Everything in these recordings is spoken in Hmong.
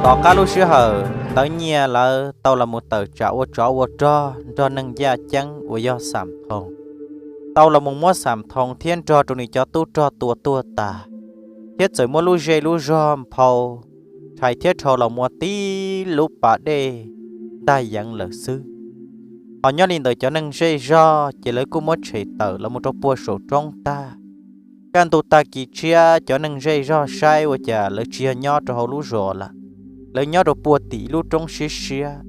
Tom qab lub sij hawm Ntawv Nyiaj lawv tau los mus tawm tsam ua tsov ua rog nrog neeg yaj ceeb uas yog Xam Thoos, tau los mus muab Xam Thoos thiab nrog rau nws cov tub rog tua tuag tas, thiab txawm muab lub zej lub zog nphau rhais thiab dhau los mus ua tib lub pas dej ntag yeev lawm xwb. Ho nyob li ntawd cov neeg zej zog ces lawv kuj muab tshem tawm los mus rau puag saum roob tag. Kaj ntug tag kis tshiab cov neeg zej zog saib ua cas lawv tsis yog nyob rau hauv lub zos lawm, lawv nyob rau puag tim lub roob siab siab.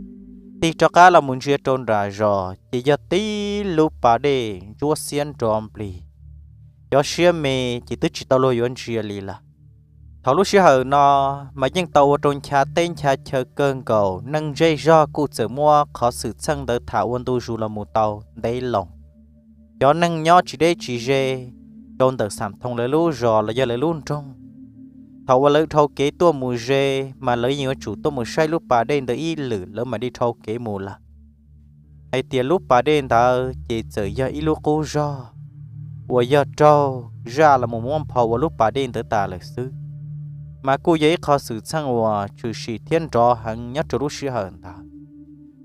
Tig rov qab los mus ntsia rau nram zos ces yog tib lub pas dej ntsuab xiab nrov nplig, cov siab me ces twb tsis tau luag yuav ntsia li lawm. Thaum lub sij hawm no mas yeej tau ua rau ncha teb ncha chaw kawg nkaus, neeg zej zog kuj txawm muab qhov xwm txheej ntawd tham ua ntu zus los mus tau ntev loo. Cov neeg nyob tsis deb tsis ze rau ntawm Xam Thoos lawv lub zos los yog lawv lub nroog, thaum uas lawv dhau kev tuaj mus ze mas lawv yeej yuav tsum tuaj mus saib lub pas dej ntawd ib lwm lawv mam li dhau kev mus lawm. Hais tias lub pas dej ntawd ces txawm yog ib lub qub zog uas yog raug zaj los mus muab nphau ua lub pas dej ntawd tas lawm xwb, mas kuj yog ib qho xwm txheej uas tshwm sim thiab nrov heev nyob rau lub sij hawm ntawd.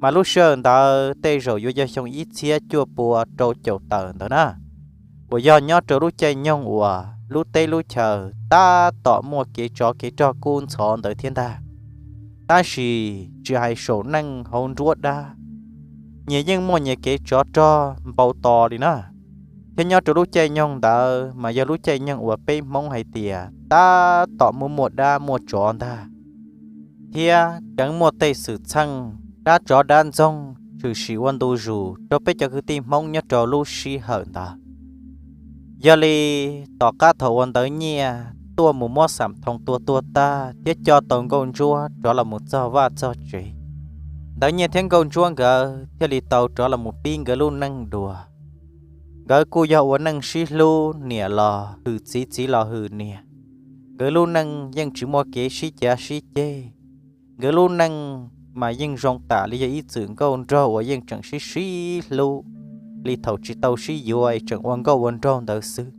Mas lub sij hawm ntawd tej zaum yuav yog xyoo ib txhiab cuaj pua rau caum tawm ntawd na, uas yog nyob rau lub caij nyoog uas lub teb lub chaw tab tom muaj kev tsov kev rog kub ntxhov ntawd thiab ntag. Tab sis tsis hais saum neej hauv nruab dab, nyias yeej muaj nyias kev tsov rog npau tos li na. Thiab nyob rau lub caij nyoog ntawd mas yog lub caij nyoog uas peb Hmoob hais tias tab tom muaj muaj dab muaj tsov ntag, thiab tseev muaj tej xwm txheej dab tsov dab ntxoog tshwm sim ua ntu zus rau peb cov kwv tij Hmoob nyob rau lub sij hawm ntawd. Yog li, tom qab thaum uas Ntawv Nyiaj tuaj mus muab Xam Thoos tua tuag tag thiab coj tau Nkauj Ntsuab rov los mus txog vaj txog tsev, Ntawv Nyiaj thiab Nkauj Ntsuab nkawd thiaj li tau rov los mus pib nkawd lub neej dua. Nkawd kuj yog ua neej sib hlub, niam los hwm txiv, txiv los hwm niam. Nkawd lub neej yeej tsis muaj kev sib cav sib ceg. Nkawd lub neej mas yeej zoo tam li yog ib txwm nkauj nraug uas yeej tseem sib sib hlub li thaum tsis tau sib yuav es tseem ua nkauj ua nraug ntawd xwb.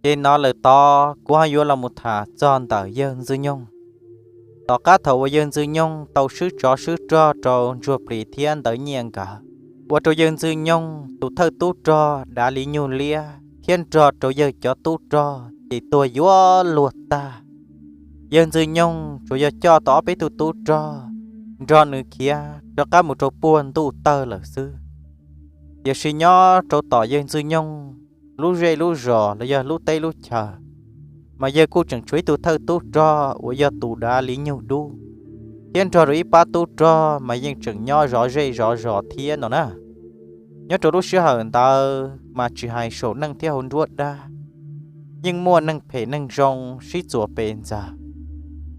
Ces no lawm tod kuv ho yuav los mus tham txog ntawm yawg Ntxwg Nyoog. Tom qab thaum uas yawg Ntxwg Nyoog tau swb tsov swb rog rau Ntsuag Plis thiab Ntawv Nyiaj nkawd, ua rau yawg Ntxwg Nyoog tus thawj tub rog dav li nyuj liab thiab nrog rau yawg cov tub rog ces tuag yuav luag tag. Yawg Ntxwg Nyoog tsuas yog coj tau ob peb tug tub rog nrog nws khiav rov qab mus rau puag ntuj tawg lawm xwb. Tiam sis nyob rau tom yawg Ntxwg Nyoog lub zej lub zos los yog lub teb lub chaw, mas yawg kuj tseem tshuav ib tug thawj tub rog uas yog tus dav li nyuj dub, thiab nrog rau ib pab tub rog mas yeej tseem nyob zov zej zov zos thiab no na. Nyob rau lub sij hawm ntawd mas tsis hais saum neej thiab hauv nruab dab, yeej muaj neeg phem neeg zoo sib txuas pes ntxaws.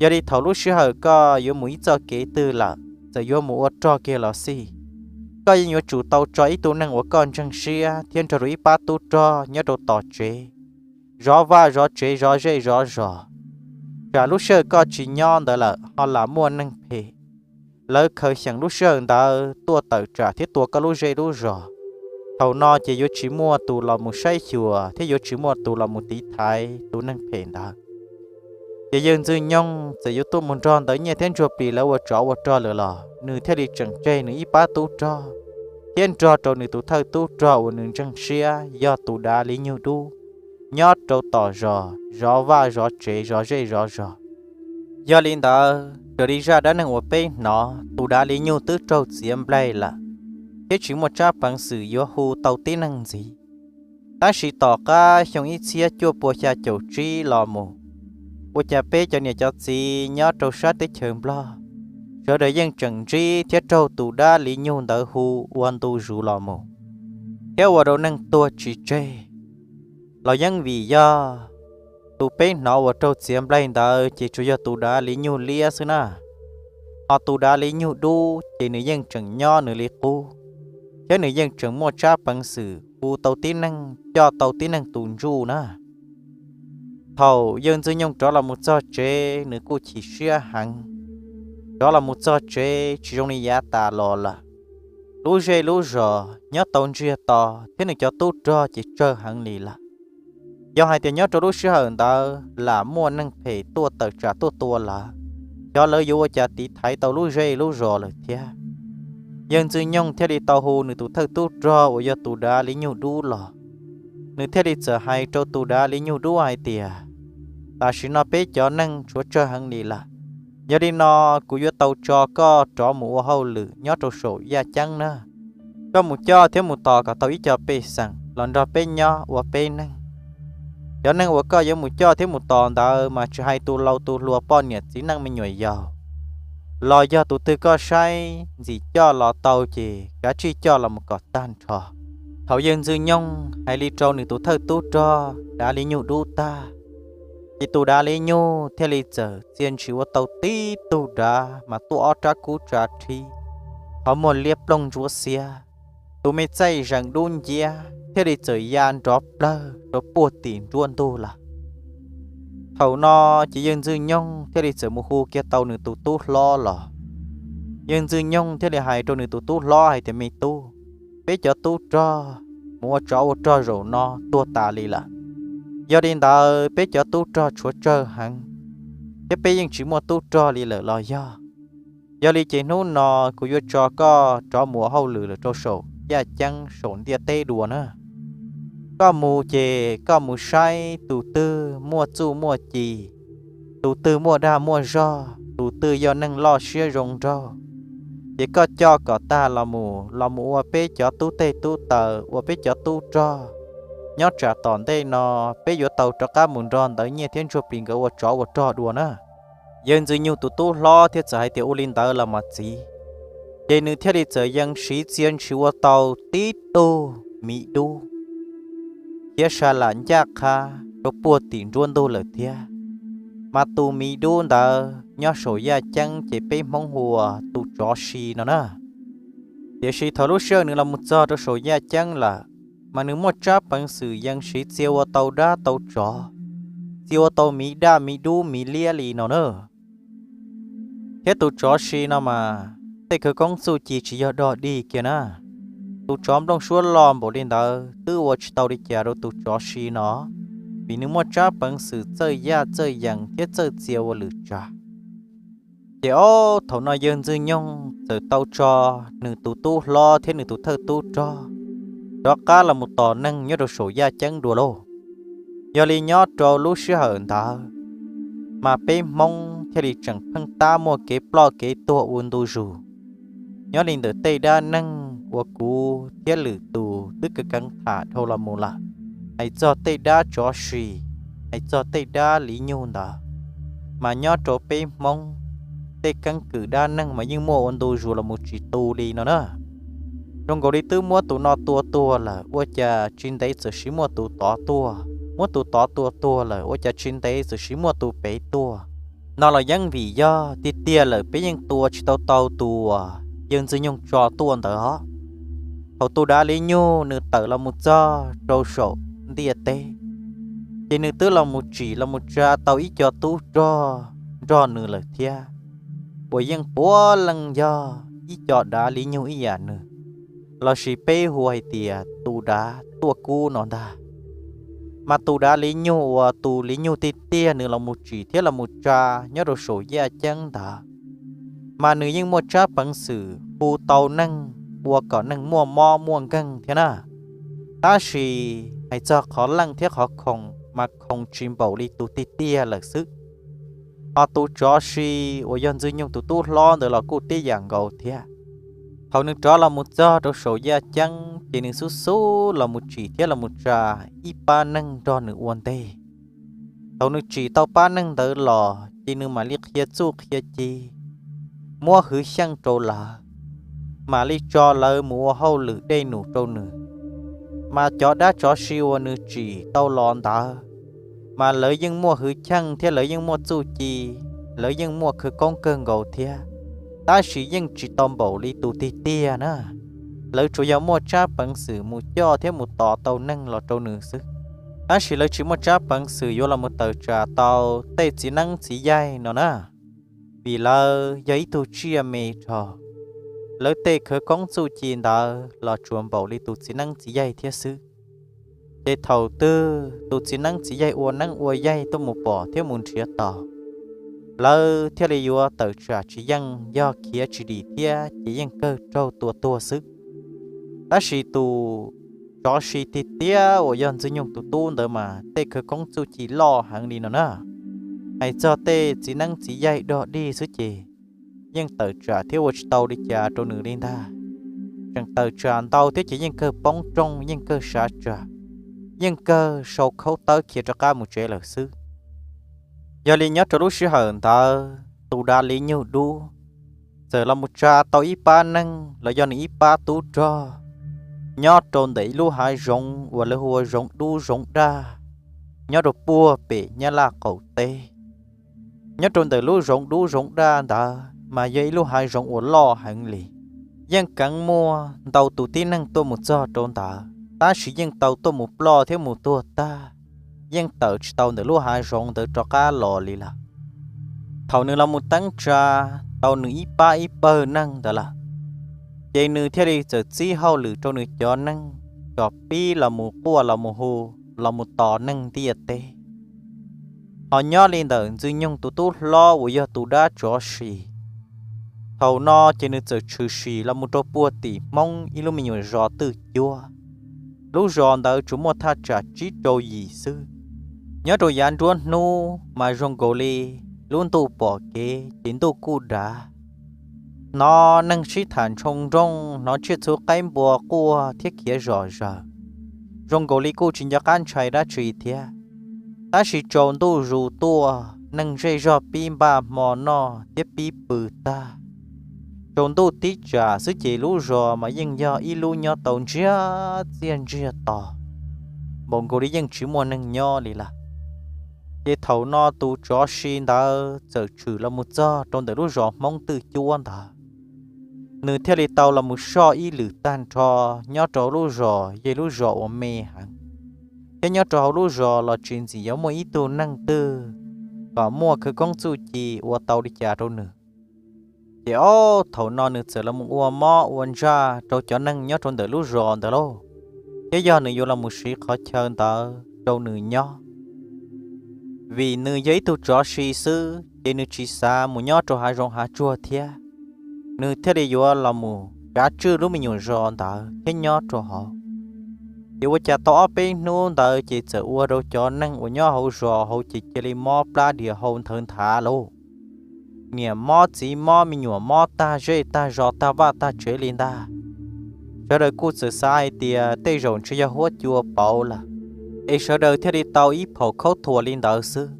Yog li thaum lub sij hawm koj yuav mus ib txoj kev twg lawm, txawm yuav mus ua rog kiag los xij, koj yeej yuav tsum tau tso ib tug neeg uas koj ntseeg siab thiab nrog rau ib pab tub rog nyob rau tom tsev, zov vaj zov tsev zov zej zov zos. Tsam lub sij hawm koj tsis nyob ntawd lawm ho lam muaj neeg phem, lawv khaws xyeem lub sij hawm ntawd tuaj tawm tsam thiab tua koj lub zej lub zos. Thaum no ces yuav tsis muaj tus los mus saib xyuas thiab yuav tsis muaj tus los mus tiv thaiv tus neeg phem ntawd. Ces yawg Ntxwg Nyoog txawm yuav tuaj mus nrog Ntawv Nyiaj thiab Ntsuag Plis lawv ua tsov ua rog lawm los nws thiaj li tseem tseg nws ib pab tub rog thiab nrog rau nws tus thawj tub rog uas nws ntseeg siab yog tus dav li nyuj dub nyob rau tom zos zov vaj zov tsev zov zej zov zos. Yog li ntawd, raws li zaj dab neeg uas peb hnov, tus dav li nyuj twb raug txiav nplaig lawm, thiab tsis muaj tsab peev xwm yuav hu tau tib neeg ntxiv. Tab sis tom qab xyoo ib txhiab cuaj pua xya caum tsib los mus, ua cas peb cov niam cov txiv nyob rau sab teb chaws Nplog, sawv daws yeej tseem ntsib thiab raug tus dab li nyuj ntawd hu ua ntu zus los mus, thiab ua rau neeg tuag tsis tseg. Los yeej vim yog tus peb hnov uas raug txiav nplaig ntawd ces tsuas yog tus dav li nyuj liab xwb na. Ho tus dav li nyuj dub ces nws yeej tseem nyob nws li qub, thiab nws yeej tseem muaj tsab peev xwm hu tau tib neeg coj tau tib neeg tus ntsuj na. Thaum yawg Ntxwg Nyoog rov los mus txog tsev nws kuj chim siab heev. Rov los mus txog tsev tsis zoo li yav tas los lawm. Lub zej lub zos nyob tau ntsiag to thiab nws cov tub rog ces tsawg heev li lawm. Yog hais tias nyob rau lub sij hawm ntawd lam muaj neeg phem tuaj tawm tsam tuaj tua lawv, xyov lawv yuav ua cas tiv thaiv tau lub zej lub zos lawm thiab. Yawg Ntxwg Nyoog thiaj li tau hu nws tus thawj tub rog uas yog tus dav li nyug dub los. Nws thiaj li txawm hais rau tus dav li nyug dub hais tias, tam sim no peb cov neeg tshuav tsawg heev li lawm. Yog li no, kuv yuav tau tso koj rov mus ua hauj lwm nyob rau saum yaj ceeb na. Koj mus coj thiab mus tos kom tau ib co pej xeem los nrog peb nyob ua peb neeg. Cov neeg uas koj yuav mus coj thiab mus tos ntawd mas tsis hais tus laus tus hluas, poj niam txiv neej me nyuam yaus, los yog tus twg koj saib ntxim coj los tau ces kav tsij coj los mus kom tag nrho. Thaum yawg Ntxwg Nyoog hais li rau nws tus thawj tub rog dav li nyug dub tag, ces tus dav li nyug thiaj li txawm txia ntshis ua tau tib tug dav mas tuaj ob rab kub tsa rhib, qhov muag liab ploog ntsuab xiab, tus me txaij zees dub nciab thiaj li txawm ya nrov plawg rau puag tim nruab ntug lawm. Thaum no ces yawg Ntxwg Nyoog thiaj li txawm mus hu kiag tau nws tus tub hlob los. Yawg Ntxwg Nyoog thiaj li hais rau nws tus tub hlob hais tias, me tub, peb cov tub rog mus ua tsov ua rog zaum no tuag tas li lawm. Yog li ntawd peb cov tub rog tshuav tsawg heev, thiab peb yeej tsis muaj tub rog li lawm los yog. Yog li ces hnub no kuv yuav tso koj rov mus ua hauj lwm lawm rau saum yaj ceeb saum ntiaj teb dua na. Koj mus ces koj mus saib tus twg muaj txuj muaj ci, tus twg muaj dag muaj zog, tus twg yog neeg loj siab zoo nraug, ces koj coj kom tag los mus, los mus ua peb cov tub teg tub taw, ua peb cov tub rog. Nyob tsam tom ntej no peb yuav tau rov qab mus nrog ntawv nyiaj thiab ntsuag plis nkawd ua tsov ua rog dua na. Yawg Ntxwg Nyoog tus tub hlob thiaj txawm hais tias, ua li ntawd los mas txiv. Ces nws thiaj li txawm yees siv txia ntshis ua tau tib tug miv dub khiav sa lam ncaj qha rau puag tim nruab ntug lawm thiab. Mas tus miv dub ntawd nyob saum yaj ceeb ces peb Hmoob hu ua tus tsov si no na. Tiam sis thaum lub sij hawm nws los mus txog rau saum yaj ceeb lawm, mas nws muaj tsab peev xwm yees siv txia ua tau dab tau tsov, txia ua tau miv daj miv dub miv liab li no na. Thiab tus tsov si no mas tej khawv koob txuj ci tsis yog dog dig kiag na. Tus tsov nplooj suab loj npaum li ntawd twb ua tsis tau li cas rau tus tsov si no, vim nws muaj tsab peev xwm txawj yaj txawj yees thiab txawj txia ua lwm tsav. Ces ob thaum no yawg Ntxwg Nyoog txawm tau tso nws tus tub hlob thiab nws tus thawj tub rog rov qab los mus tos neeg nyob rau saum yaj ceeb dua lauj. Yog li nyob rau lub sij hawm ntawd, mas peb Hmoob thiaj li tseem pheej tab muaj kev ploj kev tuag ua ntu zus. Nyob li ntawm tej dab neeg uas kuv thiab lwm tus twb kav keev tham dhau los mus lawm, hais txog tej dab tsov si, hais txog tej dab liv nyug ntawd, mas nyob rau peb Hmoob tej keeb kwm dab neeg mas yeej muaj ua ntu zus los mus tsis tu li no na. Zoo nkaus li twb muab tus no tua tuag lawm ua cas tsis ntev txawm siv muaj tus tod tuaj, muab tus tod tua tuag lawm ua cas tsis ntev txawm siv muaj tus pem tuaj. No los yeej vim yog tiag tiag lawm peb yeej tua tsis tau tau tus uas yawg Ntxwg Nyoog tso tuaj ntawd os. Thaum tus dav liv nyug nws tawm los mus txog rau saum ntiaj teb, ces nws twb los mus tsim los mus tsa tau ib co tub rog nrog nws lawm thiab, uas yeej puav leej yog ib co dav liv nyug ib yam nws, lossis peb hu hais tias tus dav tuaj kub no ntag. Mas tus dav liv nyug uas tus liv nyug tiag tiag nws los mus tsim thiab los mus tsa nyob rau saum yaj ceeb ntawd, mas nws yeej muaj tsab peev xwm hu tau neeg ua kom neeg muaj mob muaj nkeeg thiab na. Tab sis hais txog qhov leej thiab qhov khoom mas khoom tsis npaum li tus tiag tiag lawm xwb. Ho tus tsov si uas yog Ntxwg Nyoog tus tub hlob ntawd los kuj tib yam nkaus thiab. Thaum nws rov los mus txog rau saum yaj ceeb ces nws xub xub los mus tsim thiab los mus tsa ib pab neeg nrog nws ua ntej. Thaum nws tsim tau pab neeg ntawd los ces nws mam li qhia txuj qhia ci, muab hwv xyeej rau lawv, mam li tso lawv mus ua hauj lwm dej num rau nws. Mas cov dab tsov si uas nws tsim tau los ntawd, mas lawv yeej muaj hwv xyeej thiab lawv yeej muaj txuj ci, lawv yeej muaj khawv koob kawg nkaus thiab, tab sis yeej tsis tau npaum li tus tiag tiag na. Lawv tsuas yog muaj tsab peev xwm mus coj thiab mus tos tau neeg los rau nws xwb, tab sis lawv tsis muaj tsab peev xwm yuav los mus tawm tsam tau tej txiv neeb txiv yaig no na, vim lawv yog ib tug tsiaj me dhau. Lawv tej khawv koob txuj ci ntawd los tsuas npaum li tus txiv neeb txiv yaig thiab xwb. Ces thaum twg tus txiv neeb txiv yaig ua neeb ua yaig tuaj mus pom thiab mus nrhiav tau, lawv thiaj li yuav tawm tsam tsis yeej, yog khiav tsis dim thiab ces yeej kawg raug tua tuag xwb. Tab sis tus tsov si tiag tiag uas yog Ntxwg Nyoog tus tub ntawd mas tej khawv koob txuj ci loj heev li no na. Hais txog tej txiv neeb txiv yaig dog dig xwb ces yeej tawm tsam thiab ua tsis tau li cas rau nws li ntag. Tseem tawm tsam ntau thiab ces yeej kawg poob rooj, yeej kawg sav tsam, yeej kawg sau khaub tawb khiav rov qab mus tsev lawm xwb. Yog li nyob rau lub sij hawm ntawd tus dav liv nyug dub txawm los mus tsa tau ib pab neeg los yog nws ib pab tub rog nyob rau ntawm ib lub hav zoov uas lawv hu ua zoov dub zoov daj, nyob rau puag pem Nyab Laj qaum teb. Nyob rau ntawm lub zoov dub zoov daj ntawd mas yog ib lub hav zoov uas loj heev li, yeej keev muaj ntau tus tib neeg tuaj mus txog rau ntawd tab sis yeej tau tuaj mus ploj thiab mus tuag tag, yeej tawm tsis tau ntawm lub hav zoov ntawd rov qab los li lawm. Thaum nws los mus teeb tsa tau nws ib pab ib pawg neeg ntawd lawm, ces nws thiaj li txawm txib hauj lwm rau nws cov neeg kom pib los mus quaj los mus hu, los mus tos neeg ntiaj teb. Ho nyob li ntawm Ntxwg Nyoog tus tub hlob uas yog tus dab tsov si, thaum no ces nws txawm tshwm sim los mus rau puag tim Hmoob ib lub me nyuam zos twj cuab. Lub zos ntawd tsuas muaj thaj tsam tsib rau yim xwb. Nyob rau yav nruab hnub mas zoo nkaus li lub ntuj pom kev ces ntuj kuj dav. Hnov neeg sib tham ntshoo nrooj, hnov tsiaj txhu qaib npua quaj thiab khiav zom zaws, zoo nkaus li kuj tsis nco qab ntshai dab tsi thiab. Tab sis tsaus ntuj zus tuaj, neeg zej zog pib npaj hmo noj thiab pib pw tag. Tsaus ntuj tib tsam xwb ces lub zos mas yeej yog ib lub nyob tau ntsiag txiaj ntsiag to, npaum nkaus li yeej tsis muaj neeg nyob li lawm. Ces thaum no tus tsov si ntawd txawm tshwm los mus txog rau ntawm lub zos Hmoob twj cuab ntawd. Nws thiaj li tau los mus soj ib lwm tag nrho nyob rau lub zos, yog lub zos uas me heev, thiab nyob rau hauv lub zos los tsis ntxim yuav muaj ib tug neeg twg kom muaj khawv koob txuj ci ua tau li cas rau nws. Ces ob thaum no nws txawm los mus ua mob ua ntsaj rau cov neeg nyob rau ntawm lub zos ntawd lauj, thiab yog nws yuav los mus siv qhov chaw ntawd rau nws nyob. Vim nws yog ib tug tsov si xwb ces nws tsis xav mus nyob rau hav zoov hav tsuag thiab, nws thiaj li yuav los mus kav tswj lub me nyuam zos ntawd thiab nyob rau hauv. Ces ua cas tau ob peb hnub ntawd ces txawm ua rau cov neeg uas nyob hauv zos hauv ces cia li mob plab dias hau nthawv nthav lauj. Niam mob txiv mob me nyuam mob tag zej tag zos tag vaj tag tsev li ntag. Sawv daws kuj txawm xav hais tias tej zaum ntshe yog huab cua pauv lawm, es sawv daws thiaj li tau ib phaum khaub thuas li ntawd xwb.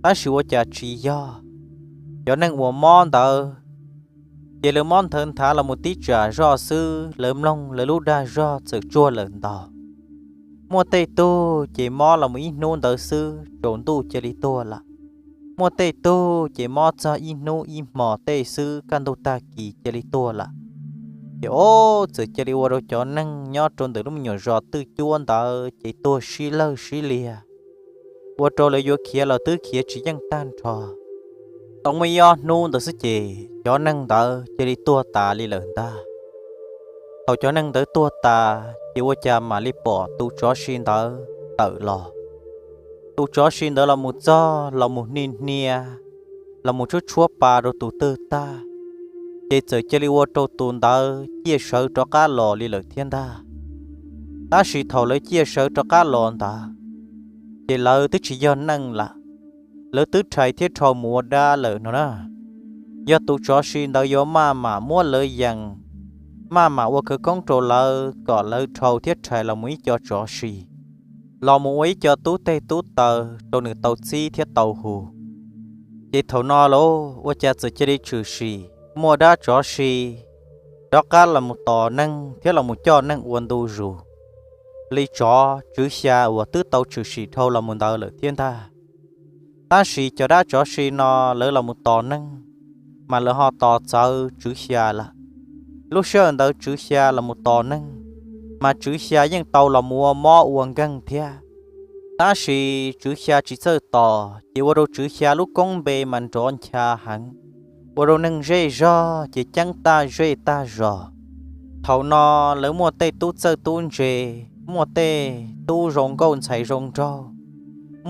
Tab sis ua cas tsis yog, cov neeg uas mob ntawd ces lawv mob nthawv nthav los mus tib tsam zoj xwb, lawv mloog lawv lub dag zog txawm tsuag lawm ntau. Muaj tej tug ces mob los mus ib hnub ntawd xwb tsaus ntuj cia li tuag lawm. Muaj tej tug ces mob txog ib hnub ib hmos tej xwb kaj ntug tag kis cia li tuag lawm. Ces ob txawm cia li ua rau cov neeg nyob rau ntawm lub me nyuam zos twj cuab ntawd ces tuag sib lawg sib liag, ua rau lawv yuav khiav los twb khiav tsis yeej tag nrho. Tau muaj ib ob hnub ntawd xwb ces cov neeg ntawd cia li tuag tas li lawm ntag. Thaum cov neeg ntawd tuag tas ces ua cas mam li pom tus tsov si ntawd tawm los. Tus tsov si ntawd los mus txog los mus hnia hnia, los mus tshuab tshuab pa rau tus twg tag, ces txawm cia li ua rau tus ntawd ciaj sawv rov qab los li lawm thiab ntag. Tab sis thaum lawv ciaj sawv rov qab los ntawd, ces lawv twb tsis yog neeg lawm, lawv twb rhais thiab rho mus ua dab lawm no na. Yog tus tsov si ntawd yuav maj mam muab lawv yees, maj mam ua khawv koob rau lawv kom lawv dhau thiab rhais los mus ib co tsov si, los mus ua ib co tub teg tub taw rau nws tau txib thiab tau hu. Ces thaum no lauj ua cas txawm cia li tshwm sim muaj dab tsov si rov qab los mus tos neeg thiab los mus coj neeg ua ntu zus li tsov tswv xya uas twb tau tshwm sim dhau los mus ntawd lawm thiab ntag. Tab sis cov dab tsov si no lawv los mus tos neeg, mas lawv ho tos txawv tswv xya lawm. Lub sij hawm ntawd tswv xya los mus tos neeg, mas tswv xya yeej tau los mus ua mob ua nkeeg thiab. Tab sis tswv xya tsis txawj tos ces ua rau tswv xya lub koob npe mas nrov ncha heev, ua rau neeg zej zog ces ceeb tag zej tag zos. Thaum no lawv muaj tej tub txawj tub ntse, muaj tej tub zoo nkauj ntxhais zoo nraug,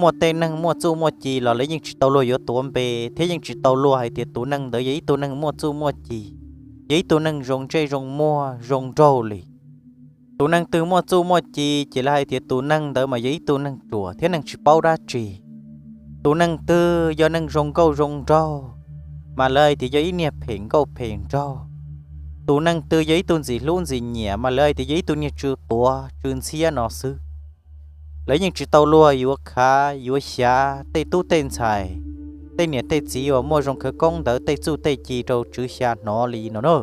muaj tej neeg muaj txuj muaj ci los lawv yeej tsis tau luag yuav tuav npe thiab yeej tsis tau luag hais tias tus neeg ntawd yog ib tug neeg muaj txuj muaj ci, yog ib tug neeg zoo ntsej zoo muag zoo nraug li. Tus neeg twg muaj txuj muaj ci ces lawv hais tias tus neeg ntawd mas yog ib tug neeg ruam thiab neeg tsis paub dab tsi. Tus neeg twg yog neeg zoo nkauj zoo nraug mas lawv hais tias yog ib niag phem nkauj phem nraug. Tus neeg twg yog ib tug ntxim hlub ntxim nyiam mas lawv hais tias yog ib tug niag tsw quav tsw ntxhiab no xwb. Lawv yeej tsis tau luag yuav khav yuav xyav tej tub tej ntxhais, tej niam tej txiv uas muaj zoo khawv koob ntawd tej txuj tej ci rau Tswv Xya hnov li no na.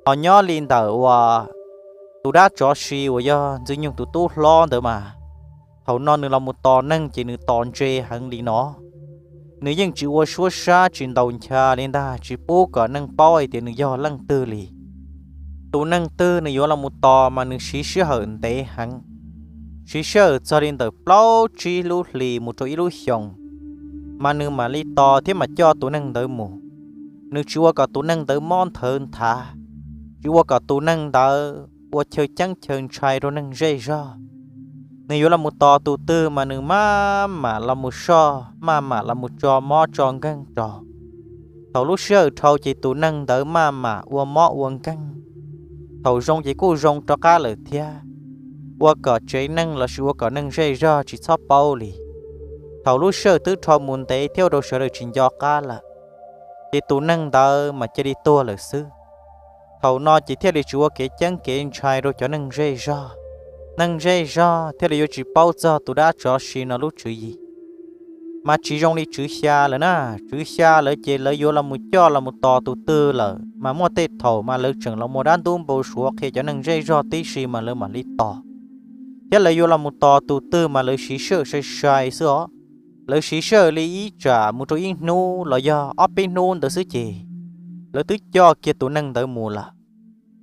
Ho nyob li ntawm uas tus dab tsov si uas yog Ntxwg Nyoog tus tub hlob ntawd mas, thaum no nws los mus tos neeg ces nws tos ntse heev li no. Nws yeej tsis ua suab sab tsis ntaus ncha li ntag, tsis pub kom neeg paub hais tias nws yog leej twg li. Tus neeg twg nws yuav los mus tos mas nws siv sij hawm ntev heev, siv sij hawm txog li ntawm plaub tsib lub hlis mus rau ib lub xyoos, mas nws mam li tos thiab mam coj tus neeg ntawd mus. Nws tsis ua kom tus neeg ntawd mob nthawv nthav, tsis ua kom tus neeg ntawd ua chaw ceeb chaw ntshai rau neeg zej zog. Nws yuav los mus tos tus twg mas nws maj mam los mus soj, maj mam los mus tso mob tso nkeeg rau. Thaum lub sij hawm dhau ces tus neeg ntawd maj mam ua mob ua nkeeg. Thaum zoo ces kuj zoo rov qab lawm thiab, ua kom tsev neeg lossis ua kom neeg zej zog tsis txhob paub li. Thaum lub sij hawm twb dhau mus ntev thiab ua rau sawv daws tsis nco qab lawm, ces tus neeg ntawd mas cia li tuag lawm xwb. Thaum no ces thiaj li tsis ua kev ceeb kev ntshai rau cov neeg zej zog. Neeg zej zog thiaj li yuav tsis paub txog tus dab tsov si no lub tswv yim. Mas tsis zoo li Tswv Xya lawm na, Tswv Xya lawv ces lawv yuav los mus coj los mus tos tus twg lawm mas muaj tej thaum mas lawv tseem los muaj dab ntub npau suav qhia cov neeg zej zog tib si mas lawv mam li tos. Thiab lawv yuav los mus tos tus twg mas lawv siv sij hawm sai sai xwb os. Lawv siv sij hawm li ib tsam mus rau ib hnub los yog ob peb hnub ntawd xwb ces lawv twb coj kiag tus neeg ntawd mus lawm.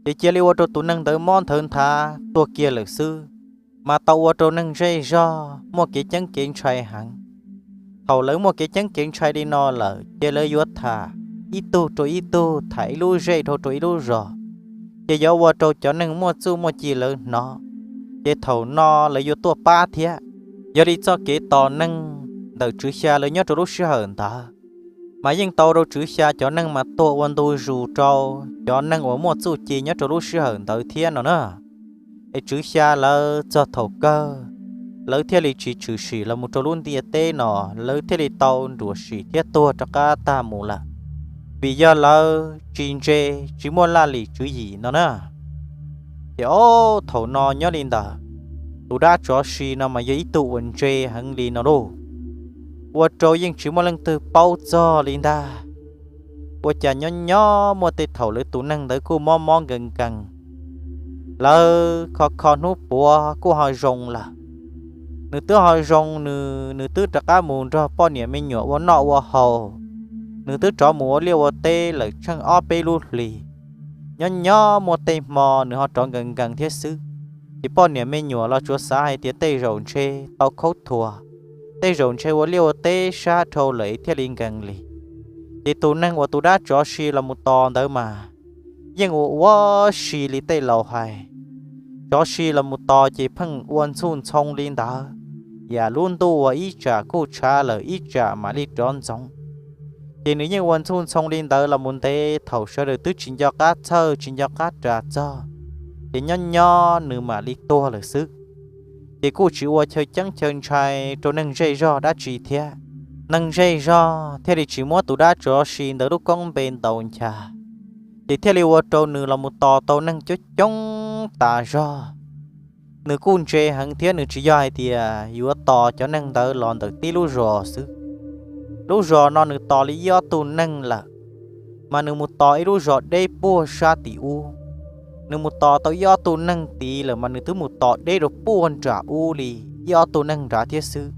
Ces cia li ua rau tus neeg ntawd mob nthawv nthav tuag kiag lawm xwb, mas tau ua rau neeg zej zog muaj kev ceeb kev ntshai heev. Thaum lawv muaj kev ceeb kev ntshai li no lawm ces lawv yuav tham ib tug rau ib tug, tham ib lub zej dhau rau ib lub zos, ces yuav ua rau cov neeg muaj txuj muaj ci lawv hnov, ces thaum no lawv yuav tuaj pab thiab. Yog li txoj kev tos neeg ntawm Tswv Xya lawv nyob rau lub sij hawm ntawd mas yeej tau rau Tswv Xya cov neeg mas tuag ua ntu zus rau cov neeg uas muaj txuj ci nyob rau lub sij hawm ntawd thiab no na. Es Tswv Xya lawv txog thaum kawg, lawv thiaj li tsis tshwm sim los mus rau lub ntiaj teb no, lawv thiaj li tau nruam sim thiab tuag rov qab tag mus lawm, vim yog lawv tsis ntse, tsis muaj laj lim tswv yim no na. Ces ob thaum no nyob li ntawd, tus dab tsov si no mas yog ib tug uas ntse heev li no lauj, ua rau yeej tsis muaj leej twg paub txog li ntag. Ua cas nyob nyob muaj tej thaum lawv tus neeg ntawd kuj mob mob nkees nkees, lawv kho kho hnub puav kuj ho zoo lawm. Nws twb ho zoo, nws nws twb rov qab mus nrog poj niam me nyuam ua noj ua haus, nws twb rov mus ua liaj ua teb lawm tsheej ob peb lub hlis. Nyob nyob muaj tej hmo nws ho rov nkees nkees thiab xwb. Ces poj niam me nyuam los tsuas xav hais tias tej zaum ntshe tau khaub thuas, tej zaum ntshe ua liaj ua teb sab dhau lawm thiaj li nkees li. Ces tus neeg uas tus dab tsov si los mus tos ntawd mas yeej ua ua si li tej laus hais, tsov si los mus tos ces pheej ua ntxhuj ntxhoo li ntawd, yam lub ntuj uas ib tsam kuj tshav lawm ib tsam mam li rov ntxoov. Ces nws yeej ua ntxhuj ntxhoo li ntawd los mus ntev thaum sawv daws twb tsis nco qab txhawj tsis nco qab ras txog, ces nyob nyob nws mam li tuag lawm xwb. Ces kuj tsis ua chaw ceeb chaw ntshai rau neeg zej zog dab tsi thiab. Neeg zej zog thiaj li tsis muab tus dab tsov si ntawd lub koob npe ntaus ncha, ces thiaj li ua rau nws los mus tos tau neeg coob coob tas zog. Nws kuj ntse heev thiab, nws tsis yog hais tias yuav tos cov neeg ntawd los ntawm tib lub zos xwb. Lub zos no nws tos li ib ob tug neeg lawm, mas nws mus tos ib lub zos deb puag sab tim ub. Nws mus tos tau ib ob tug neeg tid lawm mas nws twb mus tos deb rau puag nram ub li ib ob tug neeg nrad thiab xwb.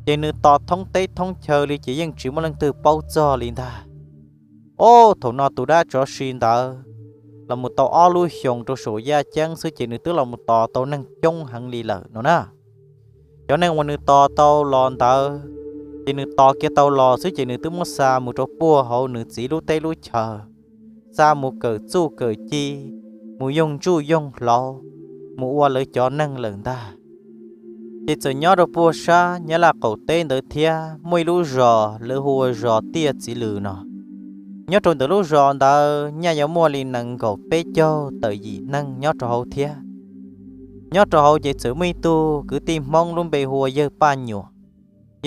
Ces nws tos thoob teb thoob chaw li ces yeej tsis muaj leej twg paub txog li ntag. Ob thaum no tus dab tsov si ntawd los mus tau ob lub xyoos rau saum yaj ceeb xwb ces nws twb los mus tos tau neeg coob heev li lawm no na. Cov neeg uas nws tos tau los ntawd, ces nws tos kiag tau los xwb ces nws twb muab xa mus rau puag hauv nws txiv lub teb lub chaw, xa mus kawm txuj kawm ci, mus yoog ntsuj yoog hlauv, mus ua lawv cov neeg lawm ntag. Ces txawm nyob rau puag sab Nyab Laj qaum teb ntawd thiab muaj ib lub zos lawv hu ua zos Tiaj Txiv Lws no. Nyob rau ntawm lub zos ntawd nyaj yuav muaj li nees nkaum peb caug tawm yim neeg nyob rau hauv thiab. Nyob rau hauv ces txawm muaj ib tug kwv tij Hmoob lub npe hu ua yawg Paj Nyuam.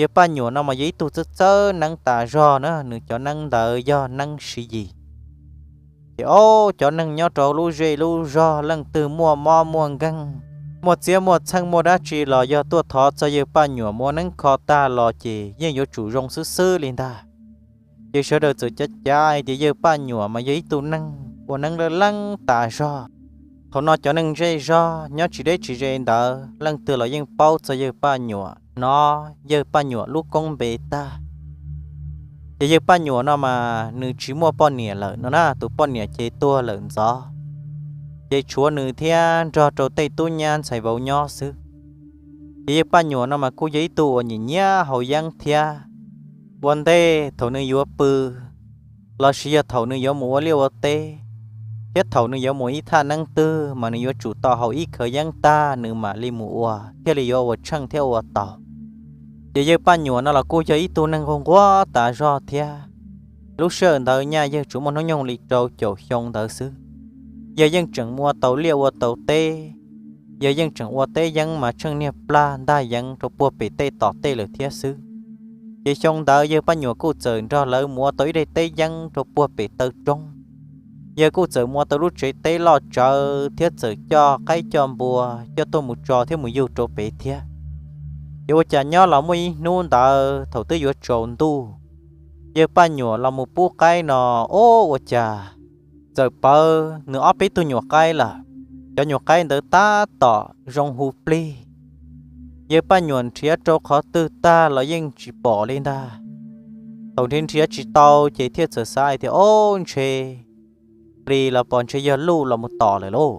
Yawg Paj Nyuam no mas yog ib tug txawj txawj neeb tas zog na, nws cov neeb ntawd yog neeb siv yis. Ces ob cov neeg nyob rau lub zej lub zog leej twg muaj mob muaj nkeeg, muaj txiab muaj txheej muaj dab tsi los yog tuaj thov txog yawg Paj Nyuam mus ua neeb kho tag los ces yeej yuav tsum zoo xwb xwb li ntag. Ces sawv daws txawm cav cav hais tias yawg Paj Nyuam mas yog ib tug neeg ua neeb leej leej tas zog. Thaum no cov neeg zej zog nyob tsis deb tsis ze ntawd leej twg los yeej paub txog yawg Paj Nyuam, hnov yawg Paj Nyuam lub koob npe tag. Ces yawg Paj Nyuam no mas nws tsis muaj poj niam lawm no na, tus poj niam ces tuag lawm ntxov, ces tshuav nws thiab nrog rau tej tub nyab ntxhais vauv nyob xwb. Ces yawg Paj Nyuam no mas kuj yog ib tug uas nyiam nyiam haus yeeb thiab. Ua ntej thaum nws yuav pw, lossis yog thaum nws yuav mus ua liaj ua teb, thiab thaum nws yuav mus ib thaj neeb twg mas nws yuav tsum tau haus ib khawv yeeb tag nws mam li mus ua thiaj li yuav ua tsheej thiab ua tau. Ces yawg Paj Nyuam no los kuj yog ib tug neeg nquag nquag tas zog thiab. Lub sij hawm ntawd nyaj yawg tsuas muaj hnub nyoog li rau caum xyoo ntawd xwb. Yawg yeej tseem ua tau liaj ua tau teb, yawg yeej tseem ua teb yeeb mas tsheej niag plag ntag yeeb rau puag pem tej tom tej lawm thiab xwb. Ces xyoo ntawd yawg Paj Nyuam kuj txawm nrog lawv mus ua tau ib daim teb yeeb rau puag pem taw roob. Yawg kuj txawm mus ua tau lub tsev teb loj tsawv thiab txawm coj qaib coj npua coj tuaj mus tso thiab mus yug rau pem thiab. Ces ua cas nyob los muaj ib hnub ntawd thaum twb yuav tsaus ntuj, yawg Paj Nyuam los mus pub qaib no, o, ua cas txawm pawv nws ob peb tug nyuam qaib lawm. Cov nyuam qaib ntawd tab tom zoo hu plig. Yawg Paj Nyuam nrhiav rau qhov twg tag los yeej tsis pom li ntag. Thaum nrhiav nrhiav tsis tau ces thiaj txawm xav hais tias, o, ntshe plis los pom ntshe yog luj los mus tom lawm lauj.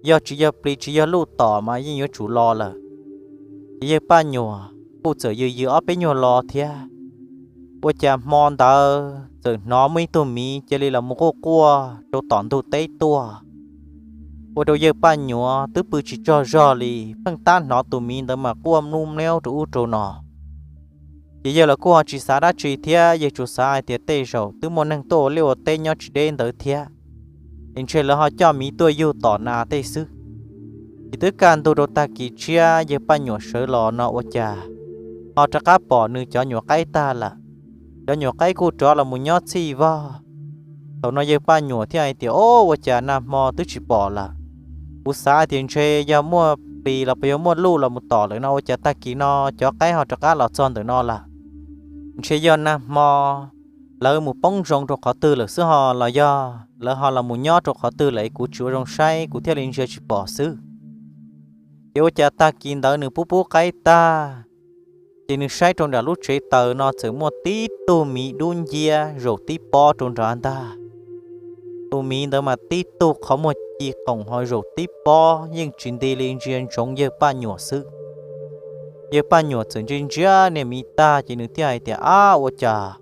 Yog tsis yog plis tsis yog luj tom mas yeej yuav tsum los lawm. Ces yawg Paj Nyuam kuj txawm yws yws ob peb nyuag lo thiab. Ua cas hmo ntawd txawm hnov muaj ib tug miv cia li los mus quaj quaj rau tom ntug teb tuaj. Ua rau yawg Paj Nyuam twb pw tsis tsaug zog li, pheej tab hnov tus miv ntawd mas quaj mlub mliaub rau ub rau no. Ces yawg los kuj ho tsis xav dab tsi thiab, yawg tsuas xav hais tias tej zaum twb muaj neeg tuaj ua liaj ua teb nyob tsis deb ntawd thiab, es ntshe lawv ho coj miv tuaj yug tom nas tej xwb. Ces twb kaj ntug rau tag kis tshiab yawg Paj Nyuam sawv los no ua cas ho rov qab pom nws cov nyuam qaib tag lawm. Cov nyuam qaib kuj rov los mus nyob txhij vog. Thaum no yawg Paj Nyuam thiaj hais tias, o, ua cas nag hmo twb tsis pom lawm. Kuv xav tias ntshe yog muaj plis los puas yog muaj luj los mus tom lawm no ua cas tag kis no cov qaib ho rov qab los txog ntawm no lawm. Ntshe yog nag hmo lawv mus poob zoo rau qhov twg lawm xwb ho los yog lawv ho los mus nyob rau qhov twg lawm es kuv tsis ua zoo saib kuv thiaj li ntsia tsis pom xwb. Ces ua cas tag kis ntawd nws pub pub qaib tag, ces nws saib rau nram lub tsev taws no txawm muaj tib tug miv dub nciab zaum tib pob rau nrad ntag. Tus miv ntawd mas tib tug qhov muag ci qoom ho zaum tib pob yeej tsis nti li ntsia ntsoov yawg Paj Nyuam xwb. Yawg Paj Nyuam txawm ntsia ntsia niag miv tag ces nws thiaj hais tias, ab, ua cas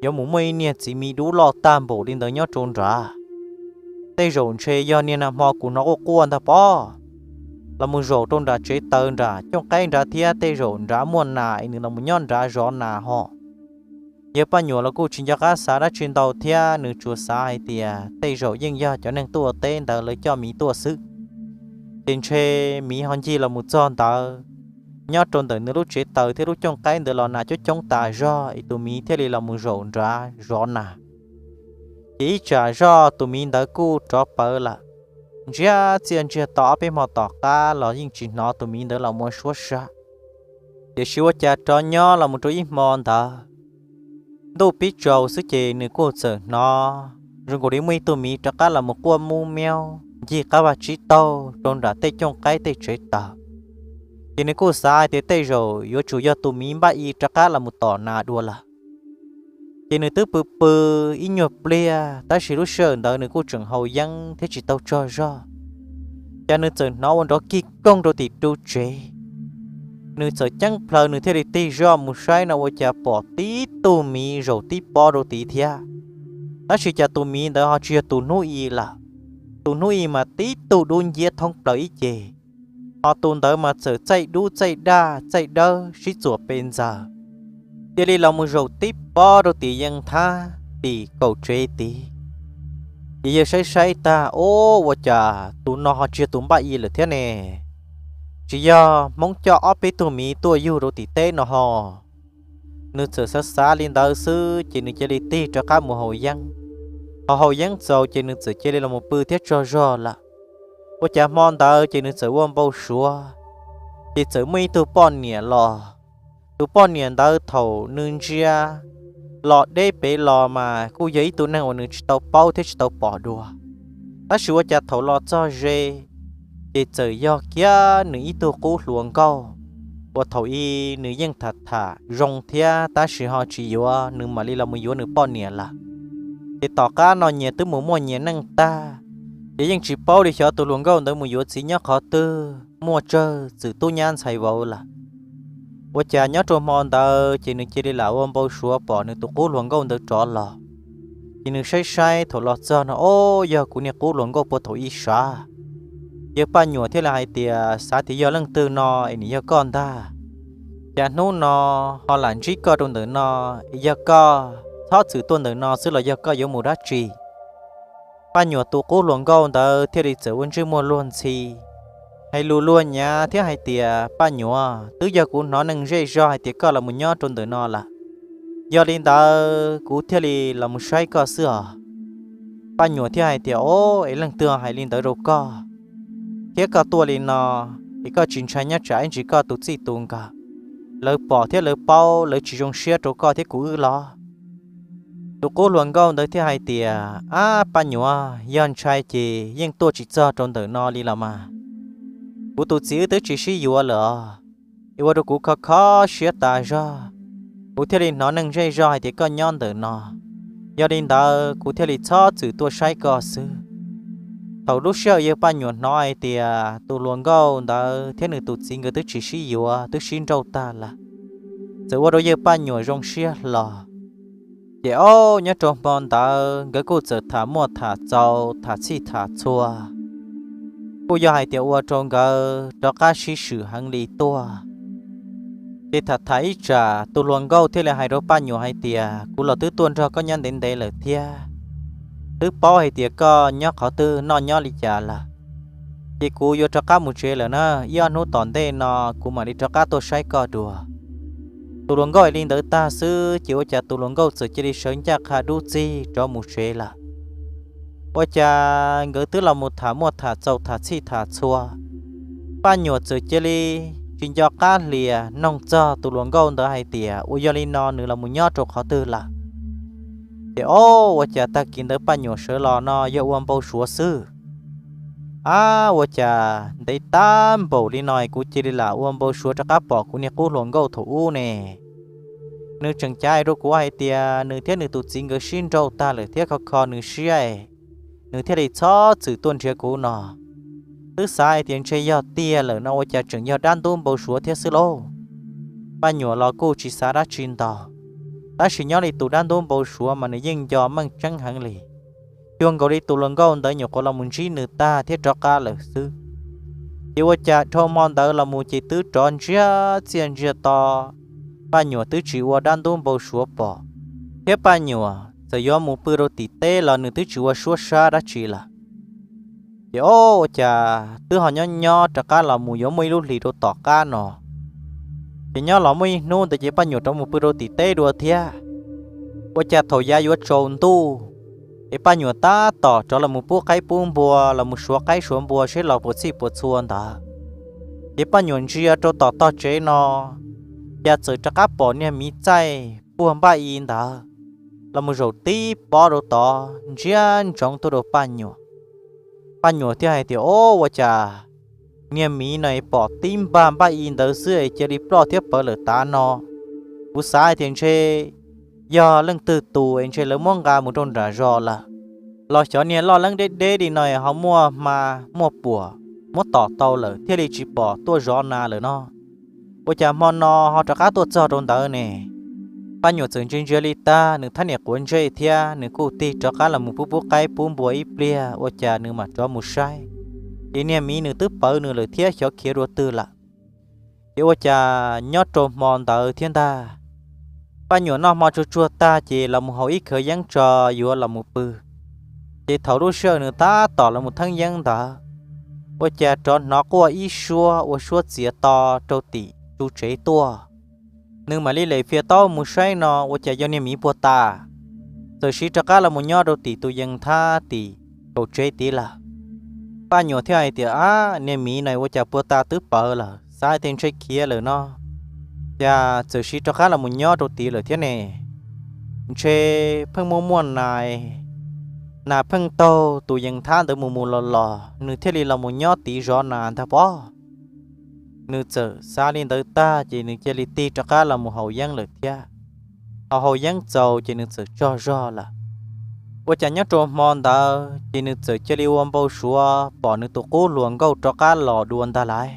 yuav mus muaj ib niag txiv miv dub loj tag npaum li ntawd nyob rau nrad. Tej zaum ntshe yog niag nag hmo kuv hnov quaj quaj ntag pob, los mus zaum rau nram tsev taws nram cooj qaib nrad thiab tej zaum nrad muaj nas es nws los mus nyob nrad zov nas ho. Yawg Paj Nyuam los kuj tsis nco qab xav dab tsi ntau thiab, nws tsuas xav hais tias tej zaum yeej yog cov neeg tuaj ua teb ntawd lawv coj miv tuaj xwb. Ces ntshe miv ho ncig los mus txog ntawd, nyob rau ntawm nws lub tsev taws thiab lub cooj qaib ntawd los nas coob coob tas zog es tus miv thiaj li los mus zaum nrad zov nas. Ces ib tsam zoj tus miv ntawd kuj rov pawv lawm. Ntsiag txiaj ntsiag to ob peb hmo tom qab los yeej tsis hnov tus miv ntawd los mus suab sab. Tiam sis ua cas rov nyob los mus rau ib hmo ntawd, ntuj pib tsaus xwb ces nws kuj txawm hnov zoo nkaus li muaj ib tug miv rov qab los mus quaj mub miaub ncig qab vaj tsib taug rau nram tej cooj qaib tej tsev taws. Ces nws kuj xav hais tias tej zaum yuav tsum yog tus miv npaj i rov qab los mus tom nas dua lawm. Ces nws twb pw pw ib nyuag pliag, tab sis lub sij hawm ntawd nws kuj tseem haus yeeb thiab tsis tau tsaug zog, ces nws txawm hnov ua nrov kig koog rau tim ru tsev. Nws txawm ceeb plhaws nws thiaj li tig zoj mus saib no ua cas pom tib tug miv zaum tib pob rau tid thiab. Tab sis cas tus miv ntawd ho tsis yog tus hnub i lawm, tus hnub i mas tib tug dub nciab thoob plaws ib ce. Ho tus ntawd mas txawm txaij dub txaij daj txaij dawb sib txuas pe ntxaws, cia li los mus zaum tib pob rau tim yees thab tim kaum tsev tid. Ces yawg saib saib tag, Ub, ua cas tus no ho tsis yog tus npaj i lawm thiab ne? Tsis yog Hmoob coj ob peb tug miv tuaj yug rau tim teb no ho? Nws txawm xav xav li ntawd xwb ces nws cia li tig rov qab mus haus yeeb. Ho haus yeeb txaus ces nws txawm cia li los mus pw thiab tsaug zog lawm. Ua cas hmo ntawd ces nws txawm ua npau suav, ces txawm muaj ib tug poj niam los. Tus poj niam ntawd thaum nws ntsia los deb pem los mas kuj yog ib tug neeg uas nws tsis tau paub thiab tsis tau pom dua. Tab sis ua cas thaum los txog ze, ces txawm yog kiag nws ib tug qub hluas nkauj uas thaum i nws yeej tham tham zoo thiab tab sis ho tsis yuav, nws mam li los mus yuav nws poj niam lawm. Ces tom qab no nyias twb mus muaj nyias neej tag, ces yeej tsis paub li xyov tus hluas nkauj ntawd mus yuav txiv nyob qhov twg, muaj tsawg txwm tub nyab ntxhais vauv lawm. Ua cas nyob rau hmo ntawd ces nws cia li lam ua npau suav pom nws tus qub hluas nkauj ntawd rov los. Ces nws saib saib thaum los txog no, Ob, yog kuv niag qub hluas nkauj puag thaum i sav. Yawg Paj Nyuam thiaj li hais tias, Xav tias yog leej twg no es nws yog koj ntag. Cas hnub no ho lam ntsib koj rau ntawm no, es yog koj txhob txwm tuaj ntawm no xwb los yog koj yuav mus dab tsi? Paj Nyuam tus qub hluas nkauj ntawd thiaj li txawm ua ntsej muag luag ntxhi, hais lus luag nyav thiab hais tias, Paj Nyuam, twb yog kuv hnov neeg zej zog hais tias koj los mus nyob rau ntawm no lawm, yog li ntawd kuv thiaj li los mus saib koj xwb os. Paj Nyuam thiaj hais tias, Ob, es leej twg hais li ntawd rau koj? Thiab koj tuaj li no, es koj tsis ntshai nyob tsam ib ntsis koj tus txij tus nkawm lawv pom thiab lawv paub lawv tsis zoo siab rau koj thiab kuv wb los? Tus qub hluas nkauj ntawd thiaj hais tias, Ab Paj Nyuam, yog ntshai ces yeej tuaj tsis txog rau ntawm no li los mas. Kuv tus txiv wb twb tsis sib yuav lawm os, es ua rau kuv kho kho siab tas zog. Kuv thiaj li hnov neeg zej zog hais tias koj nyob ntawm no, yog li ntawd kuv thiaj li txhob txwm tuaj saib koj xwb. Thaum lub sij hawm yawg Paj Nyuam hnov hais tias tus hluas nkauj ntawd thiab nws tus txiv nkawd twb tsis sib yuav, twb sib nrauj tag lawm, txawm ua rau yawg Paj Nyuam zoo siab hlo. Ces ob, nyob rau hmo ntawd nkawd kuj txawm tham muaj tham txaus, tham txhij tham txhua, kuj yog hais tias ua rau nkawd rov qab sib swm heev li tuaj. Ces tham tham ib tsam tus hluas nkauj thiaj li hais rau Paj Nyuam hais tias, Kuv los twb tuaj nrog koj nyob ntev ntev lawm thiab, twb paub hais tias koj nyob qhov twg noj nyob li cas lawm. Ces kuv yuav rov qab mus tsev lawm na, ib ob hnub tom ntej no kuv mam li rov qab tuaj saib koj dua. Tus hluas nkauj hais li ntawd tag xwb ces ua cas tus hluas nkauj txawm cia li sawv ncaj qha dub txig rov mus tsev lawm. Ua cas nkawd twb los mus tham muaj tham txaus, tham txhij tham txhua, Paj Nyuam txawm cia li tsis nco qab hlias noog txog tus hluas nkauj ntawd hais tias ua yog li no nws los mus nyob rau qhov twg lawm. Ces ob, ua cas tag kis ntawd Paj Nyuam sawv los no yog ua npau suav xwb. Ab, ua cas ntev tag npaum li no kuv cia li lam ua npau suav rov qab pom kuv niag qub hluas nkauj thaum ub ne? Nws tseem cav hais rau kuv hais tias nws thiab nws tus txiv nkawd sib nrauj tag lawm thiab kho kho nws siab, nws thiaj li txhob txwm tuaj nrhiav kuv no. Twb xav hais tias ntshe yog tiag lawm no ua cas tseem yog dab ntub npau suav thiab xwb lauj. Paj Nyuam los kuj tsis xav dab tsi ntau, tab sis nyob li tus dab ntub npau suav mas nws yeej nco meej tseeb heev li. Cuag nkaus li tus hluas nkauj ntawd nyuam qhuav los mus ntsib nws tag thiab rov qab lawm xwb. Ces ua cas dhau hmo ntawd los mus ces twb rov ntsiag txiaj ntsiag to, Paj Nyuam twb tsis ua dab ntub npau suav pom, thiab Paj Nyuam txawm yuav mus pw rau tim teb los nws twb tsis ua suab sab dab tsi lawm. Ces ob, ua cas twb ho nyob nyob rov qab los mus yuav muaj ib lub hlis rau tom qab no, ces nyob los muaj ib hnub ntawd ces Paj Nyuam rov mus pw rau tim teb dua thiab. Ua cas thaum yav yuav tsaus ntuj, es Paj Nyuam tab tom rov los mus pub qaib pub npua, los mus suav qaib suav npua seb los puas txhij puas txhua ntawd, ces Paj Nyuam ntsia rau tom tog tsev no, cas txawm rov qab pom niag miv txaij puag npaj i ntawd los mus zaum tib pob rau tod ntsiab ntsoov tuaj rau Paj Nyuam. Paj Nyuam thiaj hais tias, Ob, ua cas niag miv no pom tib npag npaj i ntawd xwb es cia li ploj thiab pawv lawm tav no? Kuv xav hais tias ntshe yog leej twg tus es ntshe lawv muab nqa mus rau nram zos lawm, los xyov niag loj leeb deb deb li no ho muaj hma muaj puam muab tom tau lawm thiaj li tsis pom tuaj zov nas lawm no. Ua cas hmo no ho rov qab tuaj txog rau ntawd ne? Paj Nyuam txawm ntsia ntsia li tag nws thab niam quav ntsej thiab nws kuj tig rov qab los mus pub pub qaib pub npua ib pliag ua cas nws mam rov mus saib. Ces niag miv nws twb pawv nws lawm thiab xyov khiav dua twg lawm. Ces ua cas nyob rau hmo ntawd thiab ntag, Paj Nyuam noj hmo tsuag tsuag tag ces los mus haus ib khawv yeeb tso yuav los mus pw. Ces thaum lub sij hawm nws tab tom los mus theeb yeeb ntawd, ua cas rov hnov quaj ib suab ua suab txiav to rau tim tsu tsev tuaj. Nws mam li lem fias taub mus saib no ua cas yog niag miv puag ta, txawm siv rov qab los mus nyob rau tim tus yees thab tim kaum tsev tid lawm. Paj Nyuam thiaj hais tias, Ab, niag miv no ua cas puag ta twb pawv lawm, xav tias ntshe khiav lawm no, cas txawm siv rov qab los mus nyob rau tid lawm thiab ne? Ntshe pheej muaj muaj nas, nas pheej taug tus yees thab ntawd mus mus los los nws thiaj li los mus nyob tid zov nas ntag pob. Nws txawm xav li ntawd tag ces nws cia li tig rov qab los mus haus yeeb lawm thiab. Haus haus yeeb txaus ces nws txawm tsaug zog lawm. Ua cas nyob rau hmo ntawd ces nws txawm cia li ua npau suav pom nws tus qub hluas nkauj rov qab los dua ntag lauj.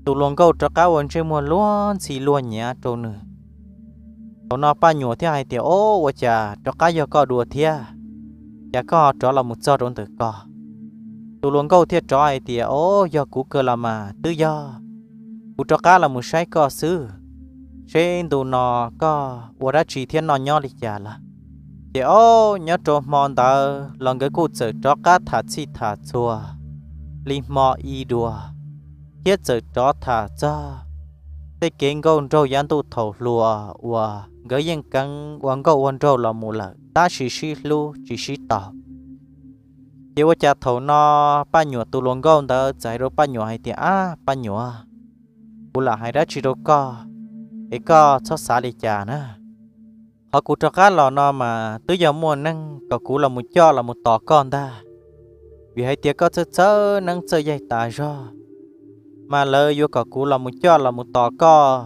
Tus hluas nkauj rov qab ua ntsej muag luag ntxhi luag nyav rau nws. Thaum no Paj Nyuam thiaj hais tias, Ob, ua cas rov qab yog koj dua thiab, cas koj ho rov los mus txog rau ntawm ko? Tus hluas nkauj thiaj rov hais tias, Ob, yog kuv kawg los mas twb yog, kuv rov qab los mus saib koj xwb, seb ntu no koj ua dab tsi thiab noj nyob li cas lawm. Ces ob, nyob rau hmo ntawd los nkawd kuj txawm rov qab tham txhij tham txhua li hmo ib dua, thiab txawm rov tham txog tej kev nkauj nraug yav ntuj thaum hluas uas nkawd yeej keev ua nkauj ua nraug los mus lawm tab sis sib hlub tsis sib tau. Ces ua cas thaum no Paj Nyuam tus hluas nkauj ntawd txawm hais rau Paj Nyuam hais tias, Ab Paj Nyuam, kuv lam hais dab tsi rau koj, es koj txhob xav li cas na. Qhov kuv rov qab los no mas twb yog muaj neeg kom kuv los mus coj los mus tos koj ntag, vim hais tias koj txhawj txhawj neeb txawj yaig tas zog, mas lawv yuav kom kuv los mus coj los mus tos koj,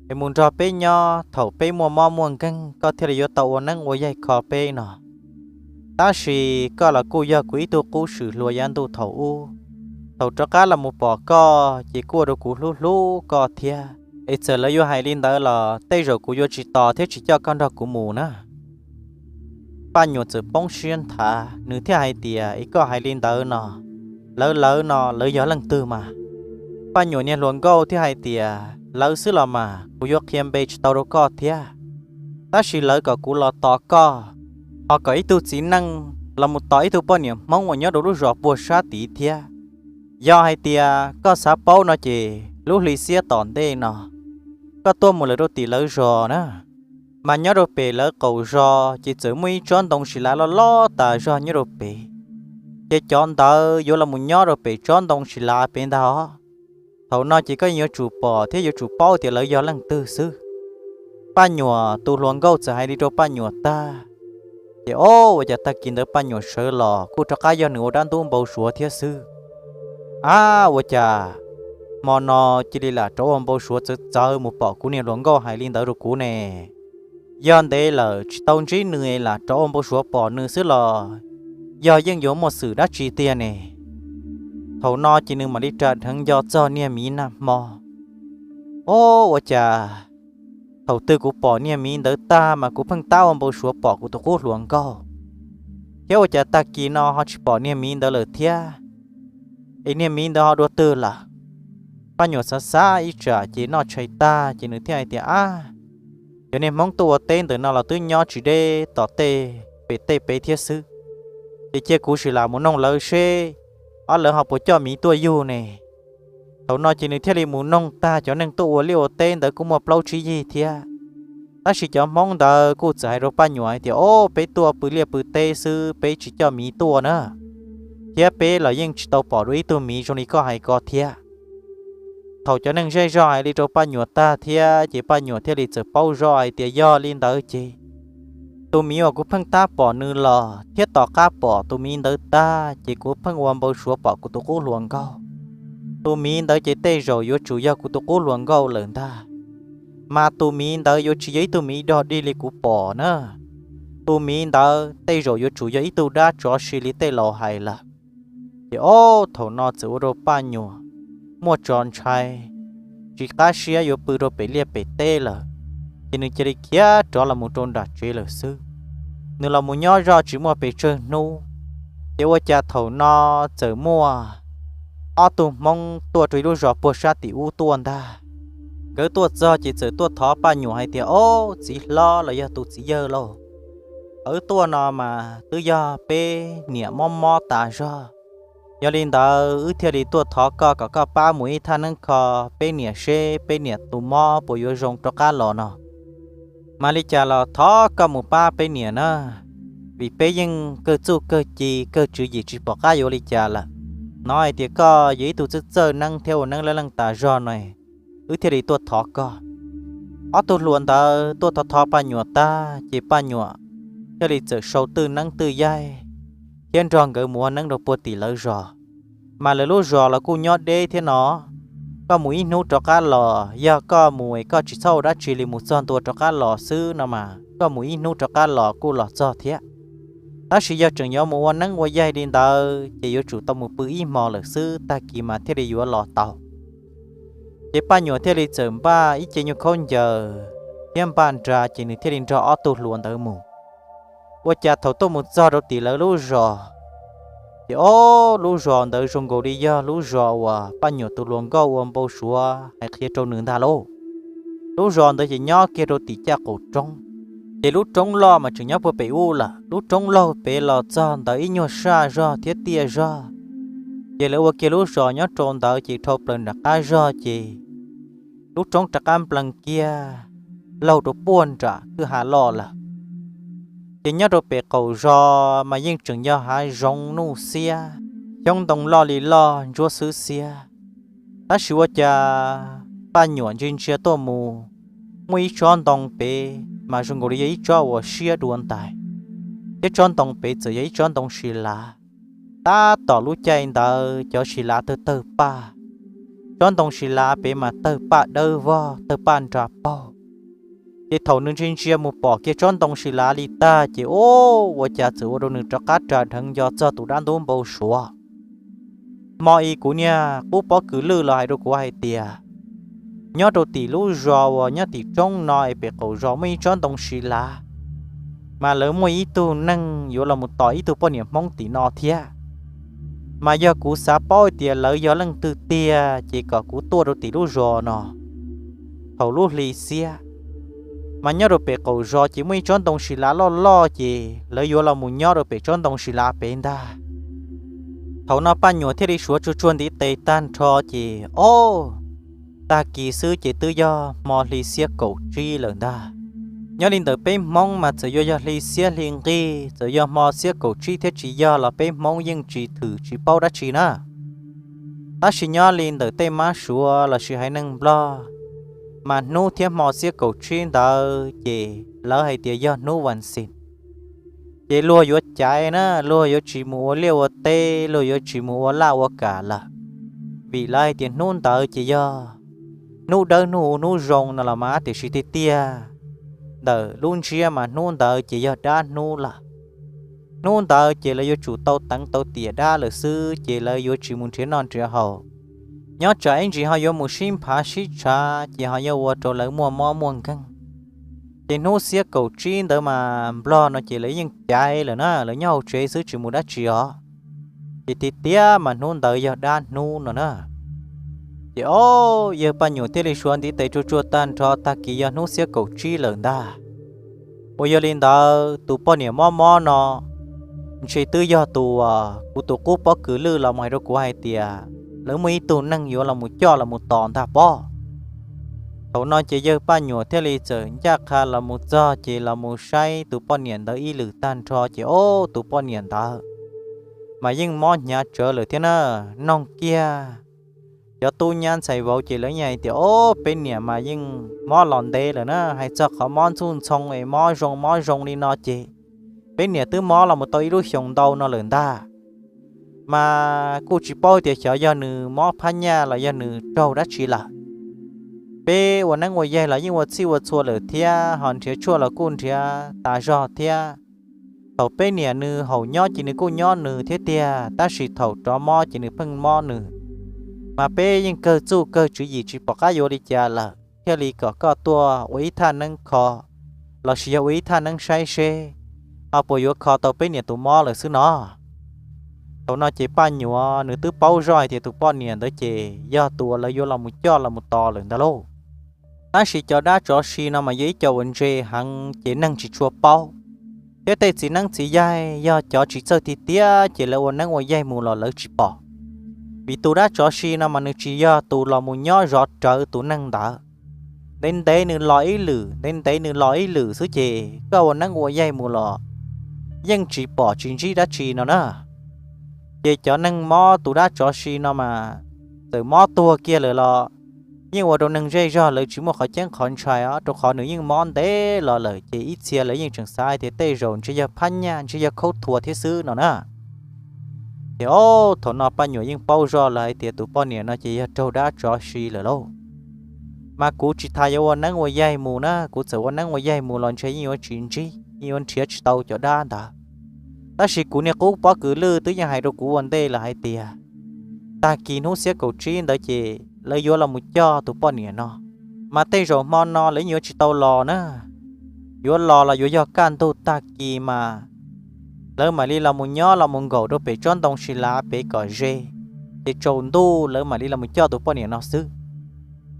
es mus nrog peb nyob, thaum peb muaj mob muaj nkeeg koj thiaj li yuav tau ua neeb ua yaig kho peb no. Tab sis koj los kuj yog kuv ib tug qub swm hluas yav ntuj thaum ub, thaum rov qab los mus pom koj ces kuj ua rau kuv hlub hlub koj thiab, es txawm lawv yuav hais li ntawd los tej zaum kuv yuav tsis tos thiab tsis coj koj nrog kuv mus na. Paj Nyuam txawm poob siab nthav, nws thiaj hais tias, Es koj hais li ntawd no, lawv lawv no lawv yog leej twg mas? Paj Nyuam niag hluas nkauj thiaj hais tias, Lawv xwb los mas kuv yuav qhia npe tsis tau rau koj thiab, tab sis lawv kom kuv los tos koj, ho kom ib tug txiv neej los mus tos ib tug poj niam Hmoob uas nyob rau lub zos puag sab tid thiab. Yog hais tias koj xav paub no ces lub hli xiab tom ntej no, koj tuaj mus lawm rau tim lawv zos na, mas nyob rau pem lawv qaum zos ces txawm muaj ib tsob ntoo sis lav loj loj tas zog nyob rau pem, ces cov ntawd yuav los mus nyob rau pem tsob ntoo sis lav pem ntag os. Thaum no ces koj yeej yuav tsum pom thiab yuav tsum paub tias lawv yog leej twg xwb. Paj Nyuam tus hluas nkauj txawm hais li rau Paj Nyuam tag, ces ob, ua cas tag kis ntawd Paj Nyuam sawv los kuj rov qab yog nws ua dab ntub npau suav thiab xwb. Ab, ua cas hmo no cia li lam rov ua npau suav txawv txawv mus pom kuv niag hluas nkauj hais li ntawd rau kuv ne? Yog ntev lawm tsis tau ntsib nws es lam rov ua npau suav pom nws xwb los yog yeej yuav muaj xwm dab tsi tiag ne? Thaum no ces nws mam li ras dheev nco txog niag miv nag hmo. Ob, ua cas thaum twg kuv pom niag miv ntawd tag mas kuv pheej tab ua npau suav pom kuv tus qub hluas nkauj, thiab ua cas tag kis no ho tsis pom niag miv ntawd lawm thiab? Es niag miv ntawd ho dua twg lawm? Paj Nyuam xav xav ib tsam ces noj tshais tag ces nws thiaj hais tias, Ab, cov niag Hmoob tuaj ua teb ntawm no los twb nyob tsis deb tom tej pem tej pem thiab xwb, ces cia kuv sim lam mus noog lawv seb ob lawv ho puas coj miv tuaj yug ne. Thaum no ces nws thiaj li mus noog tag cov neeg tuaj ua liaj ua teb ntawd kuj muaj plaub tsib yig thiab. Tab sis cov Hmoob ntawd kuj txawm hais rau Paj Nyuam hais tias, Ob, peb tuaj pw liaj pw teb xwb, peb tsis coj miv tuaj na, thiab peb los yeej tsis tau pom dua ib tug miv zoo li koj hais ko thiab. Thaum cov neeg zej zog hais li rau Paj Nyuam tag thiab ces Paj Nyuam thiaj li txawm paub zoj hais tias yog li ntawd ces tus miv uas kuv pheej tab pom nws los thiab tom qab pom tus miv ntawd tag ces kuv pheej ua npau suav pom kuv tus qub hluas nkauj. Tus miv ntawd ces tej zaum yuav tsum yog kuv tus qub hluas nkauj lawm ntag. Mas tus miv ntawd yuav tsis yog ib tug miv dog dig li kuv pom na. Tus miv ntawd tej zaum yuav tsum yog ib tug dab tsov si li tej laus hais lawm. Ces ob, thaum no txawm ua rau Paj Nyuam muaj tso ntshai, tsis qab siab yuav pw rau pem liaj pem teb lawm, ces nws cia li khiav rov los mus rau nram tsev lawm xwb. Nws los mus nyob zoj tsis muaj pes tsawg hnub, Ces ua cas thaum no txawm muaj ob tug Hmoob tuaj rau ib lub zos puag sab tim ub tuaj ntag. Nkawd tuaj txog ces txawm tuaj thov Paj Nyuam hais tias, Ob, txiv hlob los yog tus txiv yawg lauj, wb tuaj no mas twb yog peb niam mob mob tas zog. Yog li ntawd wb thiaj li tuaj thov koj kom koj pab mus ib thaj neeb kho peb niam seb peb niam tus mob puas yuav zoo rov qab los no. Mas li cas los thov koj mus pab peb niam na, vim peb yeej kawg txuj kawg ci kawg tswv yim tsis pom qab yuav li cas lawm. Hnov hais tias koj yog ib tug txawj txawj neeb thiab ua neeb leej leej tas zog no, wb thiaj li tuaj thov koj. Ob tug hluas ntawd tuaj thov thov Paj Nyuam tag ces Paj Nyuam thiaj li txawm sau twj neeb twj yaig thiab nrog nkawd mus ua neeb rau puag tim lawv zos. Mas lawv lub zos los kuj nyob deb thiab no, koj mus ib hnub rov qab los, yog koj mus es koj tsis txhob ua dab tsi li mus txog ntua rov qab los xwb no mas koj mus ib hnub rov qab los kuj los txog thiab. Tab sis yog tseem yuav mus ua neeb ua yaig li ntawd ces yuav tsum tau mus pw ib hmo lawm xwb tag kis mas thiaj li yuav los tau. Ces Paj Nyuam thiaj li txawm npaj ib ce nyuag khaub ncaws thiab npaj nra ces nws thiaj li nrog ob tug hluas ntawd mus. Ua cas thaum tuaj mus txog rau tim lawv lub zos, ces ob lub zos ntawd zoo nkaus li yog lub zos uas Paj Nyuam tus hluas nkauj ua npau suav hais qhia rau nws ntag lauj. Lub zos ntawd ces nyob kiag rau tim caj qaum roob, ces lub roob loj mas tseem nyob puag pem ub lawm, lub roob laug pem los txog ntawd ib nyuag saj zog thiab tiaj zog. Ces lawv ua kiag lub zos nyob rau ntawd ces dhau plaws nram qab zog ces lub roob rov qab nplees kiag laug rau puag nram kwj ha loj lawm. Ces nyob rau pem qaum zos mas yeej tseem yog hav zoov nuj xiab, xyoob ntoo loj li loj ntsuab xwb xiab. Tab sis ua cas Paj Nyuam ntsia ntsia tuaj mus, muaj ib tsob ntoo pem mas zoo nkaus li yog ib tsob uas siab dua ntais, thiab tsob ntoo pem txawm yog ib tsob ntoo si lav. Tab tom lub caij ntawd cov si lav tawg tawg paj, tsob ntoo si lav pem mas tawg paj dawb vog tawg paj nra paug. Ces thaum nws ntsia ntsia mus pom kiag tsob ntoo si lav li tag ces ua cas txawm ua rau nws rov qab ras dheev nco txog tus dab ntub npau suav. Hmo i kuv niag qub pob kws lwj los hais rau kuv hais tias, nyob rau tim lub zos uas nyob tim roob no es pem qaum zos muaj ib tsob ntoo si lav, mas lawv muaj ib tug neeg yuav los mus tos ib tug poj niam Hmoob tim no thiab. Mas yog kuv xav paub tias lawv yog leej twg tiag ces kom kuv tuaj rau tim lub zos no thaum lub hli xiab. Mas nyob rau pem qaum zos ces muaj ib tsob ntoo si lav loj loj ces lawv yuav los mus nyob rau pem tsob ntoo si lav pem ntag. Thaum no Paj Nyuam thiaj li suav tsuag tsuag ntiv tes tag nrho ces, ob, tag kis xwb ces twb yog hmo hli xiab kaum tsib lawm ntag. Nyob li ntawm peb Hmoob mas txawm yuav yog hli xiab hli nqig, txawm yog hmo xiab kaum tsib thiab tsis yog los peb Hmoob yeej tsis thwm tsis paub dab tsi na. Tab sis nyob li ntawm tej mab suav lossis haiv neeg Nplog, mas hnub thiab hmo xiab kaum tsib ntawd ces lawv hais tias yog hnub vas xis. Ces luag yuav caiv na, luag yuav tsis mus ua liaj ua teb, luag yuav tsis mus ua laj ua kam lawm, vim lawv hais tias hnub ntawd ces yog hnub dawb hnub huv hnub zoo no los mas, tiam sis tiag tiag ntawm lub ntsiab mas hnub ntawd ces yog dab hnub lawm. Hnub ntawd ces lawv yuav tsum tau teev tau tiam dab lawm xwb ces lawv yuav tsis mus nrhiav noj nrhiav haus. Nyob tsam ib ntsis ho yuav mus sib nphav sib tshav ces ho yuav ua rau lawv muaj mob muaj nkeeg. Ces hnub xiab kaum tsib ntawd mas Nplog no ces lawv yeej caiv lawm na, lawv nyob hauv tsev xwb tsis mus dab tsi os. Ces tiag tiag mas hnub ntawd yog dab hnub no na. Ces ob, yawg Paj Nyuam thiaj li suav ntiv tes tsuag tsuag tag nrho, tag kis yog hnub xiab kaum tsib lawm ntag. Uas yog li ntawd tus poj niam mob mob no ntshe twb yog tus uas kuv tus qub pob kws lwj los mus hais rau kuv hais tias lawv muaj ib tug neeg yuav los mus coj los mus tos ntag pob. Thaum no ces yawg Paj Nyuam thiaj li txawm ncaj qha los mus txog ces los mus saib tus poj niam ntawd ib lwm tag nrho ces ob, tus poj niam ntawd mas yeej mob hnyav tsawv lawm thiab na. Noog kiag cov tub nyab ntxhais vauv ces lawv yeej hais tias, ob, peb niam mas yeej mob los ntev lawm na, hais txog qhov mob ntxuj ntxhoo es mob zoo mob zoo li no ces peb niam twb mob los mus tau ib lub xyoos ntau no lawm ntag. Mas kuj tsis paub tias xyov yog nws mob phab nyaj los yog nws raug dab tsi lawm. Peb ua neeb ua yaig los yeej ua txhij ua txhua lawm thiab, ho nrhiav tshuaj los kuj nrhiav tas zog thiab. Thaum peb niam nws haum nyob ces nws kuj nyob nws thiab tiag, tab sis thaum rov mob ces nws pheej mob nws. Mas peb yeej kawg txuj kawg tswv yim tsis pom qab yuav li cas lawm, thiaj li kom koj tuaj ua ib thaj neeb kho lossis yog ua ib thaj neeb saib seb ho puas yuav kho tau peb niam tus mob lawm xwb no. Thaum no ces Paj Nyuam nws twb paub zoj hais tias tus poj niam ntawd ces yog tus uas lawv yuav los mus coj los mus tos lawm ntag lauj. Tab sis cov dab tsov si no mas yog ib co uas ntse heev ces neeg tsis tshua paub, thiab tej txiv neeb txiv yaig yog cov tsis txawj tiag tiag ces lawv ua neeb ua yaig mus los lawv tsis pom. Vim tus dab tsov si no mas nws tsis yog tus los mus nyob zov rawv tus neeg ntawd. Ntev ntev nws los ib lwm, ntev ntev nws los ib lwm xwb ces koj ua neeb ua yaig mus los yeej tsis pom tsis ntsib dab tsi no na. Ces cov neeg mob tus dab tsov si no mas txawm mob tuag kiag lawm los yeej ua rau neeg zej zog lawv tsis muaj qhov ceeb qhov ntshai os, rau qhov nws yeej mob ntev los lawm ces ib txhia lawv yeej tseem xav hais tias tej zaum ntshe yog phab nyaj ntshe yog khaub thuas thiab xwb no na. Ces ob thaum no Paj Nyuam yeej paub zoj lawm hais tias tus poj niam no ces yog raug dab tsov si lawm lauj. Mas kuv tsis tas yuav ua neeb ua yaig mus na, kuv txawm ua neeb ua yaig mus los ntshe yeej yuav tsis ntsib, yeej yuav nrhiav tsis tau cov dab ntawd. Tab sis kuv niag qub pob kws lwj twb yeej hais rau kuv ua ntej lawm hais tias tag kis hnub xiab kaum tsib ntawd ces lawv yuav los mus coj tus poj niam no, mas tej zaum hmo no lawv yeej yuav tsis tau los na. Yuav los los yuav yog kaj ntug tag kis mas lawv mam li los mus nyob los mus nkaum rau pem tsob ntoo si lav pem kom ze, ces tsaus ntuj lawv mam li los mus coj tus poj niam no xwb.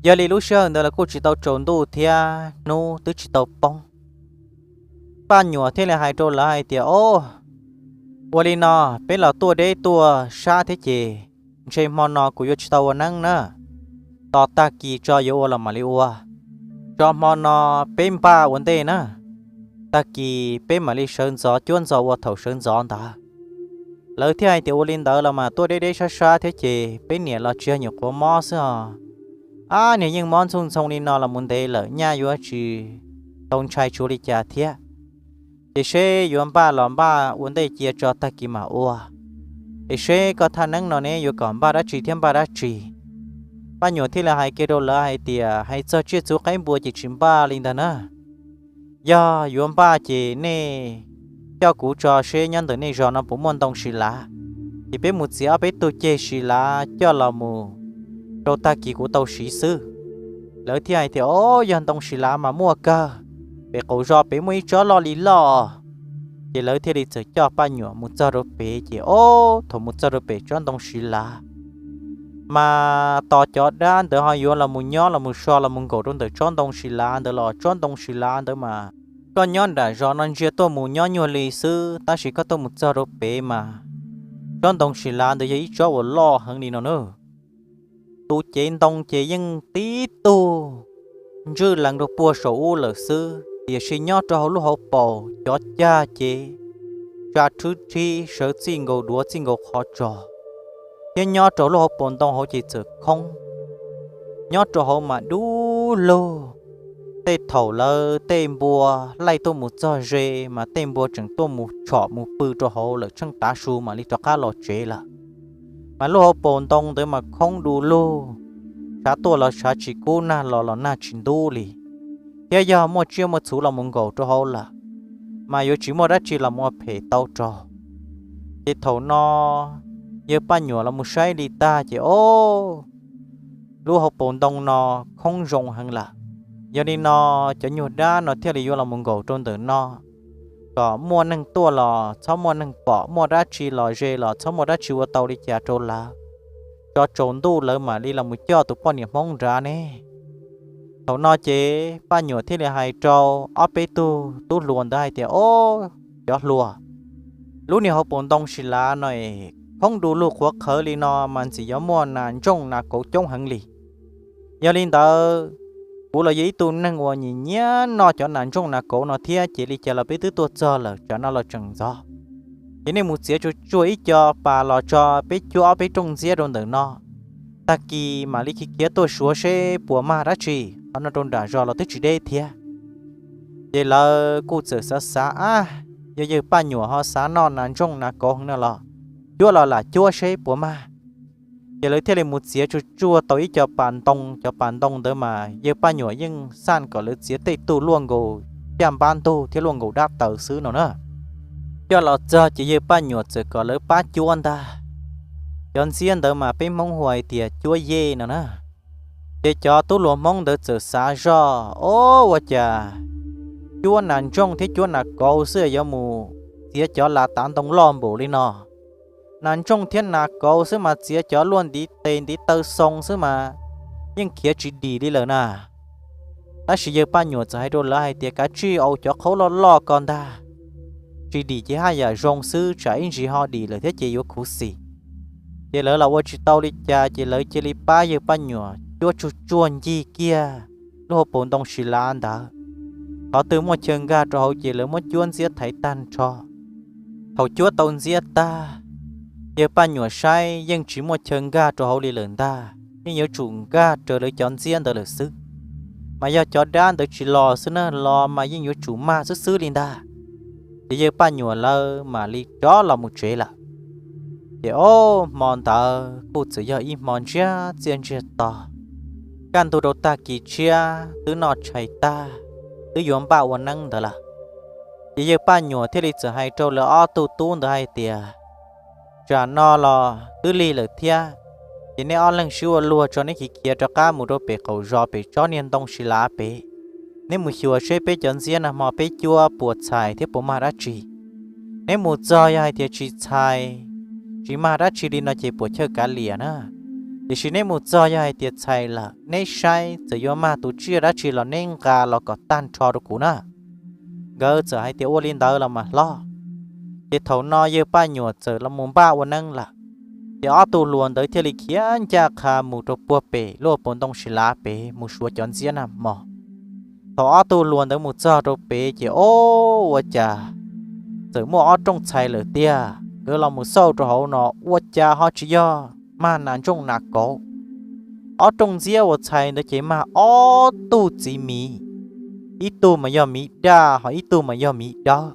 Yog li lub sij hawm ntawd los kuj tsis tau tsaus ntuj thiab hnub twb tsis tau poob. Paj Nyuam thiaj li hais rau lawv hais tias, Ob, ua li no, peb los tuaj deb tuaj sab thiab ces ntshe hmo no kuv yuav tsis tau ua neeb na. Tos tag kis tso yuav ua los mam li ua. Tso hmo no peb npaj ua ntej na, tag kis peb mam li sawv ntxov cuab ntxov ua thaum sawv ntxov ntawd. Lawv thiaj hais tias, Ua li ntawd los mas tuaj deb deb sab sab thiab ces peb niam los tsis yog nyuam qhuav mob xwb os. Ab, niag yeej mob ntxoog ntxhoo li no los mus ntev lawm nyaj yuav tsis tau ntshai tsuav li cas thiab. Ces seb yuav npaj los npaj ua ntej cia tso tag kis mam ua. Es seb koj thaj neeb no ne yuav kom npaj dab tsi thiab npaj dab tsi? Paj Nyuam thiaj li hais kiag rau lawv hais tias, Hais txog tsiaj txhu qaib npua ces tsis npaj li ntag na. Yog yuav npaj ces nej coj kuv tso seb nyob ntawm nej zos no puas muaj ntoo si lav, ces peb mus txiav ob peb tug ceg si lav coj los mus rau tag kis kuv tau siv xwb. Lawv thiaj hais tias, Ob, yog ntoo si lav mas muaj kawg, pem qaum zos pem muaj ib tsob loj li loj. Ces lawv thiaj li txawm coj Paj Nyuam mus txog rau pem ces ob, thaum mus txog rau pem tsob ntoo si lav mas tos cov dab ntawd ho yuav los mus nyob los mus so los mus nkaum rau ntawm tsob ntoo si lav ntawd los tsob ntoo si lav ntawd mas koj nyob nram zos no ntsia tuaj mus nyob nyuag li xwb, tab sis koj tuaj mus txog rau pem mas tsob ntoo si lav ntawd yog ib tsob uas loj heev li no na. Tus cev ntoo ces yeej tib tug ntswj lees rau puag saum ub lawm xwb, tiam sis nyob rau hauv lub hauv paus cov cag ces tsa rhwb rhib sawv txij nkaus duav txij nkaus qhov tso, thiab nyob rau lub hauv paus ntoo hauv ces txawm khoob. Nyob rau hauv mas dub lug. Tej thaum lawv tej npua laij tuaj mus txog ze mas tej npua tseem tuaj mus tshom mus pw rau hauv lawm tsheej tav su mam li rov qab los tsev lawm. Mas lub hauv paus ntoo ntawd mas khoob du lug, tshav tuaj los tshav tsis kub, nag los los nag tsis ntub li, thiab yog muaj tsiaj muaj txhu los mus nkaum rau hauv lawm mas yuav tsis muaj dab tsi los mus ua phem tau rau. Ces thaum no yawg Paj Nyuam los mus saib li tag ces ob, lub hauv paus ntoo no khoob zoo heev lawm. Yog li no cov nyuag dab no thiaj li yuav los mus nkaum rau ntawm no kom muaj neeg tuaj los txhob muaj neeg pom, muaj dab tsi los ze los txhob muaj dab tsi ua tau li cas rau lawv, tso tsaus ntuj lawv mam li los mus coj tus poj niam Hmoob nrad ne. Thaum no ces Paj Nyuam thiaj li hais rau ob peb tug tub hluas ntawd hais tias, Ob, cov hluas, lub niag hauv paus ntoo si lav no es khoob du lug qhuav qhawv li no mas ntxim yuav muaj nas ntsooj nas kauv coob heev li. Yog li ntawd, kuv los yog ib tug neeg uas nyiam nyiam noj cov nas ntsooj nas kauv no thiab, ces li cas los peb twb tuaj txog lawm, tsam no los tseem ntxov. Ces nej mus txiav tsuag tsuag ib co pas los tso peb cuab ob peb rooj ntxiab rau ntawm no, tag kis mam li khiav khiav tuaj suav seb puas mag dab tsi, qhov no rau nram zos los twb tsis deb thiab. Ces lawv kuj txawm xav xav, Ab, yog yawg Paj Nyuam ho xav noj nas ntsooj nas kauv heev no los cuab los lam cuab seb puas mag. Ces lawv thiaj li mus txiav tsuag tsuag tau ib co pas ntoo, cov pas ntoo ntawd mas yawg Paj Nyuam yeej xaj kom lawv txiav tej tug luaj nkaus caj npab ntug thiab luaj nkaus dab taws xwb no na. Coj los txog ces yawg Paj Nyuam txawm kom lawv pab cuab ntag. Cov ntxiab ntawd mas peb Hmoob hu hais tias cuab yej no na. Ces cov tub hluas Hmoob ntawd txawm xav zoj, Ob, ua cas cuab nas ntsooj thiab cuab nas kauv xwb yuav mus txiav cov lav tav ntoo loj npaum li no? nas ntsooj thiab nas kauv xwb mas txiav cov luaj ntiv tes ntiv taw xoo xwb mas yeej khiav tsis dim li lawm na. Tab sis yawg Paj Nyuam txawm hais rau lawv hais tias, Kav tsij ua cov qhaub loj loj ko ntag, tsis dim ces haj yam zoo xwb, tsam ib ntsis ho dim lawm thiab ces yuav khuv xim. Ces lawv los ua tsis tau li cas ces lawv cia li pab yawg Paj Nyuam cuab tsuag tsuag ncig kiag lub hauv paus ntoo si lav ntawd. Qhov twg muaj chaw nkag rau hauv ces lawv muab cuab ntxiab thaiv tag nrho. Thaum cuab tau ntxiab tag, yawg Paj Nyuam saib yeej tsis muaj chaw nkag rau hauv li lawm ntag, yeej yuav tsum nkag raws lawv cov ntxiab ntawd lawm xwb. Mas yog cov dab ntawd tsis los xwb na, los mas yeej yuav tsum mag xwb xwb li ntag. Ces yawg Paj Nyuam lawv mam li rov los mus tsev lawm. Ces ob hmo ntawd kuj txawm yog ib hmo ntsiag txiaj ntsiag to, kaj ntug rau tag kis tshiab twb noj tshais tag, twb yuav npaj ua neeb ntawd lawm. Ces yawg Paj Nyuam thiaj li txawm hais rau lawv ob tug tub ntawd hais tias, Tsam no los twb lig lawm thiab, ces neb ob leeg sib ua luag tso, neb khiav khiav rov qab mus rau pem qaum zos pem tsob niag ntoo si lav pem. Neb mus xyuas seb peb cov ntxiab nag hmo peb cuab puas txhais thiab puas mag dab tsi. Neb mus txog yog hais tias tsis txhais, tsis mag dab tsi li no ces puas chawj kav liam na. Tiam sis neb mus txog yog hais tias txhais lawm, neb saib txawm yuav mag tus tsiaj dab tsi los neb nqa los kom tag nrho rau kuv na. Nkawd txawm hais tias, Ua li ntawd los mas hlob. Ces thaum no yawg Paj Nyuam txawm los mus npaj ua neeb lawm. Ces ob tug hluas ntawd thiaj li khiav ncaj qha mus rau puag pem lub hauv paus ntoo si lav pem mus suav cov ntxiab nag hmo. Thaum ob tug hluas ntawd mus txog rau pem ces, o, ua cas txawm muaj ob rooj txhais lawm tiag. Nkawd los mus xauj rau hauv no ua cas ho tsis yog mag nas ntsooj nas kauv. Ob rooj ntxiab uas txhais ntawd ces mag ob tug txiv miv, ib tug mas yog miv daj ho ib tug mas yog miv dawb.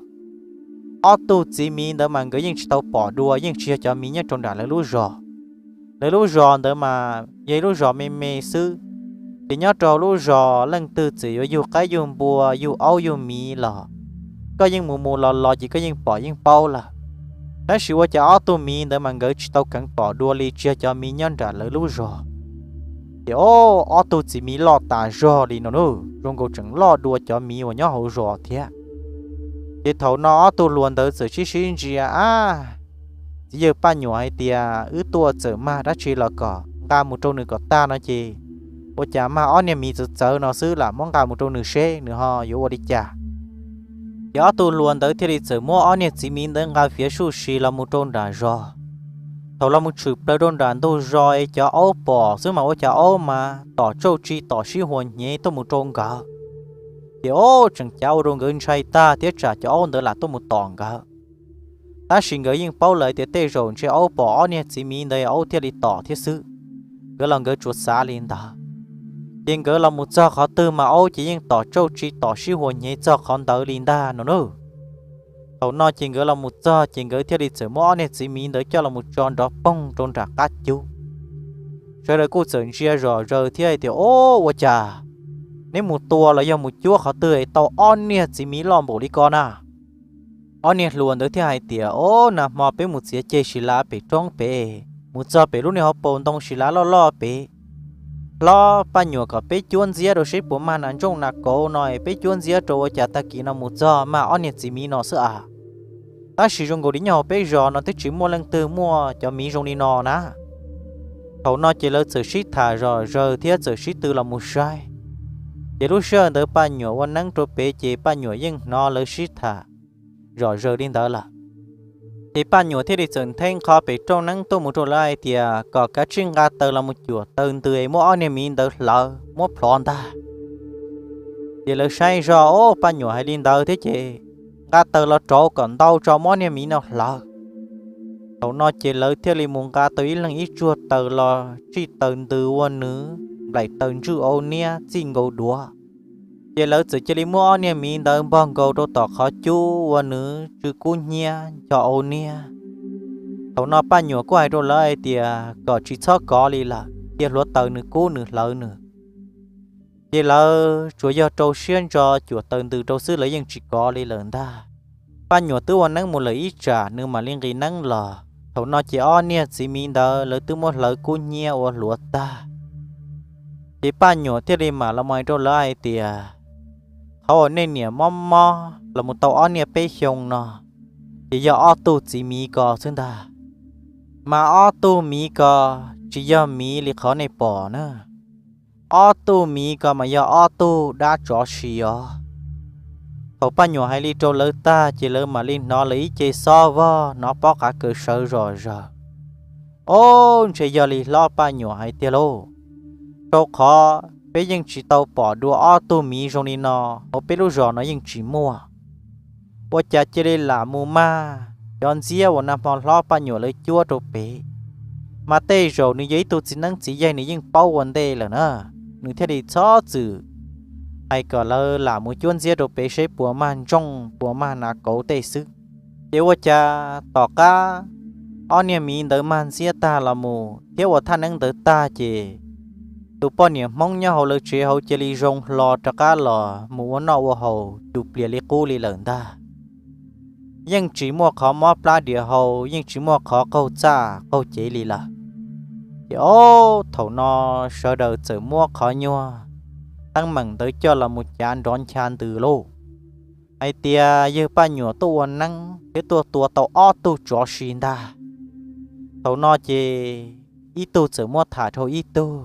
Ob tug txiv miv ntawd mas nkawd yeej tsis tau pom dua, yeej tsis yog cov miv nyob rau nram lawv lub zos. Lawv lub zos ntawd mas yog ib lub zos me me xwb, ces nyob rau lub zos leej twg txawm yuav yug qaib yug npua, yug aub yug miv los koj yeej mus mus los los ces koj yeej pom yeej paub lawm. Tab sis ua cas ob tug miv ntawd mas nkawd tsis tau kheev pom dua li, tsis yog cov miv nyob nram lawv lub zos. Ces o, ob tug txiv miv loj tas zog li no nawb, zoo nkaus tseem loj dua cov miv uas nyob hauv zos thiab. Ces thaum no ob tug hluas ntawd txawm sib sib ntsia, ab, txiv yawg Paj Nyuam hais tias wb tuaj txawm mag dab tsi los kom nqa mus rau nws kom tag no ces ua cas mag ob niag miv txawv txawv no xwb, lam muab nqa mus rau nws seb nws ho yuav ua li cas. Ces ob tug hluas ntawd thiaj li txawm muab ob niag txiv miv ntawd nqa fiav suj si los mus rau nram zos. Thaum los mus tshwm plaws rau nram ntug zos es cov aub pom xwb mas ua cas aub mas tom tsauj tsi tom sib huas hnyev tuaj mus rau nkawd. Ces o, tseem cav ua rau nkawd ntshai tag thiab tsam cov aub ntawd lam tuaj mus tom nkawd. Tab sis nkawd yeej paub lawm tias tej zaum ntshe aub pom ob niag txiv miv ntawd aub thiaj li tom thiab xwb. Nkawd los nkawd tsuas xav li ntawd. Ces nkawd los mus txog qhov twg mas aub ces yeej tom tsauj tsi tom sib huas hnyev txog qhov ntawd li ntag no nawb. Thaum no ces nkawd los mus txog ces nkawd thiaj li txawm muab ob niag txiv miv ntawd coj los mus tso nrov poog rau nram qab cub. Sawv daws kuj txawm ntsia zom zaws thiab hais tias, O, ua cas neb mus tua los yog mus cuab qhov twg es tau ob niag txiv miv loj npaum li ko na? Ob niag hluas ntawd thiaj hais tias, O, nag hmo peb mus txiav ceg si lav pem roob pem, mus txog pem lub niag hauv paus ntoo si lav loj loj pem, hlob Paj Nyuam kom peb cuab ntxiab rau seb puas mag nas ntsooj nas kauv no es peb cuab ntxiab rau ua cas tag kis no mus txog mag ob niag txiv miv no xwb as. Tab sis zoo nkaus li nyob hauv peb zos no twb tsis muaj leej twg muaj cov miv zoo li no na. Thaum no ces lawv txawm sib tham zom zaws thiab txawm sib tw los mus saib. Ces lub sij hawm ntawd Paj Nyuam ua neeb rau pem ces Paj Nyuam yeej hnov lawv sib tham zom zaws li ntawd lawm. Ces Paj Nyuam thiaj li txawm ntheeb qho pem rooj neeb tuaj mus rau lawv hais tias kom kav tsij nqa taws los mus cuam taws ntws es muab ob niag miv ntawd hlawv muab plhov ntag. Ces lawv saib zog, O, Paj Nyuam hais li ntawd thiab ces nqa taws los rauv kom ntau tso muab ob niag miv no hlawv. Thaum no ces lawv thiaj li mus nqa tau ib leeg ib tsuag taws los tsij taws ntws ua nws, nplaim taws ntswj au niab txij nkaus duav. Ces lawv txawm cia li muab ob niag miv ntawd npog nkaus rau tom qhov cub ua nws tsw kub hnyiab ncho au niab. Thaum no Paj Nyuam kuj hais rau lawv hais tias kom tsis txhob kov li lawm, cia hluav taws nws kub nws hlawv nws. Ces lawv tsuas yog rau siab ntso cuam taws ntws rau xwb, lawv yeej tsis kov li lawm ntag. Paj Nyuam twb ua neeb mus lawm ib tsam nws mam li nqis neeb los. Thaum no ces ob niag txiv miv ntawd lawv twb muab hlawv kub hnyiab ua hluav tag. Ces Paj Nyuam thiaj li mam los hais rau lawv hais tias, Qhov uas nej niam mob mob los mus tau ob niaj peb xyoo no, ces yog ob tug txiv miv ko xwb ntag. Mas ob tug miv ko tsis yog miv li qhov nej pom na, ob tug miv ko mas yog ob tug dab tsov si os. Thaum Paj Nyuam hais li rau lawv tag ces lawv mam li hnov lawv ib ce xob vog, hnov pob qav kaws sawv zom zaws. Ob, ntshe yog li hlob Paj Nyuam hais tiag lauj, rau qhov peb yeej tsis tau pom dua ob tug miv zoo li no hauv peb lub zos no yeej tsis muaj. Ua cas cia li lam mus mag cov ntxiab uas nag hmo hlob Paj Nyuam lawv cuab rau pem, mas tej zaum nws yog ib tug txiv neeb txiv yaig nws yeej paub ua ntej lawm na, nws thiaj li txhob txwm hais kom lawv lam mus cuab ntxiab rau pem seb puas mag ntsooj puas mag nas kauv tej xwb. Ces ua cas tom qab ob niag miv ntawd mag ntxiab tag los mus thiab ua thaj neeb ntawd tag ces tus poj niam Hmoob nyob hauv lawv tsev hauv cia li zoo hlo rov qab los mus ua noj ua haus cuv plias li qub li lawm ntag. Yeej tsis muaj qhov mob plab diav hau, yeej tsis muaj qhov qaug txaj qaug cev li lawm. Ces ob, thaum no sawv daws txawm muab qhov nyuag teeb meem ntawd coj los mus cav nrov ncha ntws lauj, hais tias yawg Paj Nyuam tuaj ua neeb thiab tuaj tua tau ob tug tsov si ntag. Thaum no ces ib tug txawm muab tham rau ib tug,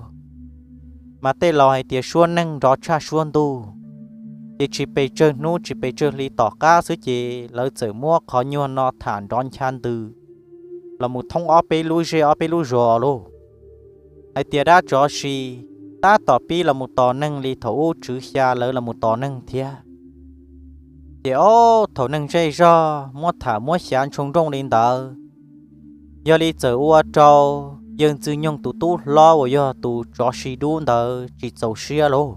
mas tej laus hais tias suab neeg nrov tshaj suab ntuj, ces tsis pes tsawg hnub tsis pes tsawg hli tom qab xwb ces lawv txawm muab qhov nyuag no tham nrov ncha ntws los mus thoob ob peb lub zej ob peb lub zos lauj, hais tias dab tsov si tab tom pib los mus tos neeg li thaum ub tswv xya lawv los mus tos neeg thiab. Ces ob, thaum neeg zej zog muab tham muab xyav ntshoo nrooj li ntawd, yog li txawm ua rau yawg Ntxwg Nyoog tus tub hlob uas yog tus tsov si dub ntawd tsis txaus siab lauj,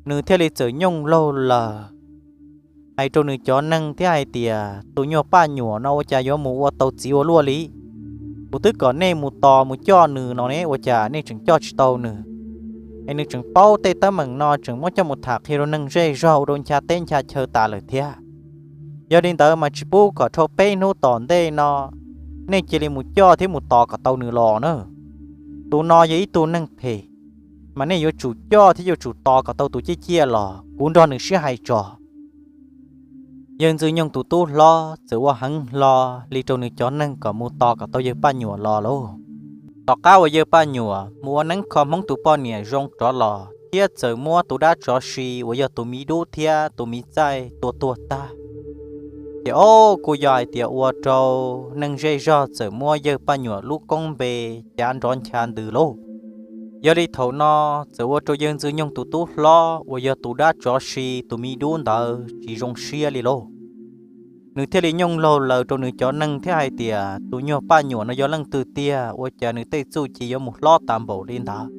nws thiaj li txawm nyooj laug lawm, hais rau nws cov neeg thiab hais tias tus nyuag Paj Nyuam no ua cas yuav mus ua tau txiv ua luaj li. Kuv twb kom nej mus tos mus coj nws no ne ua cas nej tseem coj tsis tau nws, es nws tseem paub tej teeb meem no tseem muab coj mus tham qhia rau neeg zej zog ua rau ncha teb ncha chaw tas lawm thiab. Yog li ntawd mas tsis pub kom dhau peb hnub tom ntej no nej cia li mus coj thiab mus tos kom tau nws los na. Tus no yog ib tug neeg phem, mas nej yuav tsum coj thiab yuav tsum tos kom tau tus ciaj ciaj los kuv nrog nws sib hais tso. Yawg Ntxwg Nyoog tus tub hlob txawm ua heev hlo li rau nws cov neeg kom mus tos kom tau yawg Paj Nyuam los lauj. Tom qab uas yawg Paj Nyuam mus ua neeb kho Hmoob tus poj niam zoo rov los thiab txawm muab tus dab tsov si uas yog tus miv dub thiab tus miv txaij tua tuag tag, ces ob, kuj yog hais tias ua rau neeg zej zog txawm muab yawg Paj Nyuam lub koob npe cav nrov ncha ntws lauj. Yog li thaum no txawm ua rau yawg Ntxwg Nyoog tus tub hlob uas yog tus dab tsov si tus miv dub ntawd tsis zoo siab li lauj. Nws thiaj li nyooj laug lawm rau nws cov neeg thiab hais tias tus nyuag Paj Nyuam no yog leej twg tiag ua cas nws tej txuj ci yuav mus hlob tas npaum li ntawd.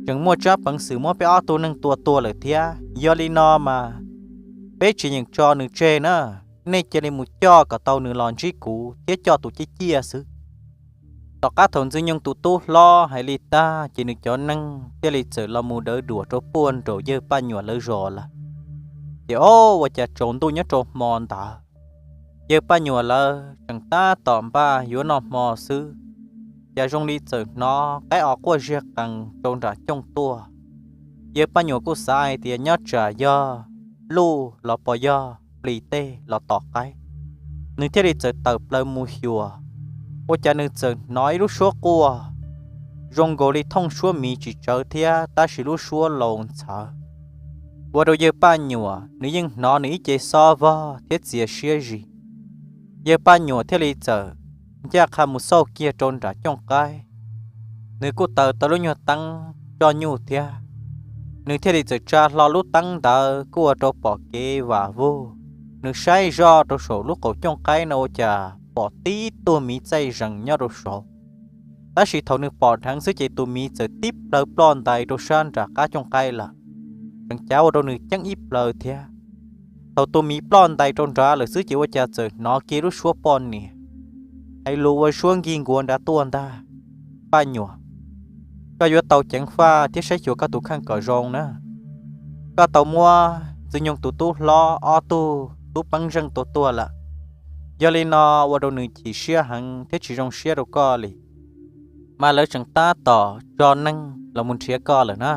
Tseem muaj tsab peev xwm muab peb ob tug neeg tua tuag lawm thiab. Yog li no mas peb tsis yeem tso nws tseg na, nej cia li mus coj kom tau nws los ntsib kuv thiab coj tus ciaj ciaj xwb. Tom qab thaum Ntxwg Nyoog tus tub hlob hais li tag ces nws cov neeg thiaj li txawm los mus daws duam rau puag nraum yawg Paj Nyuam lawv zos lawm. Ces ob, ua cas tsaus ntuj nyob rau hmo ntawd, yawg Paj Nyuam lawv tseem tab tom npaj yuav noj hmo xwb, cas zoo li txawm hnov qaib o quaj ziag qees rau nram cooj tuaj. Yawg Paj Nyuam kuj xav hais tias nyob tsam yog luj los pos yog plis tej los tom qaib, nws thiaj li txawm tawm plaws mus xyuas. Ua cas nws txawm hnov ib lub suab quaj zoo nkaus li thooj suab miv tsis tsawv thiab tab sis lub suab laus ntxhawv, ua rau yawg Paj Nyuam nws yeej hnov nws ib ce xob vog thiab txias siab zis. Yawg Paj Nyuam thiaj li txawm ncaj qha mus xauj kiag rau nram cooj qaib. Nws kuj taws tau lub nyuag teeb toj nyuj thiab, nws thiaj li txawm tsa hlo lub teeb ntawd kuj ua rau pom kev vam vug. Nws saib zoj rau saum lub qaum cooj qaib no ua cas pom tib tug miv txaij zees nyob rau saud. Tab sis thaum nws pom dheev xwb ces tus miv txawm tib plawg ploj ntais rau sab nram qab cooj qaib lawm, tseem cav ua rau nws ceeb ib plawg thiab. Thaum tus miv ploj ntais rau nrad lawm xwb ces ua cas txawm hnov kiag lub suab poj niam hais lus ua suab nkig nkuav nrad tuaj ntag: Paj Nyuam, koj yuav tau ceev faj thiab saib xyuas koj tus kheej kom zoo na. Koj tau muab Ntxwg Nyoog tus tub hlob ob tug tub peeb zeej tua tuag lawm. Yog li no ua rau nws chim siab heev thiab tsis zoo siab rau koj li, mas lawv tseem tab tom tso neeg los mus nrhiav koj lawm na.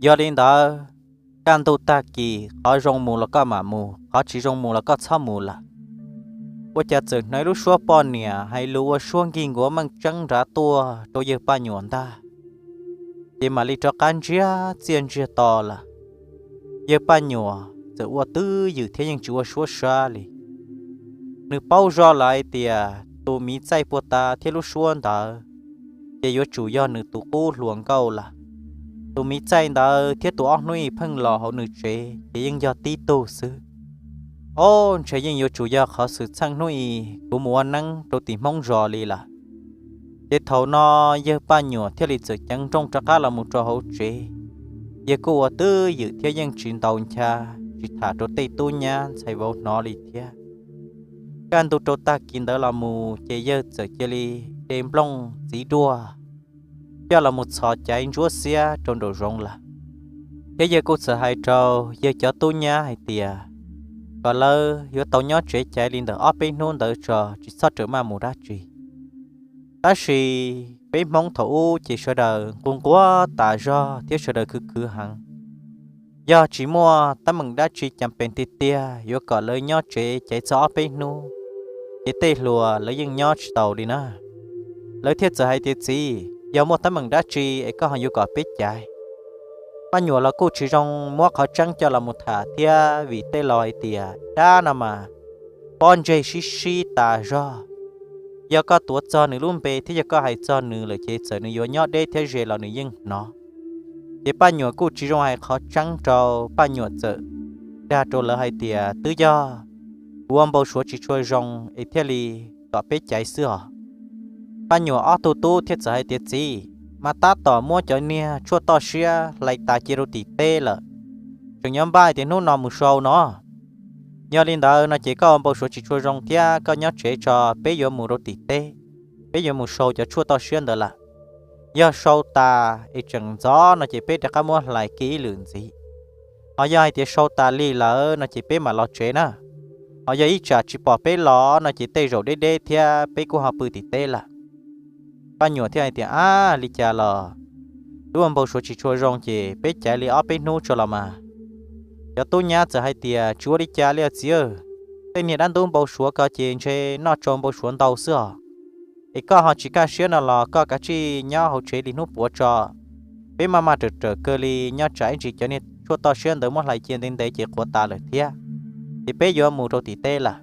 Yog li ntawd, kaj ntug tag kis qhov zoo mus los koj mam mus, qhov tsis zoo mus los koj txhob mus lawm. ua cas txawm hnov lub suab poj niam hais lus ua suab nkig nkuav meej tseeb nrad tuaj rau yawg Paj Nyuam ntag. Ces mam li rov qab ntsiag txiaj ntsiag to lawm. Yawg Paj Nyuam txawm ua twj ywm thiab yeej tsis ua suab sab li. Nws paub zoj lawm hais tias tus miv txaij puag ta thiab lub suab ntawd ces yuav tsum yog nws tus qub hluas nkauj lawm. Tus miv txaij ntawd thiab tus ob hnub ib pheej los hauv nws tsev ces yeej yog tib tug xwb. Ob ntshe yeej yuav tsum yog qhov xwm txheej hnub ib kuv mus ua neeb rau tim Hmoob zos li lawm. Ces thaum no yawg Paj Nyuam thiaj li txawm ceev nrooj rov qab los mus rau hauv tsev. Yawg kuj ua twj ywm thiab yeej tsis ntaus ncha, tsis tham rau tej tub nyab ntxhais vauv hnov li thiab. Kaj ntug rau tag kis ntawd los mus ces yawg txawm cia li de nplooj txiv duaj coj los mus txhos caiv ntsuab xiab rau nraum zoov lawm. Thiab yawg kuj txawm hais rau yawg cov tub nyab hais tias kom lawv yuav tau nyob tsev caiv li ntawm ob peb hnub ntawd tso, tsis txhob rawm maj mus dab tsi. Tab sis peb Hmoob thaum ub ces sawv daws nquag nquag tas zog thiab sawv daws khwv khwv heev. Yog tsis muaj teeb meem dab tsi cas pes tiag tiag yuav kom lawv nyob tsev caiv txog ob peb hnub, ces tej hluas lawv yeej nyob tsis taus li na. Lawv thiaj txawm hais tias, Txiv, yog muaj teeb meem dab tsi es koj ho yuav kom peb caiv? Paj Nyuam los kuj tsis zoo muab qhov tseeb coj los mus tham thiab, vim tej laus hais tias dab no mas pob ntseg sib sib tas zog. Yog koj tuav txog nws lub npe thiab yog koj hais txog nws lawm ces txawm nws yuav nyob deb thiab ze los nws yeej hnov. Ces Paj Nyuam kuj tsis zoo hais qhov tseeb rau, Paj Nyuam txawm dag rau lawv hais tias, Twb yog kuv ua npau suav tsis tshua zoo es thiaj li kom peb caiv xwb os. Paj Nyuam ob tug tub thiaj txawm hais tias, Txiv, mas tab tom muab cov niag tshuaj toj siab hlais tas cia rau tim teb lawm, tseem nyob npaj tias hnub no mus sau no. Yog li ntawd no ces koj ua npau suav tsis tshua zoo thiab koj nyob tsev tso, peb yuav mus rau tim teb, peb yuav mus sau cov tshuaj toj siab ntawd lawm. Yog sau tas es tseem ntxov no ces peb rov qab muab hlais kiag ib lwm ntxiv. Ho yog hais tias sau tas lig lawm no ces peb mam los tsev na. Ho yog ib tsam tsis pom peb los no ces tej zaum deb deb thiab peb kuj ho pw tim teb lawm. Paj Nyuam thiaj hais tias, Ab, li cas los twb ua npau suav tsis tshua zoo ces peb caiv li ob peb hnub tso los mas. Cov tub nyab txawm hais tias, Tsis ua li cas li os txiv, tej niag dab ntub npau suav ko ces ntshe noj tsau npau suav ntau xwb os. Es koj ho tsis kaj siab no los koj kav tsij nyob hauv tsev li hnub puav tso. Peb maj maj rawm rawm kawg li, nyob tsam ib ntsis cov niag tshuaj toj siab ntawd muab hlais cia ntev ntev ces qhuav tas lawm thiab, ces peb yuav mus rau tim teb lawm.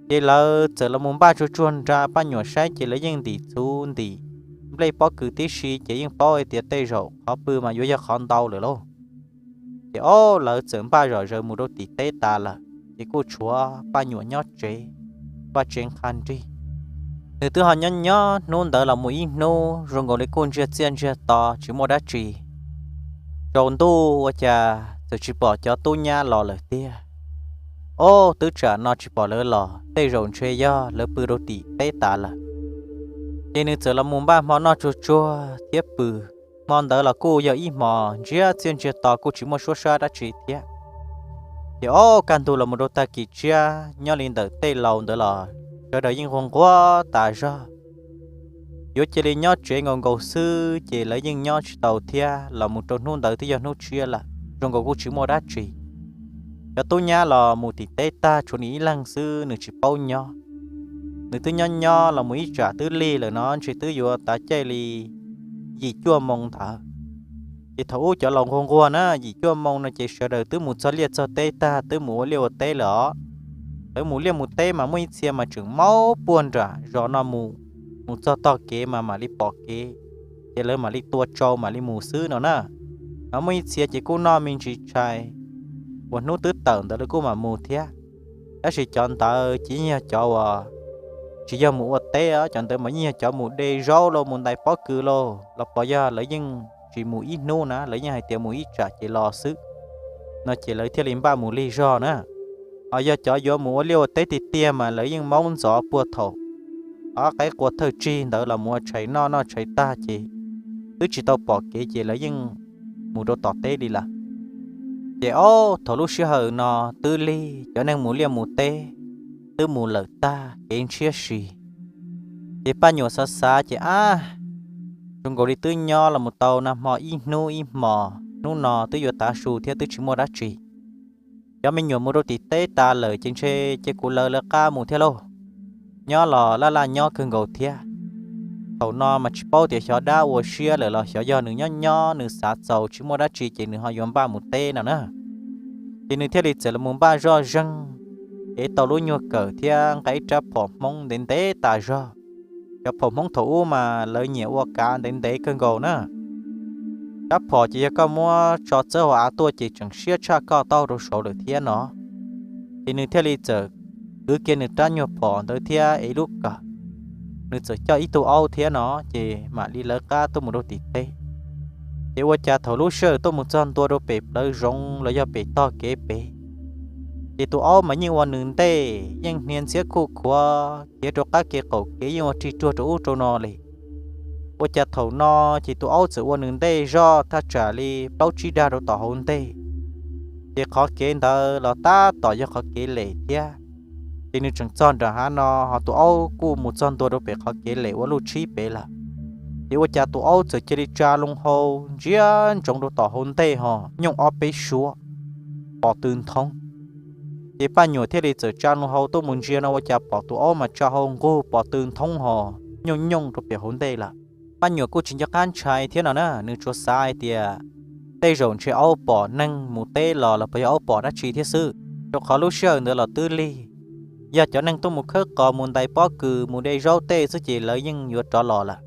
Ces lawv txawm los mus npaj tsuag tsuag nra Paj Nyuam saib ces lawv yeej ntim txhuv ntim nplej pob kws tib si ces yeej paub hais tias tej zaum qhov pw mas yuav yog qhov ntau lawm lauj. Ces ob lawv txawm npaj zom zaws mus rau tim teb tas lawm ces kuj tshuav Paj Nyuam nyob tsev, vaj tsev nqha nrig. Nws twb ho nyob nyob hnub ntawd los mus ib hnub zoo nkaus li kuj ntsiag txiaj ntsiag to tsis muaj dab tsi. Tsaus ntuj ua cas txawm tsis pom cov tub nyab los lawm tiag. Ob, twb tsam no tsis pom lawv los tej zaum ntshe yog lawv pw rau tim teb tas lawm. Ces nws txawm los mus npaj hmo noj tsuag tsuag thiab pw. Hmo ntawd los kuj yog ib hmo ntsiag txiaj ntsiag to kuj tsis muaj suab sab dab tsi thiab. Ces ob kaj ntug los mus rau tag kis tshiab nyob li ntawm tej laus ntawd los sawv daws yeej nquag nquag tas zog. Yuav cia li nyob tsev nkaus nkaus xwb ces lawv yeej nyob tsis tau thiab, los mus rau hnub ntawd twb yog hnub tshiab lawm zoo nkaus kuj tsis muaj dab tsi. Cov tub nyab los mus tim teb tag tshuav nws ib leeg xwb nws tsis paub nyob. Nws twb nyob nyob los mus ib tsam twb lig lawm no ntshe twb yuav tav caij li yim cuaj moo ntawd. Ces thaum ub cov laus nquag nquag na yim cuaj moo no ces sawv daws twb mus txog liaj txog teb tag twb mus ua liaj ua teb lawm os. Lawv mus liaj mus teb mas muaj ib txhia mas tseem maub puag nram zos no mus, mus txog tog kev mas mam li pom kev, ces lawv mam li tua tsau mam li mus xwb no na. Mas muaj ib txhia ces kuj noj me ntsis tshais, uas hnub twb tawm ntawd lawv kuj mam mus thiab. Tab sis cov ntawd ces yeej yog cov uas tsis yog mus ua teb os, cov ntawd mas yeej yog cov mus de zaub los mus ntais pob kws los los pos yog lawv yeej tsis mus ib hnub na, lawv yeej hais tias mus ib tsam ces los xwb no ces lawv thiaj li npaj mus lig zog na. Ho yog cov yuav mus ua liaj ua teb tiag tiag mas lawv yeej maub ntxov puag thaum ob qaib qua thawj tsig ntawd los mus ua tshais noj, noj tshais tag ces twb tsis tau pom kev ces lawv yeej mus rau tom teb li lawm. Ces ob thaum lub sij hawm no twb lig, cov neeg mus liaj mus teb twb mus lawm tag kev ntshiab si. Ces Paj Nyuam xav xav ces ab, zoo nkaus li twb nyob los mus tau nag hmo ib hnub ib hmos, hnub no twb yuav tav su thiab twb tsis muaj dab tsi. Cov me nyuam mus rau tim teb tas lawm ces ntshe cia kuv lawv lawv qab mus thiab lauj. nyob los laj laj nyob kawg nkaus thiab. Thaum no mas tsis paub tias xyov dab ua siab lawm los xyov yog nws nyob nyob nws xav txaus tsis muaj dab tsi ces nws ho yuav npaj mus teb no na. Ces nws thiaj li txawm los npaj zoj zeeg, ev tau lub nyuag kawm thiab nqa ib rab phom Hmoob ntev ntev tas zog. Cov phom Hmoob thaum ub mas lawv nyiam ua kav ntev ntev kawg nkaus na. Rab phom ces yog koj muab tso txawb hauv av tuaj ces tseem siab tshaj koj taub hau rau saud lawm thiab no. Ces nws thiaj li txawm kwv kiag nws rab nyuag phom ntawd thiab ev lub kawm, nws txawm coj ib tug aub thiab no, ces mam li lawv qab tuaj mus rau tim teb. Ces ua cas thaum lub sij hawm tuaj mus txog ntua rau pem plawv zoov los yog pem tog kev pem, ces tus aub mas yeej ua nws ntej, yeej hnia ntxhiab khuj khuav khiav rau qab kev qaum kev, yeej ua rig ruag rau ub rau no li. Ua cas thaum no ces tus aub txawm ua nws ntej zoj thaj tsam li plaub tsib dag rau tom hauv ntej. Ces qhov kev ntawd los tab tom yog qhov kev lem thiab. Ces nws tseem txog nram hav no, ho tus aub kuj mus txog ntua rau pem qhov kev lem ua luj tshib pem lawm. Ces ua cas tus aub txawm cia li tsa loo hau ntsia ntsoov rau tom hauv ntej ho nyooj ob peb suab, pom tw nthoob. Ces Paj Nyuam thiaj li txawm tsa loo hau tuaj mus ntsia no ua cas pom tus aub mas tsa hau nqug pom tw nthoob ho nyooj nyooj rau pem hauv ntej lawm. Paj Nyuam kuj tsis nco qab ntshai thiab no na, nws tsuas xav hais tias tej zaum ntshe aub pom neeg mus teb los los puas yog aub pom dab tsi thiab xwb, rau qhov lub sij hawm ntawd los twb lig, yog cov neeg tuaj mus khawb qos mus ntais pob kws mus de zaub tej xwb ces lawv yeej yuav rov los lawm.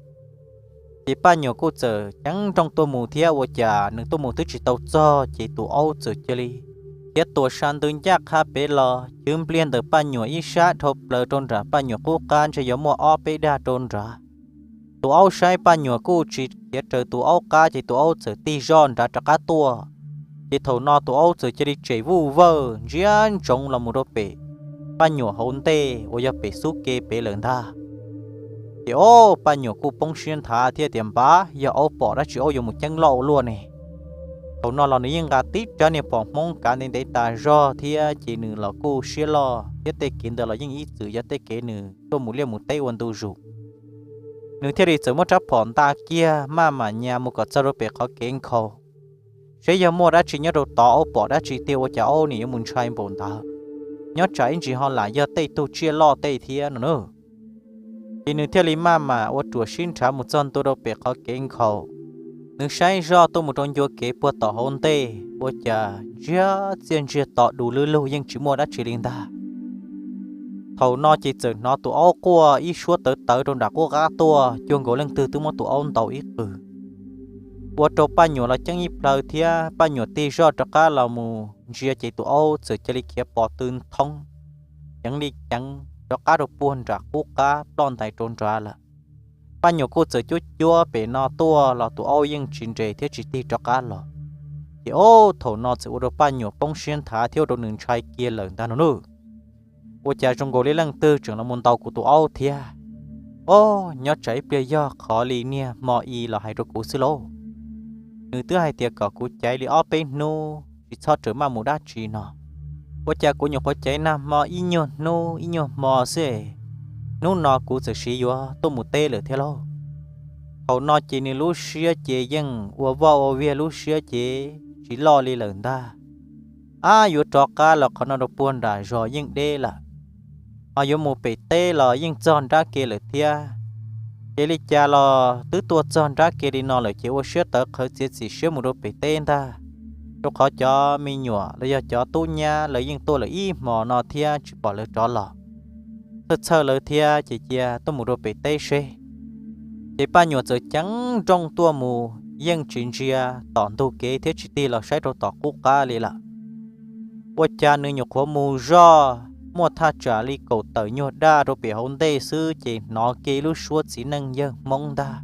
Ces Paj Nyuam kuj txawm ceev nrooj tuaj mus thiab ua cas nws tuaj mus twb tsis tau txog ces tus aub txawm cia li khiav tuam sa ntws ncaj qha pem los chwv npliag ntawm Paj Nyuam ib sab dhau plaws rau nram Paj Nyuam qub qab ntshe yuav muaj ob peb dag rau nrad. Tus aub saib Paj Nyuam kuj tsis khiav raws tus aub qab ces tus aub txawm tig zoj nrad rov qab tuaj. Ces thaum no tus aub txawm cia li tsem vuj vawj ntsia ntsoov los mus rau pem Paj Nyuam hauv ntej uas yog pem xub ke pem lawm ntag. Ces o, Paj Nyuam kuj poob siab nthav thiab tias npab yog aub pom dab tsi aub yuav mus ceeb loj ua luaj ne. Thaum no los nws yeej nqa tib rab niag phom Hmoob kav ntev ntev tas zog thiab ces nws los kuj siab loj thiab tej kev ntawd los yeej ib txwm yog tej kev nws tuaj mus liaj mus teb ua ntu zus. Nws thiaj li txawm muab rab phom nta kiag maj mam nyas mus kom txog rau pem qhov kev nkhaus, seb yog muaj dab tsi nyob rau tod, aub pom dab tsi tiag ua cas aub niam yuav mus ntshai npaum ntawd. Nyob tsam ib ntsis ho lam yog tej tug tsiaj loj tej thiab no na. Ces nws thiaj li maj mam ua ruam sib nrhav mus txog ntua rau pem qhov kev nkhaus. Nws saib zoj tuaj mus rau ncua kev puag tom hauv ntej ua cas ntsiag txiaj ntsiag to du lug lug yeej tsis muaj dab tsi li ntag. Thaum no ces txawm hnov tus aub quaj ib suab tawv tawv rau nram qub qab tuaj cuag nkaus leej twg twb muab tus aub ntaus ib qws. Ua rau Paj Nyuam los ceeb ib plhaw thiab Paj Nyuam tig zoj rov qab los mus ntsia ces tus aub txawm cia li khiav pos tw nthoob ceev li ceev rov qab rau puag nram qub qab ploj ntais rau nrad lawm. Paj Nyuam kuj txawm cuab cuab pem no tuaj los tus aub yeej tsis nres thiab tsis tig rov qab los. Ces o, thaum no txawm ua rau Paj Nyuam poob siab nthav thiab ua rau nws ntshai kiag lawm ntag no nawb. Ua cas zoo nkaus li leej twg tseem los mus ntaus kuv tus aub thiab? O, nyob tsam ib pliag yog qhov li niag hmo i los hais rau kuv xwb lauj. Nws twb hais tias kom kuv caiv li ob peb hnub tsis txhob rawm maj mus dab tsi no. Ua cas kuv nyuam qhuav caiv nag hmo ib nyuag hnub ib nyuag hmo xwb, hnub no kuv txawm siv yuav tuaj mus teb lawm thiab lauj. Thaum no ces nws lub siab ces yeej ua vaj ua viag, lub siab ces tsis loj li lawm ntag. Ab, yuav rov qab los qhov no rau puag nram zos yeej deb lawm, ho yuav mus pem teb los yeej txog nrab ke lawm thiab. Ces li cas los twb tuaj txog nrab ke li no lawm ces ua siab tawv qhawv txiav txim siab mus rau pem teb ntag, rau qhov cov me nyuam los yog cov tub nyab lawv yeej tuaj lawm ib hmos no thiab tsis pom lawv rov los. Txhawj txhawj lawv thiab ces cia tuaj mus rau pem teb seb. Ces Paj Nyuam txawm ceev nrooj tuaj mus yeej tsis ntsia tom ntug kev thiab tsis tig los saib rau tom qub qab li lawm. Ua cas nws nyuam qhuav mus zoj muaj thaj tsam li kaum tawm nyuag daj rau pem hauv ntej xwb ces hnov kiag ib lub suab txiv neej yawg Hmoob ntag,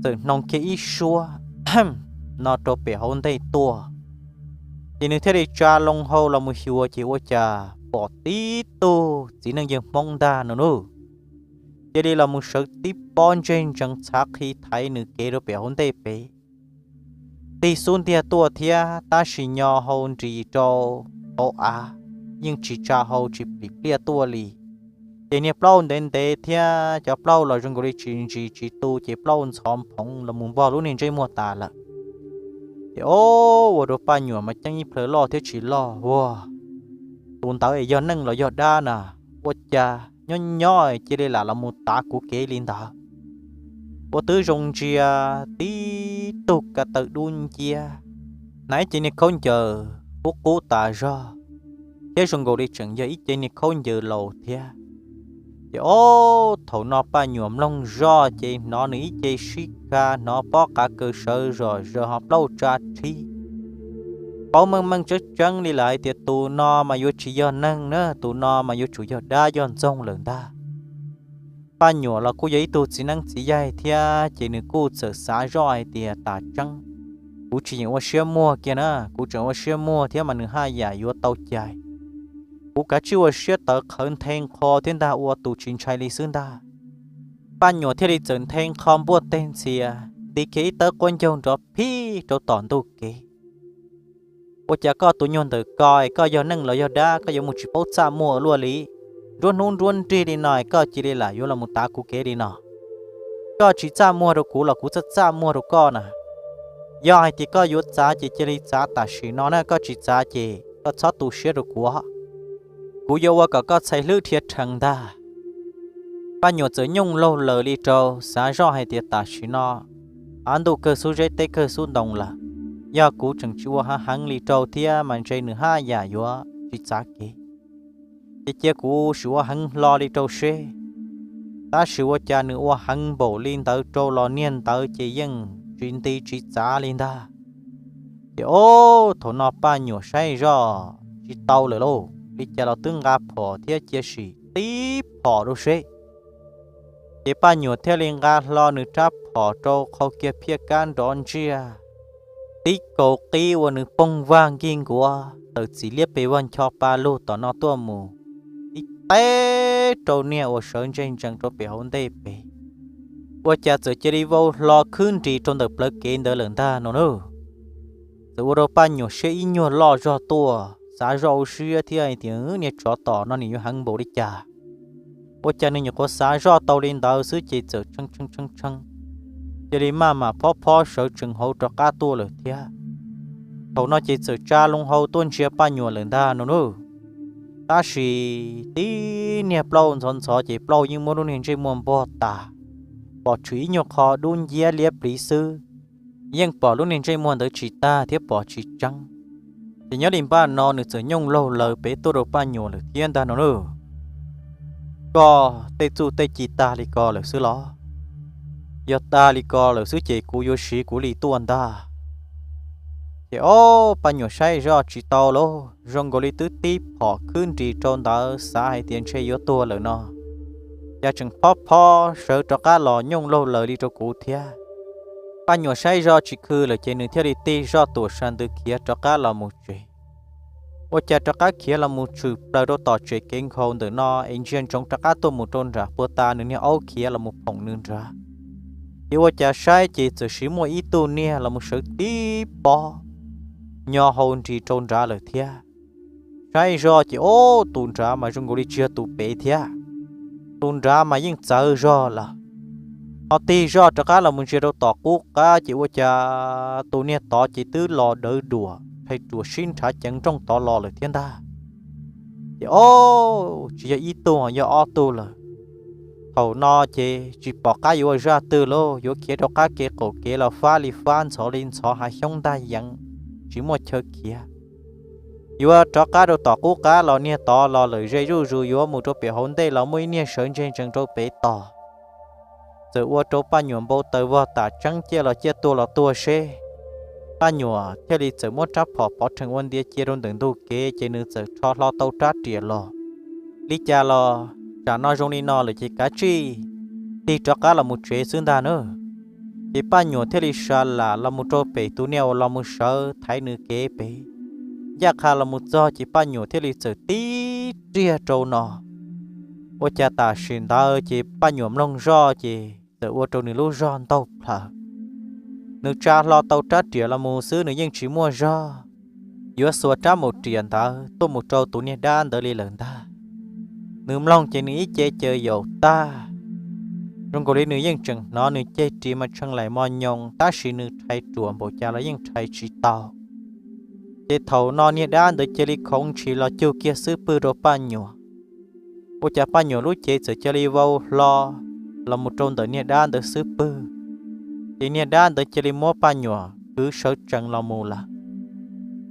txawm hnoos kiag ib suab no rau pem hauv ntej tuaj. Ces nws thiaj li tsa loo hau los mus xyuas ces ua cas pom tib tug txiv neej yawg Hmoob ntag no nawb. Cia li los mus sawv tib pob ntseg ntsees txhav qhi thaiv nws kev rau pem hauv ntej pem. Tig xub ntiag tuaj thiab tab sis nyo hau nris rau hauv av, yeej tsis tsa hau tsis plim pliaj tuaj li. Ces niag plaub ntev ntev thiab cov plaub los zoo nkaus li tsis ntsis tsis tu ces plaub ntxhov nphoov los mus npog lub niag ntsej muag tas lawm. Ces o, ua rau Paj Nyuam mas ceeb ib plhaw loj thiab tsis loj ua, tus ntawd es yog neeg los yog dab na? Ua cas nyob nyob cia li lam los mus tav kuv kev li ntawd. Ua twb zoo ntsia tib tug ko taw dub nciab, hnav ib ce niag khaub ncaws qub qub tas zog, thiab zoo nkaus li tseem yog ib ce niag khaub ncaws laus thiab. Ces ob thaum no Paj Nyuam mloog zoj ces hnov nws ib ce sib kha, hnov pob qav kaws sawv zom zaws ho plaub tsa rhib. Paub meej meej tseeb tseeb li lawm hais tias tus no mas yuav tsis yog neeg na, tus no mas yuav tsum yog dab yog ntxoog lawm ntag. Paj Nyuam los kuj yog ib tug txiv neeb txiv yaig thiab ces nws kuj txawm xav zoj hais tias, Tam tseeb, kuv tsis yeem ua siab muag kiag na, kuv tseem ua siab muag thiab mas nws haj yam yuav tau cai. Kuv kav tsij ua siab tawv qhawv nthe nqho thiab ntag, ua tus tsis ntshai li xwb ntag. Paj Nyuam thiaj li txawm nthe nqho npuaj teg ntxhias, nti kiag ib tawb quab ncaug nrov phij rau tom ntug kev. Ua cas koj tus nyuag ntawm ko es koj yog neeg los yog dab, koj yuav mus tsis paub txaj muag luaj li? Nruab hnub nruab nrig li no es koj cia li lam yuav los mus tav kuv kev li no. Koj tsis txaj muag rau kuv los kuv txaj txaj muag rau koj na. Yog hais tias koj yuav txav ces cia li txav tam sim no na, koj tsis txav ces koj txhob tu siab rau kuv. Kuv yuav ua kom koj txhais hlwb dhia rhees ntag. Paj Nyuam txawm nyooj laug laws li rau, xav zoj hais tias, Tam sim no av ntuj kawg xub zeb, teb kawg xub ntoo lawm, yog kuv tseem tsis ua heev heev li rau thiab mas ntshe nws haj yam yuav tsis txav kev. Ces cia kuv sim ua heev hlo li rau seb. Tab sis ua cas nws ua heev npaum li ntawd rau los niag ntawd ces yeej tsis nti tsis txav li ntag. Ces ob thaum no Paj Nyuam saib zoj tsis tau lawm lauj, li cas los twb nqa phom thiab, cia sim tib phom rau seb. Ces Paj Nyuam thiaj li nqa hlo nws rab phom rau qhau kiag phiaj kab nrov ntsiag, tib kaus qib ua nws poog vag nkig nkuav tawm txim liab pes vag ncho pa lug tom no tuaj mus, tib teb rau niag uas sawv ntseg ntsees rau pem hauv ntej pem. Ua cas txawm cia li vau hlo khwb nris rau ntawm plawv kev ntawd lawm ntag no na. Txawm ua rau Paj Nyuam siab ib nyuag loj zog tuaj, xav zoj ua siab thiab hais tias, Niag tsov tom no nws yuav heev npaum li cas? Ua cas nws nyuam qhuav xav zoj tau li ntawd xwb ces txawm tshee tshee tshee tshee, cia li maj mam phob phob sawv tsees hauv rov qab tuaj lawm thiab. Thaum no ces txawm tsa loo hau tuaj ntsia Paj Nyuam lawm ntag no na. Tab sis tib niag plaub ntxhov ntxhov ces plaub yeej muab lub niag ntsej muag npog tas, pom tshwm ib nyuag qho dub nciab liab pliv xwb. Yeej pom lub niag ntsej muag ntawd tsis tag thiab pom tsis tseeb. Ces nyob li npaj no nws txawm nyooj laug laws pem tuaj rau Paj Nyuam lawm thiab ntag no na. Koj tej txuj tej ci tag li ko lawm xwb los? Yog tag li ko lawm xwb ces kuv yuav siv kuv li tuaj ntag. Ces ob Paj Nyuam saib zoj tsis tau lauj, zoo nkaus li twb tib phom khwb nris rau ntawd xav hais tias ntshe yuav tuag lawm no, cas tseem phob phob sawv rov qab los nyooj laug laws li rau kuv thiab. Paj Nyuam saib zoj tsis khw lawm ces nws thiaj li tig zoj tuam sa ntws khiav rov qab los mus tsev. Ua cas rov qab khiav los mus tshwm plaws rau tom tsev kev nkhaus ntawm no es ntsia ntsoov rov qab tuaj mus rau nram puag ta nws niag aub khiav los mus phoom nws nrad. Ces ua cas saib ces txawm siv muaj ib tug niag los mus sawv tib pob nyo hau nris rau nrad lawm thiab. Saib zoj ces ob tus nrad mas zoo nkaus li tsis yog tus pem thiab, tus nrad mas yeej txawv zog lawm. Ho tig zoj rov qab los mus ntsia rau tom qub qab ces ua cas tus niag tod ces twb los dawv duam rhais ruam sib nrhav ceev nrooj tod los lawm thiab ntag. Ces ob, tsis yog ib tug, yog ob tug lawm. Thaum no ces tsis pom qab yuav ua zaj twg lauj, yuav khiav rau qab kev qaum kev los fab li fab, ntxhov li ntxhov, hav xyoob ntag yeev, tsis muaj chaw khiav. Yuav rov qab rau tom qub qab los niag tod los lawm ze zuj zus, yuav mus rau pem hauv ntej los muaj ib niag sawv ntseg ntsees rau pem tos. Txawm ua rau Paj Nyuam npau taws vog, tam tseeb ciaj los ciaj, tuag los tuag seb. Paj Nyuam thiaj li txawm muab rab phom pov rhees ua ntiav cia rau ntawm ntug kev ces nws txawm rho hlo tau rab riam los. Li cas los tsam no zoo li no lawm ces kav tsij tig rov qab los mus tsev xwb ntag na. Ces Paj Nyuam thiaj li sa lam los mus rau pem tus niag uas los mus sawv thaiv nws kev pem. Ncaj qha los mus txog ces Paj Nyuam thiaj li txawm tib riag rau no. Ua cas tam sim ntawd ces Paj Nyuam mloog zoj ces txawm ua rau nws lub zog ntaug plhaws. Nws tsa hlo tau rab riam los mus xwb nws yeej tsis muaj zog yuav xuas rab mus riam ntawd tuaj mus rau tus niag dab ntawd li lawm ntag. Nws mloog ces nws ib ce caws yaum tag, zoo nkaus li nws yeej tseem hnov nws ceg ris mas tshee laim mos nyoos, tab sis nws rhais ruam npaum cas los yeej rhais tsis tau. Ces thaum no niag dab ntawd cia li khoov ntshis los cug kiag xub pwg rau Paj Nyuam. Ua cas Paj Nyuam lub cev txawm cia li vau hlo los mus rau ntawm niag dab ntawd xub pwg, ces niag dab ntawd cia li muab Paj Nyuam kwv sawv tsees los mus lawm.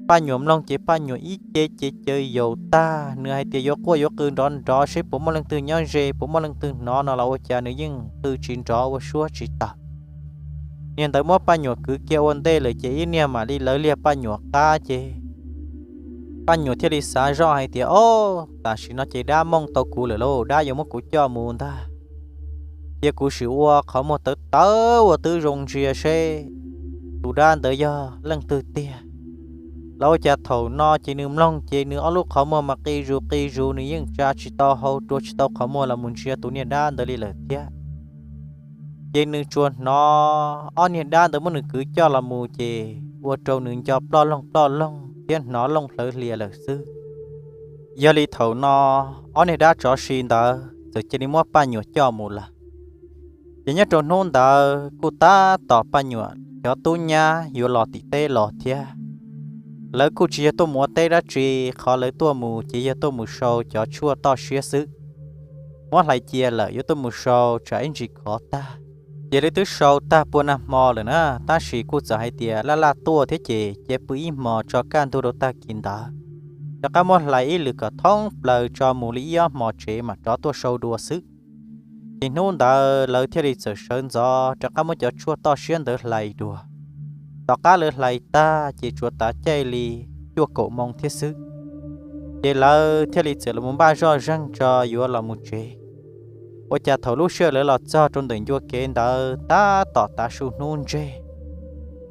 Paj Nyuam mloog ces Paj Nyuam ib ce ces caws yaus tag, nws hais tias yuav quaj yuav qw nrov nrov seb puas muaj leej twg nyob ze, puas muaj leej twg hnov no los ua cas nws yeej qw tsis nrov ua suab tsis tawm. Niag ntawd muab Paj Nyuam kwv kiag ua ntej lawm ces ib niag mam li lawv liag Paj Nyuam qab ces Paj Nyuam thiaj li xav zoj hais tias, Ob, tam sim no ces dab mooj tau kuv lawm lauj, dab yuav muab kuv coj mus ntag. Cia kuv sim ua qhov muag tawv tawv ua twb zoo ntsia seb tus dab ntawd yog leej twg tiag. Los ua cas thaum no ces nws mloog ces nws ob lub qhov muag mas qi zus qi zus, nws yeej tsa tsis tau hau, rua tsis tau qhov muag los mus ntsia tus niag dab ntawd li lawm thiab. Ces nws tsuas hnov ob niag dab ntawd muab nws kwv coj los mus ces ua rau nws nco ploj loog ploj loog thiab hnov looj hlawv hlias lawm xwb. Yog li thaum no ob niag dab tsov si ntawd txawm cia li muab Paj Nyuam coj mus lawm. Ces nyob rau hnub ntawd kuj tab tom Paj Nyuam cov tub nyab yuav los tim teb los thiab. Lawv kuj tsis yog tuaj mus ua teb dab tsi, qhov lawv tuaj mus ces yog tuaj mus sau cov tshuaj toj siab xwb. Muab hlais cia lawm yuav tuaj mus sau tsam ib ntsis khov tag. Ces lawv twb sau tag pua nag hmo lawm na, tab sis kuj txawm hais tias laj laj tuaj thiab ces cia pw ib hmos tso kaj ntug rau tag kis ntawd, rov qab muab hlais ib lwm kom thoob plaws tso mus li ib ob hmos tsev mam rov tuaj sau dua xwb. Ces hnub ntawd lawv thiaj li txawm sawv ntxov rov qab muab cov tshuaj toj siab ntawd hlais dua. Tom qab lawv hlais tag ces tsuas tav caij li cuaj kaum moo thiab xwb. Ces lawv thiaj li txawm los npaj zoj zeeg tso yuav los mus tsev. Ua cas thaum lub sij hawm lawv los txog rau ntawm ncua kev ntawd tab tom tav su hnub ntseg,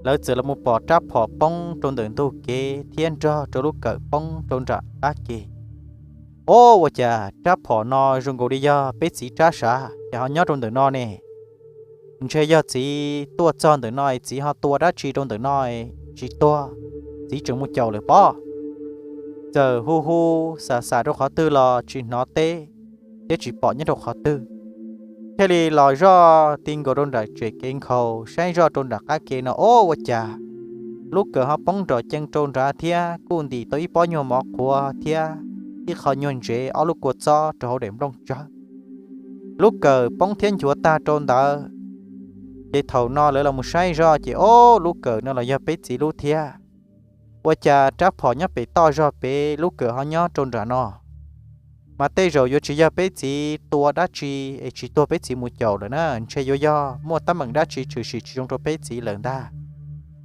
lawv txawm los mus pom rab phom poob rau ntawm ntug kev thiab nrog rau lub kawm poob rau nram qab ke. Ob, ua cas rab phom no zoo nkaus li yog peb txiv rab sav ces ho nyob rau ntawm no ne? Ntshe yog txiv tuaj txog ntawm no es txiv ho tua dab tsi rau ntawm no, tsis tuag, txiv tseem mus caum lawm pob. Txawm hu hu xam xam rau qhov twg los tsis hnov teb thiab tsis pom nyob rau qhov twg. Thiaj li los zoj ti nkaus rau nram tsem kev nkhaus saib zoj rau nram qab ke no, ob, ua cas lub kawm ho poob nrom cees rau nrad thiab kuj ntim tau ib pob nyuag mov qhuav thiab ib qho nyuag ntsev ob lub kua txob rau hauv daim nplooj tsawb. Lub kawm poob thiab nchuav tag rau ntawd. Ces thaum no lawv los mus saib zoj ces ob, lub kawm no los yog peb txiv lub thiab. Ua cas rab phom nyob pem toj zog pem, lub kawm ho nyob rau nram no? Mas tej zaum yuav tsis yog peb txiv tua dab tsi es tsis tuag peb txiv mus caum lawm na, ntshe yuav yog muaj teeb meem dab tsi tshwm sim tsis zoo rau peb txiv lawm ntag.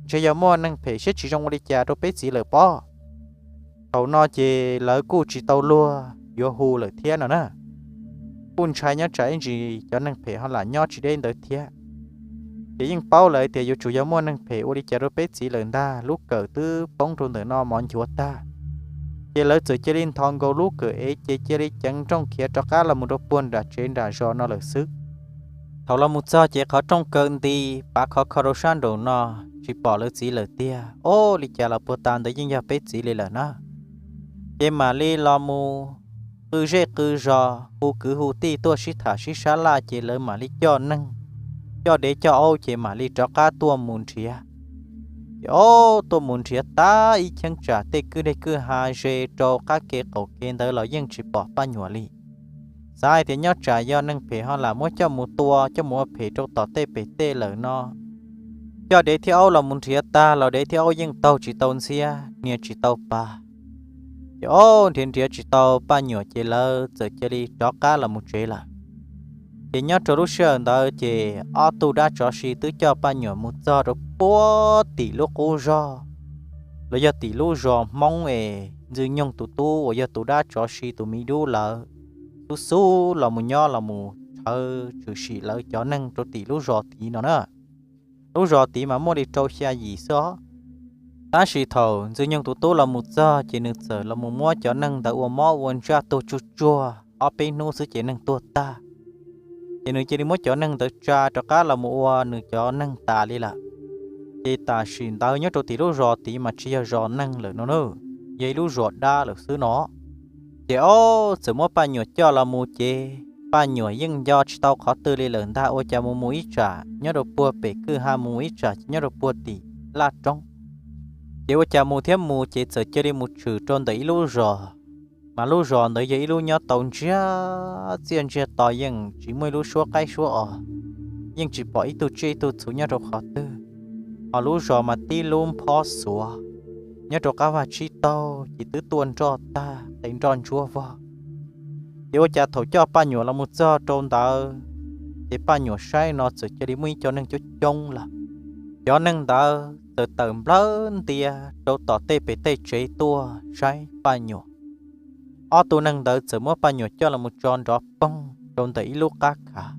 Ntshe yog muaj neeg phem siab tsis zoo ua li cas rau peb txiv lawm pob. Thaum no ces lawv kuj tsis tau luag yuav hu lawm thiab no na. Kuj ntshai nyob tsam ib ntsis cov neeg phem ho lam nyob tsis deb ntawd thiab. Ces yeej paub lawm tias yuav tsum yog muaj neeg phem ua li cas rau peb txiv lawm ntag, lub kawm twb poob rau ntawm no mov nchuav tag. Ces lawv txawm cia li nthos nkaus lub kawm ev ces cia li ceev nrooj khiav rov qab los mus rau puag nram tsev nram zos no lawm xwb. Thaum los mus txog ces qhov rooj kaw nti pav khov kho rau sab nraum no, tsis pom lawv txiv lawm tiag. Ob, li cas los puag ta ntawd yeej yog peb txiv li lawm na. Ces mam li los mus qw zej qw zos hu kwv hu tij tuaj sib tham sib sab laj ces lawv mam li coj neeg, coj dev coj aub ces mam li rov qab tuaj mus nrhiav. Ces ob, tuaj mus nrhiav tag ib cheeb tsam tej kwj deg kwj ha ze rau qab ke qaum kev ntawd los yeej tsis pom Paj Nyuam li. Xav hais tias nyob tsam yog neeg phem ho lam muab coj mus tua coj mus ua phem rau tom tej pem tej lawm no. Coj dev thiab aub los mus nrhiav tag los dev thiab aub yeej taug tsis tau ntxhiab, hnia tsis tau pa. Ces ob, nrhiav nrhiav tsis tau Paj Nyuam ces lawv txawm cia li rov qab los mus tsev lawm. Ces nyob rau lub sij hawm ntawd ces ob tug dab tsov si twb coj Paj Nyuam mus txog rau puag tim lub qub zog, los yog tim lub zos Hmoob es Ntxwg Nyoog tus tub uas yog tus dab tsov si tus miv dub lawv xub xub los mus nyob los mus tshawv tshwm sim lawv cov neeg rau tim lub zos tid no na. Lub zos tid mas muaj li rau xya yim xwb os. Tab sis thaum Ntxwg Nyoog tus tub los mus txog ces nws txawm los mus muab cov neeg ntawd ua mob ua ntsaj tuag tsuag tsuag ob peb hnub xwb ces neeg tuag tag. Ces nws cia li muab cov neeg ntawd tsa rov qab los mus ua nws cov neeg tas li lawm. Ces tam sim ntawd nyob rau tim lub zos tid mas tsis yog zos neeg lawm no na, yog ib lub zos dab lawm xwb no. Ces ob, txawm muab Paj Nyuam coj los mus ces Paj Nyuam yeej nco tsis tau qhov twg li lawm ntag, ua cas mus mus ib tsam nyob rau puag pem kwj ha, mus mus ib tsam ces nyob rau puag tim laj roob. Ces ua cas mus thiab mus ces txawm cia li mus tshwm rau ntawm ib lub zos Mas lub zos ntawd yog ib lub nyob tau ntsiag txiaj ntsiag to, yeej tsis muaj ib lub suab qaib suab os, yeej tsis pom ib tug tsiaj ib tug txhu nyob rau qhov twg. Hos lub zos mas tib lub nphob xuav nyob rau qab vaj tsib taug ces twb tuaj nroj tag qe nroj ntsuab vog. Ces ua cas thaum coj Paj Nyuam los mus txog rau ntawd, ces Paj Nyuam saib no txawm cia li muaj ib co neeg coob coob lawm. Cov neeg ntawd txawm tawm nplawg ntias rau tom tej pem tej tsev tuaj saib Paj Nyuam. Ob tug neeg ntawd txawm muab Paj Nyuam coj los mus tso nrov poog rau ntawm ib lub qab khav.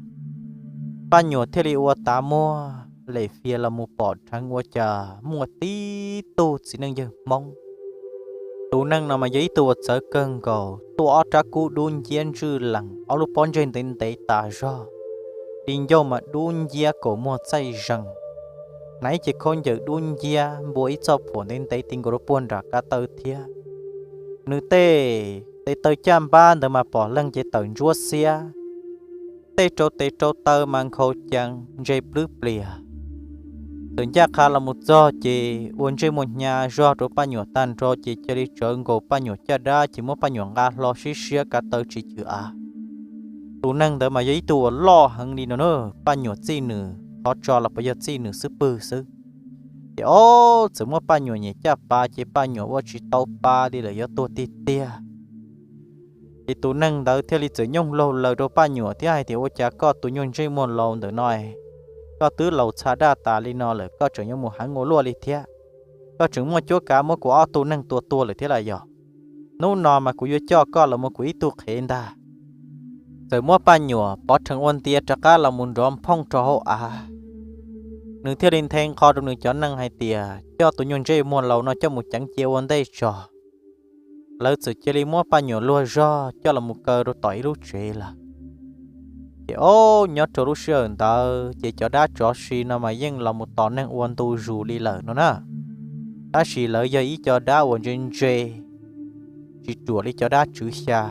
Paj Nyuam thiaj li ua tav muag lem fias los mus pom dheev ua cas muaj tib tug txiv neej yawg Hmoob. Tus neeg no mas yog ib tug uas txawv kawg nkaus, tuaj ob rab kub dub nciab ntswj lees, ob lub pob ntseg ntev ntev tas zog, di ncauj mas dub nciab kaum muag txaij zees, hnav ib ce khaub ncaws dub nciab npua ib txoj phuam ntev ntev ti nkaus rau puag nram kav taw thiab. Nws tej tes taw caj npab ntawd mas pom leeg ces tawm ntsuab xiab, tej rau tes rau taw mas nkhaus cees ntse plwb plias. Txawm ncaj qha los mus txog ces ua ntsej muag hnyav zog rau Paj Nyuam tag nrho ces cia li tsawv nkaus Paj Nyuam caj dab ces muab Paj Nyuam nqa hlo siab siab kav taw tsis cwm av. Tus neeg ntawd mas yog ib tug uas loj heev li no na, Paj Nyuam txij nws qhov tso los puas yog txij nws xub pwg xwb. Ces ob txawm muab Paj Nyuam nyem caj pas ces Paj Nyuam ua tsis tau pa li lawm yuav tuag tiag tiag. Ces tus neeg ntawd thiaj li txawm nyooj laug laws rau Paj Nyuam thiab hais tias, Ua cas koj tus nyuag ntsej muag laus ntawm no, koj twb laus txha daj tas li no lawm koj tseem yuav mus heev ua luaj li thiab? Koj tseem muaj cuab kav muab kuv ob tug neeg tua tuag lawm thiab los yog? Hnub no mas kuv yuav coj koj los mus kuv ib tug qhev ntag. Txawm muab Paj Nyuam pov rhees ua ntias rov qab los mus nrov nphooj rau hauv av. Nws thiaj li nthe nqho rau nws cov neeg hais tias, Coj tus nyuag ntsej muag laus no coj mus ceev cia ua ntej tso. Lawv txawm cia li muab Paj Nyuam luag zog coj los mus kaw rau tom ib lub tsev lawm. Ces ob nyob rau lub sij hawm ntawd ces cov dab tsov si no mas yeej los mus tos neeg ua ntu zus li lawm no na. Tab sis lawv yog ib co dab uas ntse ntse, tsis ruam li cov dab tswv xya.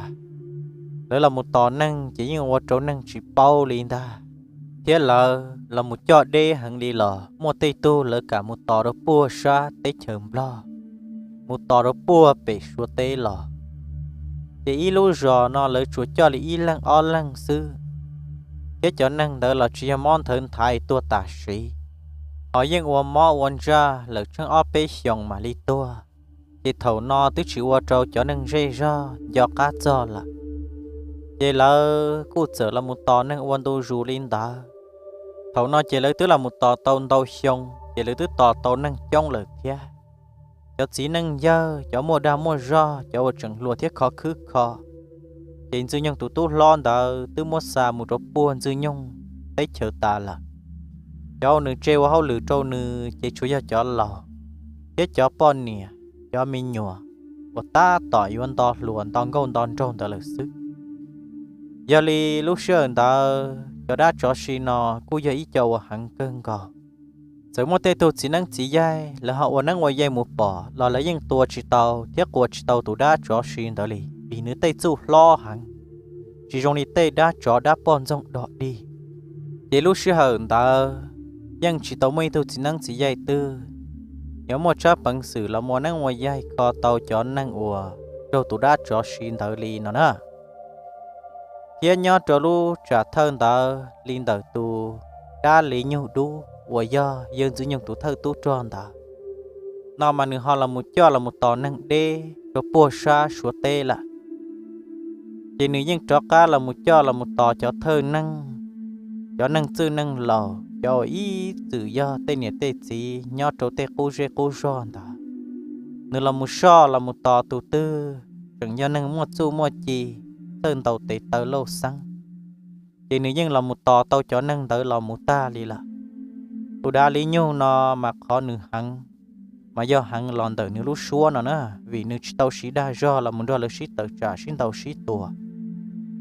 Lawv los mus tos neeg ces yeej ua rau neeg tsis paub li ntag. Thiab lawv los mus coj deb heev li los muaj tej tug lawv kam mus tos rau puag sab teb chaws Nplog, mus tos rau puag pem Suav teb los. Ces ib lub zos no lawv tsuas coj li ib leeg ob leeg xwb, thiab cov neeg ntawd los tsis yog mob nthawv nthaiv tuag tam sim, ho yeej ua mob ua ntsaj lawm tsheej ob peb xyoos mam li tuag. Ces thaum no twb tsis ua rau cov neeg zej zog nco qab txog lawm. Ces lawv kuj txawm los mus tos neeg ua ntu zus li ntawd. Thaum no ces lawv twb los mus tos tau ntau xyoo ces lawv twb tos tau neeg coob lawm thiab. Cov txiv neej yawg, cov muaj dag muaj zog, cov uas tseem hluas thiab khov khwb kho, ces Ntxwg Nyoog tus tub hlob ntawd twb muab xa mus rau puag Ntxwg Nyoog teb chaws tas lawm. Cov uas nws tse ua hauj lwm rau nws ces tsuas yog cov laus, thiab cov poj niam, cov me nyuam uas tab tom yuav nto hluas nto nkauj nto nraug ntawd lawm xwb. Yog li lub sij hawm ntawd cov dab tsov si no kuj yog ib co uas heev kawg nkaus. Txawm muaj tej tug txiv neeb txiv yaig lawv ho ua neeb ua yaig mus pom los lawv yeej tua tsis tau thiab quas tsis tau tus dab tsov si ntawd li, vim nws tej txuj hlob heev, tsis zoo li tej dab tsov dab poj ntxoog dog dig. Ces lub sij hawm ntawd yeej tsis tau muaj ib tug txiv neeb txiv yaig twg yuav muaj tsab peev xwm los ua neeb ua yaig kho tau cov neeg uas raug tus dab tsov si ntawd li no na. Thiab nyob rau lub tsam thawj ntawd li ntawm tus dab li nyug dub uas yog yawg Ntxwg Nyoog tus thawj tub rog ntawd no mas nws ho los mus coj los mus tos neeg deb rau puag sab Suav teb lawm. Ces nws yeej rov qab los mus coj los mus tos cov thawj neeg, cov neeg txwj neeg laus, cov uas ib txwm yog tej niam tej txiv nyob rau tej qub zej qub zog ntawd. Nws los mus soj los mus tos tus twg tseem yog neeg muaj txuj muaj ci, txawj ntaus tes taw lauj xeeb, ces nws yeej los mus tos tau cov neeg ntawd los mus tag li lawm. Tus dab li nyug no mas qhov nws heev mas yog heev los ntawm nws lub suab no na, vim nws tsis tau siv dag zog los mus nrog lawv sib tawm tsam sib ntaus sib tua.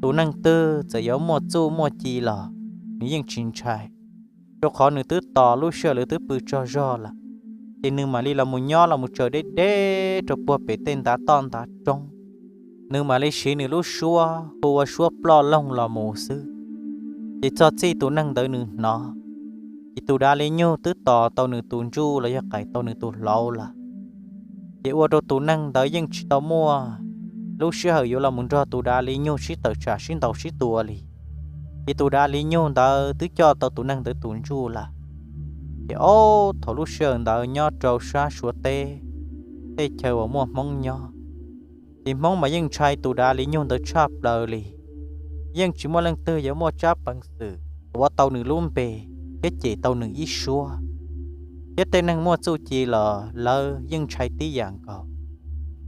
Tus neeg twg txawm yuav muaj txuj muaj ci los nws yeej tsis ntshai, rau qhov nws twb tos lub sij hawm lawv twb pw tsaug zog lawm, ces nws mam li los mus nyob los mus tsaws deb deb rau puag pem tej ntav toj ntav roob. Nws mam li siv nws lub suab hu ua suab ploj loog los mus xwb. Ces txog txij tus neeg ntawd nws hnov, ces tus dab li nyug twb tos tau nws tus ntsuj los yog qais tau nws tus hlauv lawm. Ces ua rau tus neeg ntawd yeej tsis tau muaj lub sij hawm yuav los mus nrog tus dav li nyug sib tawm tsam sib ntaus sib tua li. Ces tus dav li nyug ntawd twb coj tau tus neeg ntawd tus ntsuj lawm. Ces ob thaum lub sij hawm ntawd nyob rau sab Suav teb, tej chaw uas muaj Hmoob nyob, ces Hmoob mas yeej ntshai tus dav li nyug ntawd tshaj plaws li. Yeej tsis muaj leej twg yuav muaj tsab peev xwm tuav tau nws lub npe thiab cem tau nws ib suab. Thiab tej neeg muaj txuj ci los lawv yeej ntshai tib yam nkaus.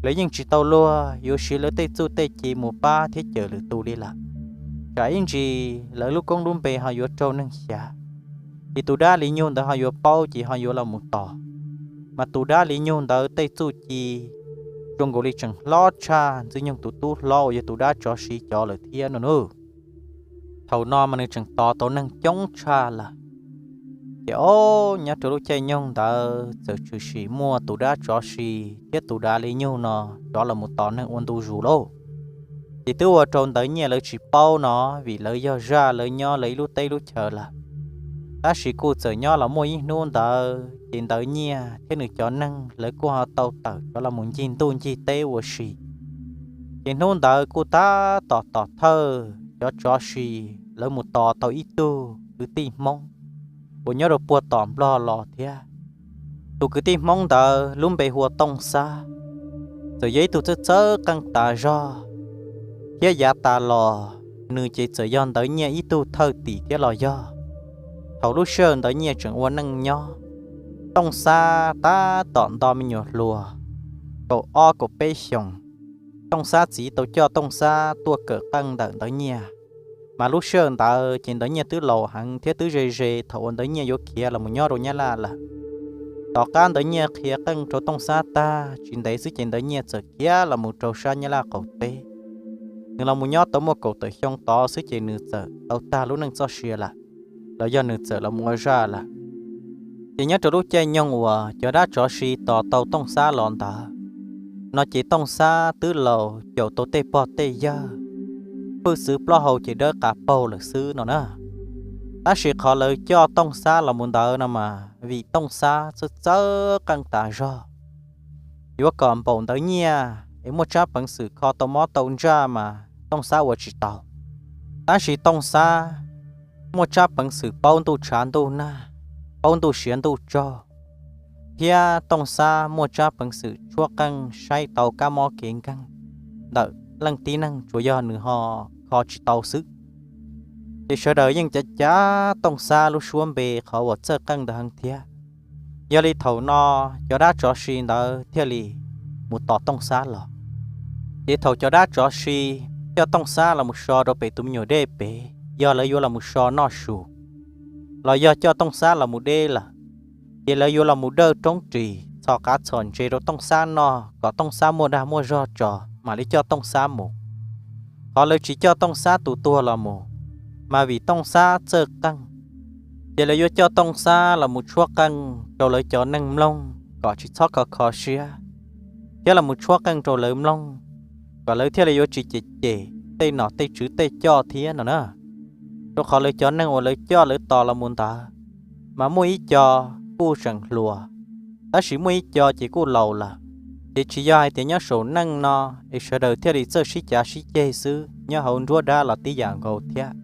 Lawv yeej tsis tau luag yuav siv lawv tej txuj tej ci mus pab thiab cawm lwm tus li lawm, tsam ib ntsis lawv lub koob lub npe ho yuav raug neeg xyav, ces tus dab li nyug ntawd ho yuav paub ces ho yuav los mus tos. Mas tus dab li nyug ntawd tej txuj ci zoo nkaus li tseem hlob tshaj Ntxwg Nyoog tus tub hlob uas yog tus dab tsov si cov lawm thiab no nawb. Thaum no mas nws tseem tos tau neeg coob tshaj lawm. Ces ob nyob rau lub caij nyoog ntawd txawm tshwm sim muaj tus dab tsov si thiab tus dav li nyug no rov los mus tos neeg ua ntu zus lauj. Ces twb ua rau Ntawv Nyiaj lawv tsis paub no, vim lawv yog zaj lawv nyob lawv ib lub teb lub chaw lawm. Tab sis kuj txawm nyob los muaj ib hnub ntawd ces Ntawv Nyiaj thiab nws cov neeg lawv kuj ho tau tawm rov los mus ncig ntuj ncig teb ua si. Ces hnub ntawd kuj tab tom tom thawj cov tsov si, lawv mus tos tau ib tug kwv tij Hmoob uas nyob rau puag tom Nplog los thiab. Tus kwv tij Hmoob ntawd lub npe hu ua Tooj Xab, txawm yog ib tug txawj txawj qeej tas zog, thiab yav tas los nws ces txawm yog Ntawv Nyiaj ib tug thawj tim thiab los yog. Thaum lub sij hawm Ntawv Nyiaj tseem ua neej nyob, Tooj Xab tab tom nto me nyuam hluas kaum ob kaum peb xyoos. Tooj Xab txiv tau coj Tooj Xab tuaj kawm qeej ntawm Ntawv Nyiaj, mas lub sij hawm ntawd ces Ntawv Nyiaj twb laus heev thiab twb ze ze thaum uas Ntawv Nyiaj yuav khiav los mus nyob rau Nyab Laj lawm. Tom qab Ntawv Nyiaj qhia qeej rau Tooj Xab tag tsis ntev xwb ces Ntawv Nyiaj txawm khiav los mus rau sab Nyab Laj qaum teb. Nws los mus nyob tau muaj kaum tawm xyoo tod xwb ces nws txawm tau tag lub neej txoj sia lawm, los yog nws txawm los mus ua zaj lawm. Ces nyob rau lub caij nyoog uas cov dab tsov si tos tau Tooj Xab los ntawd no ces Tooj Xab twb laus caum tau tej pog tej yawg, hwj txwv plaub hau ces dawb qas paug lawm xwb no na. Tab sis qhov lawv coj Tooj Xab los mus ntawd no mas vim Tooj Xab txawj txawj qeej tas zog, yuav kom npaum Ntawv Nyiaj es muaj tsab peev xwm kho tau mob tau ntsaj mas Tooj Xab ua tsis tau. Tab sis Tooj Xab muaj tsab peev xwm paub ntuj tshav ntuj nag, paub ntuj siav ntuj tsaug, thiab Tooj Xab muaj tsab peev xwm tshuab qeej saib tau kab mob kev nkeeg ntawm leej tib neeg, tsuas yog nws ho kho tsis tau xwb. Ces sawv daws yeej cav cav Tooj Xab lub suab npe qhov uas txawj qeej ntawd heev thiab. Yog li thaum no cov dab tsov si ntawd thiaj li mus tos Tooj Xab los. Ces thaum cov dab tsov si coj Tooj Xab los mus so rau pem tus me nyuam dej pem, yog lawv yuav los mus so noj su, los yog coj Tooj Xab los mus deb lawm, ces lawv yuav los mus dawj roob ris txhos qav txhos ntses rau Tooj Xab noj kom Tooj Xab muaj dag muaj zog tso mam li coj Tooj Xab mus. Qhov lawv tsis coj Tooj Xab tus tuag los mus, mas vim Tooj Xab txawj qeej, ces lawv yuav coj Tooj Xab los mus tshuab qeej rau lawv cov neeg mloog kom tsis txhob kho kho siab, thiab los mus tshuab qeej rau lawv mloog kom lawv thiaj li yuav tsis cem cem tej nom tej tswv tej coj thiab no na. Rau qhov lawv cov neeg uas lawv coj lawv tos los mus ntawd, mas muaj ib co kuj tseem hluas, tab sis muaj ib co ces kuj laus lawm. Ces tsis yog hais tias nyob saum neej no es sawv daws thiaj li txawj sib cav sib ceg xwb, nyob hauv nruab dab los tib yam nkaus thiab.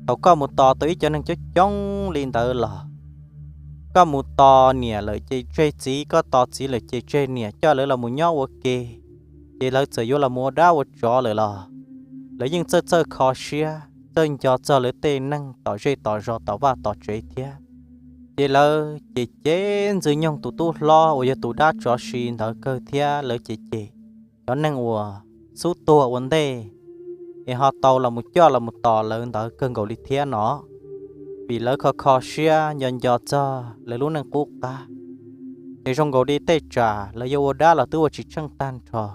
Thaum koj mus tos tau ib co neeg coob coob li ntawd los, koj mus tos niam lawm ces tseg txiv, koj tos txiv lawm ces tseg niam, coj lawv los mus nyob ua ke, ces lawv txawm yuav los mus ua dab ua tsov lawm los, lawv yeej txawj txawj kho siab, txawj nco txog lawv tej neeg tom zej tom zos tom vaj tom tsev thiab. Ces lawv cem cem Ntxwg Nyoog tus tub hlob uas yog tus dab tsov si ntawd kawg thiab lawv cem cem cov neeg uas xub tuag ua ntej es ho tau los mus coj los mus tos lawv ntawd kawg nkaus li thiab no, vim lawv kho kho siab nco nco txog lawv lub neej qub qab, ces zoo nkaus li tej tsam lawv yuav ua dab los twb ua tsis tsheej tag nrho.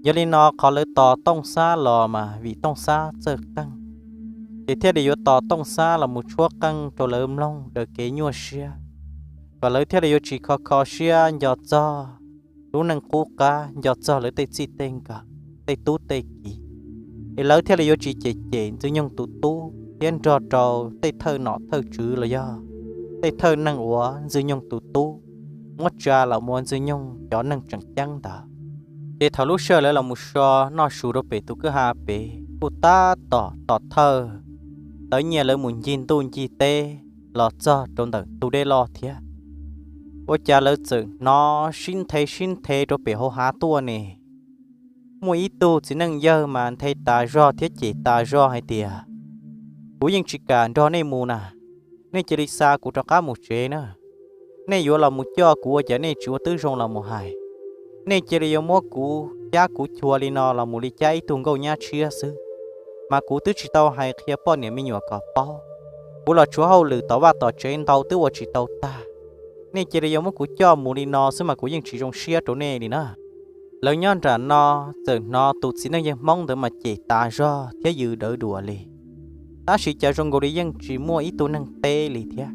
Yog li no qhov lawv tos Tooj Xab los mas vim Tooj Xab txawj qeej, ces thiaj li yuav tos Tooj Xab los mus tshuab qeej rau lawv mloog daws kev nyuaj siab, kom lawv thiaj li yuav tsis kho kho siab nco txog lub neej qub qab, nco txog lawv tej txij tej nkawm, tej tub tej ki, es lawv thiaj li yuav tsis cem cem Ntxwg Nyoog tus tub thiab nrog rau tej thawj nom thawj tswv los yog tej thawj neeg uas Ntxwg Nyoog tus tub muab tsa los mus ua Ntxwg Nyoog cov neeg tseem ceeb ntawd. Ces thaum lub sij hawm lawv los mus so noj su rau pem tus kwj ha pem kuj tab tom tom thawj, Ntawv Nyiaj lawv mus ncig ntuj ncig teb los txog rau ntawm tus dej loj thiab. Ua cas lawv txawm hnov sib nthe sib nthe rau pem hauv hav tuaj ne. Muaj ib tug txiv neej yawg mas nthe tas zog thiab cem tas zog hais tias, Kuv yeej tsis kam nrog nej mus na, nej cia li xa kuv rov qab mus tsev na. Nej yuav los mus coj kuv ua cas nej tsis ua tib zoo los mus hais? Nej cia li yuav muab kuv cab kuv chua li no los mus li cab ib tug nkauj nyab tshiab xwb, mas kuv twb tsis tau hais qhia poj niam me nyuam kom paub. Kuv los tshuav hauj lwm tom vaj tom tsev ntau twb ua tsis tau tag. Nej cia li yuav muab kuv coj mus li no xwb mas kuv yeej tsis zoo siab rau nej li na. Lawv nyob nram no txawm hnov tus txiv neej yawg Hmoob ntawd mas cem tas zog thiab yws dawv duam li, tab sis cas zoo nkaus li yeej tsis muaj ib tug neeg teb li thiab.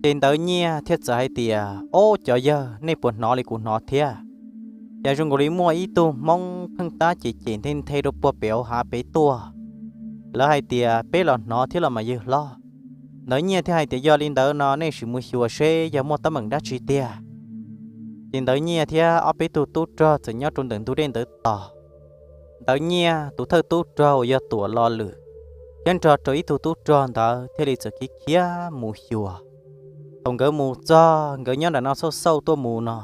Ces Ntawv Nyiaj thiaj txawm hais tias, Ob, cov yawg, nej puas hnov li kuv hnov thiab? Cas zoo nkaus li muaj ib tug Hmoob pheej tab cem cem nthe nthe rau puag pem hauv hav pem tuaj. Lawv hais tias, Peb los hnov thiab los mas yawg hlob. Ntawv Nyiaj thiaj hais tias, Yog li ntawd no nej sim mus xyuas seb yog muaj teeb meem dab tsi tiag. Ces Ntawv Nyiaj thiab ob peb tug tub rog txawm nyob rau ntawm ntug dej ntawd tos. Ntawv Nyiaj tus thawj tub rog uas yog Tuam Lo Lwm thiab nrog rau ib tug tub rog ntawd thiaj li txawm khiav khiav mus xyuas. Thaum nkawd mus txog, nkawd nyob nram no xauj xauj tuaj mus no,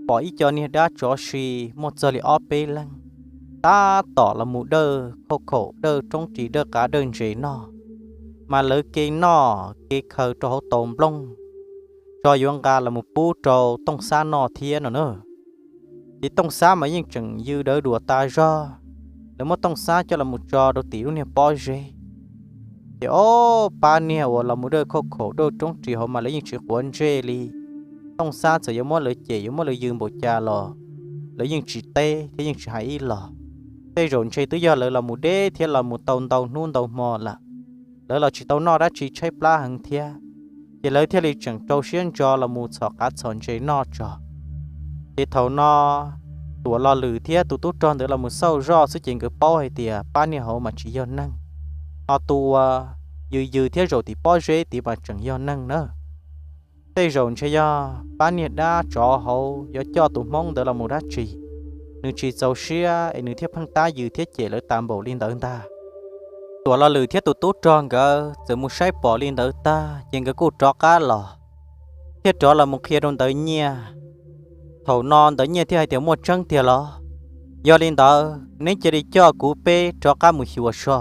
pom ib co niag dab tsov si muaj txog li ob peb leeg, tab tom los mus dawj khauj khaum, dawj roob ris, dawj qav dawj ntses noj, mas lawv ke noj ke khaws rau hauv taus nplooj, tso yuav nqa los mus pub rau Tooj Xab noj thiab no na. Ces Tooj Xab mas yeej tseem yws dawv duam tas zog, lawv muab Tooj Xab coj los mus tso rau tim lub niag pob zeb. Ces ob pab niag uas los mus dawj khauj khaum dawj roob ris hauv mas lawv yeej tsis quav ntsej li. Tooj Xab txawm yuav muab lawv cem yuav muab lawv yws npaum cas los lawv yeej tsis teb thiab yeej tsis hais ib los. Tej zaum ntshe twb yog lawv los mus deb thiab los mus tau ntau hnub ntau hmo lawm, lawv los tsis tau noj dab tsi tshaib plab heev thiab, ces lawv thiaj li tseem rau siab ntso los mus txhom qav txhom ntses noj tso. Ces thaum no Tuam Lo Lwm thiab tus tub rog ntawd los mus xauj zoj xwb ces nkawd paub hais tias pab niag hauv mas tsis yog neeg, ho tus uas yws yws thiab zaum tim pob zeb tid mas tseem yog neeg na. Tej zaum ntshe yog pab niag dab tsov hauv yuav coj tus Hmoob ntawd los mus dab tsi, nws tsis txaus siab es nws thiaj pheej tab yws thiab cem lawv tas npaum li ntawd ntag. Tuam Lo Lwm thiab tus tub rog nkawd txawm mus saib pom li ntawd tag ces nkawd kuj rov qab los, thiaj rov los mus qhia rau Ntawv Nyiaj. Thaum no Ntawv Nyiaj thiaj hais tias, Muaj tseeb tiag los? Yog li ntawd neb cia li coj kuv peb rov qab mus xyuas so.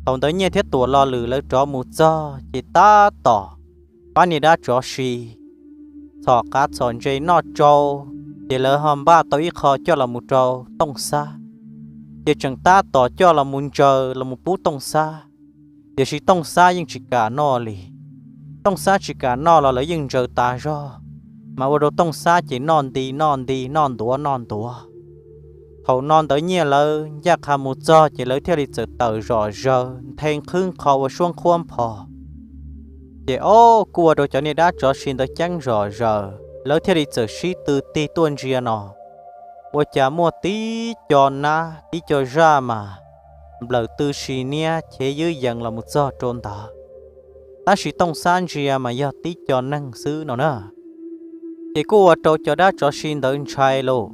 Thaum Ntawv Nyiaj thiab Tuam Lo Lwm lawv rov mus txog ces tab tom pab niag dab tsov si txhom qav txhom ntses noj tsau, ces lawv ho npaj tau ib qho coj los mus rau Tooj Xab, ces tseem tab tom coj los mus ntsaws los mus pub Tooj Xab. Tiam sis Tooj Xab yeej tsis kam noj li. Tooj Xab tsis kam noj los lawv yeej ntsaws tas zog, mas ua rau Tooj Xab ces noj nti noj nti noj ntuav noj ntuav. Thaum no Ntawv Nyiaj lawv ncaj qha mus txog ces lawv thiaj li txawm tawm zom zaws nthe nqhwb nqho ua suab nqhuab nphos. Ces ob, kuj ua rau cov niag dab tsov si ntawd ceeb zom zaws, lawv thiaj li txawm sib tw tig tuaj ntsia no, ua cas muaj tib co nab tib co zaj mas nplawm tw si niab chev ywb yees los mus txog rau ntawd, tab sis Tooj Xab ntsia mas yog tib co neeg xwb no na. Ces kuj ua rau cov dab tsov si ntawd ntshai lauj,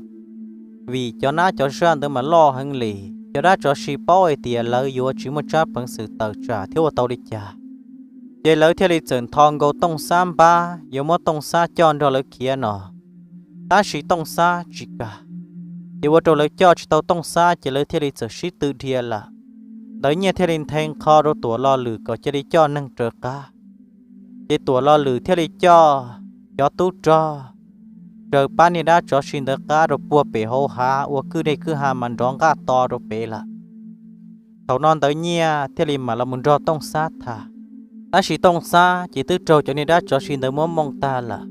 vim cov nab cov zaj ntawd mas loj heev li. Cov dab tsov si paub hais tias lawv yuav tsis muaj tsab peev xwm tawm tsam thiab ua tau li cas, ces lawv thiaj li txawm ntho nkaus Tooj Xab npab yuav muab Tooj Xab coj nrog lawv khiav no, tab sis Tooj Xab tsis kam, ces ua rau lawv coj tsis tau Tooj Xab ces lawv thiaj li txawm sib tw dhia lawm. Ntawv Nyiaj thiaj li nthe nqho rau Tuam Lo Lwm kom cia li coj neeg raws qab. Ces Tuam Lo Lwm thiaj li coj cov tub rog raws pab niag dab tsov si ntawd qab rau puag pem hauv hav ua kwj dej kwj ha mas nrov nqaj to rau pem lawm. Thaum no Ntawv Nyiaj thiaj li mam los mus nrog Tooj Xab tham, tab sis Tooj Xab ces twb raug cov niag dab tsov si ntawd muab mooj tag lawm.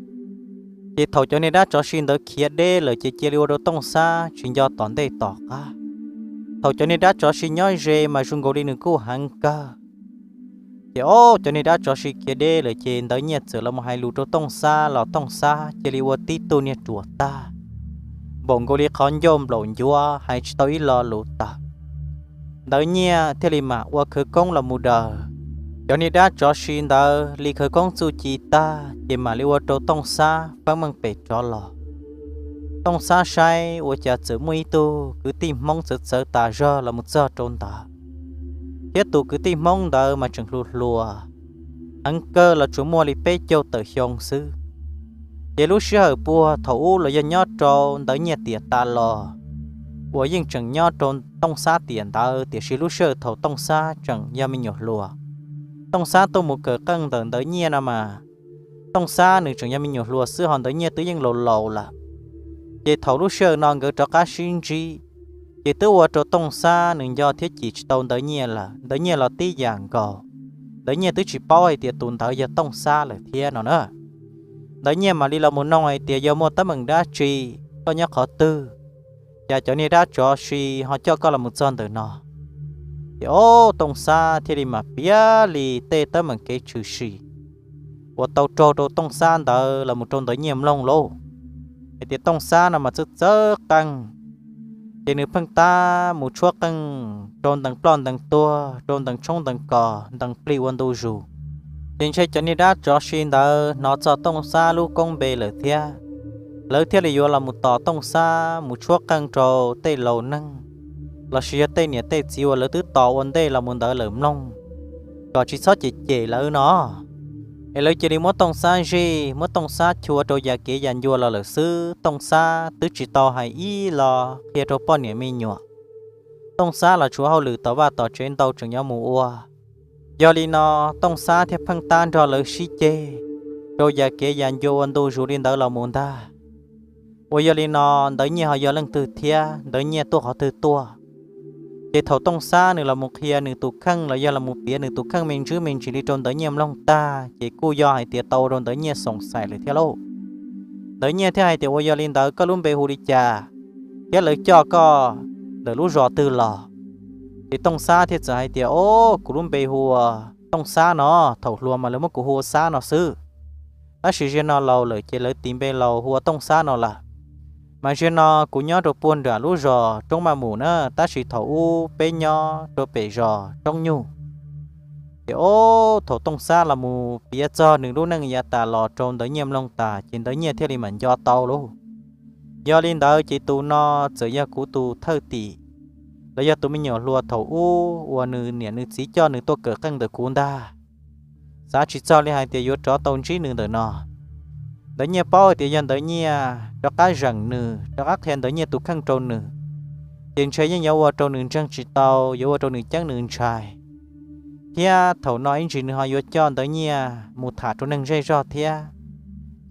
Ces thaum cov niag dab tsov si ntawd khiav deb lawm ces cia li ua rau Tooj Xab tsis nco tom ntej tom qab. Thaum cov niag dab tsov si nyob ze mas zoo nkaus li nws kuj heev kawg. Ces ob, cov niag dab tsov si khiav deb lawm ces Ntawv Nyiaj txawm los mus hais lus rau Tooj Xab los Tooj Xab cia li ua tib tug niag ruam tag, npaum nkaus li qhov ncauj nplaum ncuav hais tsis tau ib lo lus tawm. Ntawv Nyiaj thiaj li mam ua khawv koob los mus daws cov niag dab tsov si ntawd li khawv koob txuj ci tag ces mam li ua rau Tooj Xab feeb meej pem rov los. Tooj Xab saib ua cas txawm muaj ib tug kwv tij Hmoob txawv txawv tas zog los mus txog rau ntawd, thiab tus kwv tij Hmoob ntawd mas tseem hluas hluas, heev kawg los tsuas muaj li peb caug tawm xyoo xwb. Ces lub sij hawm puag thaum ub los yog nyob rau Ntawv Nyiaj tiam tas los uas yeej tseem nyob rau Tooj Xab tiam ntawd, tiam sis lub sij hawm thaum Tooj Xab tseem yog me nyuam hluas, Tooj Xab tuaj mus kawm qeej ntawm Ntawv Nyiaj no mas, Tooj Xab nws tseem yog me nyuam hluas xwb, ho Ntawv Nyiaj twb yeej laus laus lawm. Ces thaum lub sij hawm no nkawd rov qab sib ntsib, ces twb ua rau Tooj Xab nws nco thiab cim tsis tau Ntawv Nyiaj lawm. Ntawv Nyiaj los tib yam nkaus, Ntawv Nyiaj twb tsis paub hais tias tus ntawd yog Tooj Xab lawm thiab no na. Ntawv Nyiaj mam li los mus noog hais tias, yog muaj teeb meem dab tsi, koj nyob qhov twg, cas cov niag dab tsov si ho coj koj los mus txog ntawm no? Ces ob Tooj Xab thiaj li mam piav li tej teeb meem kev tshwm sim uas tau raug rau Tooj Xab ntawd los mus rau Ntawv Nyiaj mloog lauj. Hais tias Tooj Xab no mas txawj txawj qeej, ces nws pheej tab mus tshuab qeej rau ntees ploj ntees tuag, rau ntees tshoob ntees kos, ntees plig ua ntu zus. Ces ntshe cov niag dab tsov si ntawd hnov txog Tooj Xab lub koob npe lawm thiab, lawv thiaj li yuav los mus tos Tooj Xab mus tshuab qeej rau tej laus neeg lossis yog tej niam tej txiv uas lawv twb tos ua ntej los mus ntawd lawm mloog, kom tsis txhob cem cem lawv no. Es lawv cia li muab Tooj Xab zij, muab Tooj Xab chua rau yam kev yam ncua los lawm xwb, Tooj Xab twb tsis tau hais ib los qhia rau poj niam me nyuam. Tooj Xab los tshuav hauj lwm tom vaj tom tsev ntau tseem yuav mus ua. Yog li no, Tooj Xab thiaj pheej tab nrog lawv sib ceg rau yam kev yam ncua ua ntu zus li ntawd los mus ntag. Uas yog li no, Ntawv Nyiaj ho yog leej twg thiab, Ntawv Nyiaj tuaj qhov twg tuaj? Ces thaum Tooj Xab nws los mus qhia nws tus kheej los yog los mus piav nws tus kheej me ntsis me ntsis li rau Ntawv Nyiaj mloog tag, ces kuj yog hais tias tau ua rau Ntawv Nyiaj xoom xaim lawm thiab lauj. Ntawv Nyiaj thiaj hais tias, ua yog li ntawd koj lub npe hu li cas, thiab lawv coj koj ntawm lub zos twg los? Ces Tooj Xab thiaj txawm hais tias, o, kuv lub npe hu ua Tooj Xab no, thaum hluas mas lawv muab kuv hu ua Xab no xwb. Tab sis zaum no laus lawm ces lawv tis npe laus hu ua Tooj Xab no lawm. Mas zaum no kuv nyob rau puag nram lub zos Roob Maj Mus na, tab sis thaum ub peb nyob rau pem zos Roob Nyuj. Ces o, thaum Tooj Xab los mus piav txog nws lub neej yav tas los rau Ntawv Nyiaj mloog tas ces Ntawv Nyiaj thiaj li mam nco tau lauj. Yog li ntawd ces tus no txawm yog kuv tus thawj tim, los yog tus me nyuam hluas thaum ub uas nws niam nws txiv coj nws tuaj kawm qeej ntawm kuv ntag. Xav tsis txog li hais tias yuav rov tau ntsib nws ntawm no. Ntawv Nyiaj paub hais tias yog Ntawv Nyiaj rov qab zeem nws, rov qab qhia Ntawv Nyiaj tus kheej rau nws, ces ntshe yeej yuav ua rau nws ntseeg tsis tau, yuav ua rau nws ceeb nws ntshai. Thiab thaum no ib ntsis nws ho yuav coj Ntawv Nyiaj mus tham rau neeg zej zog thiab.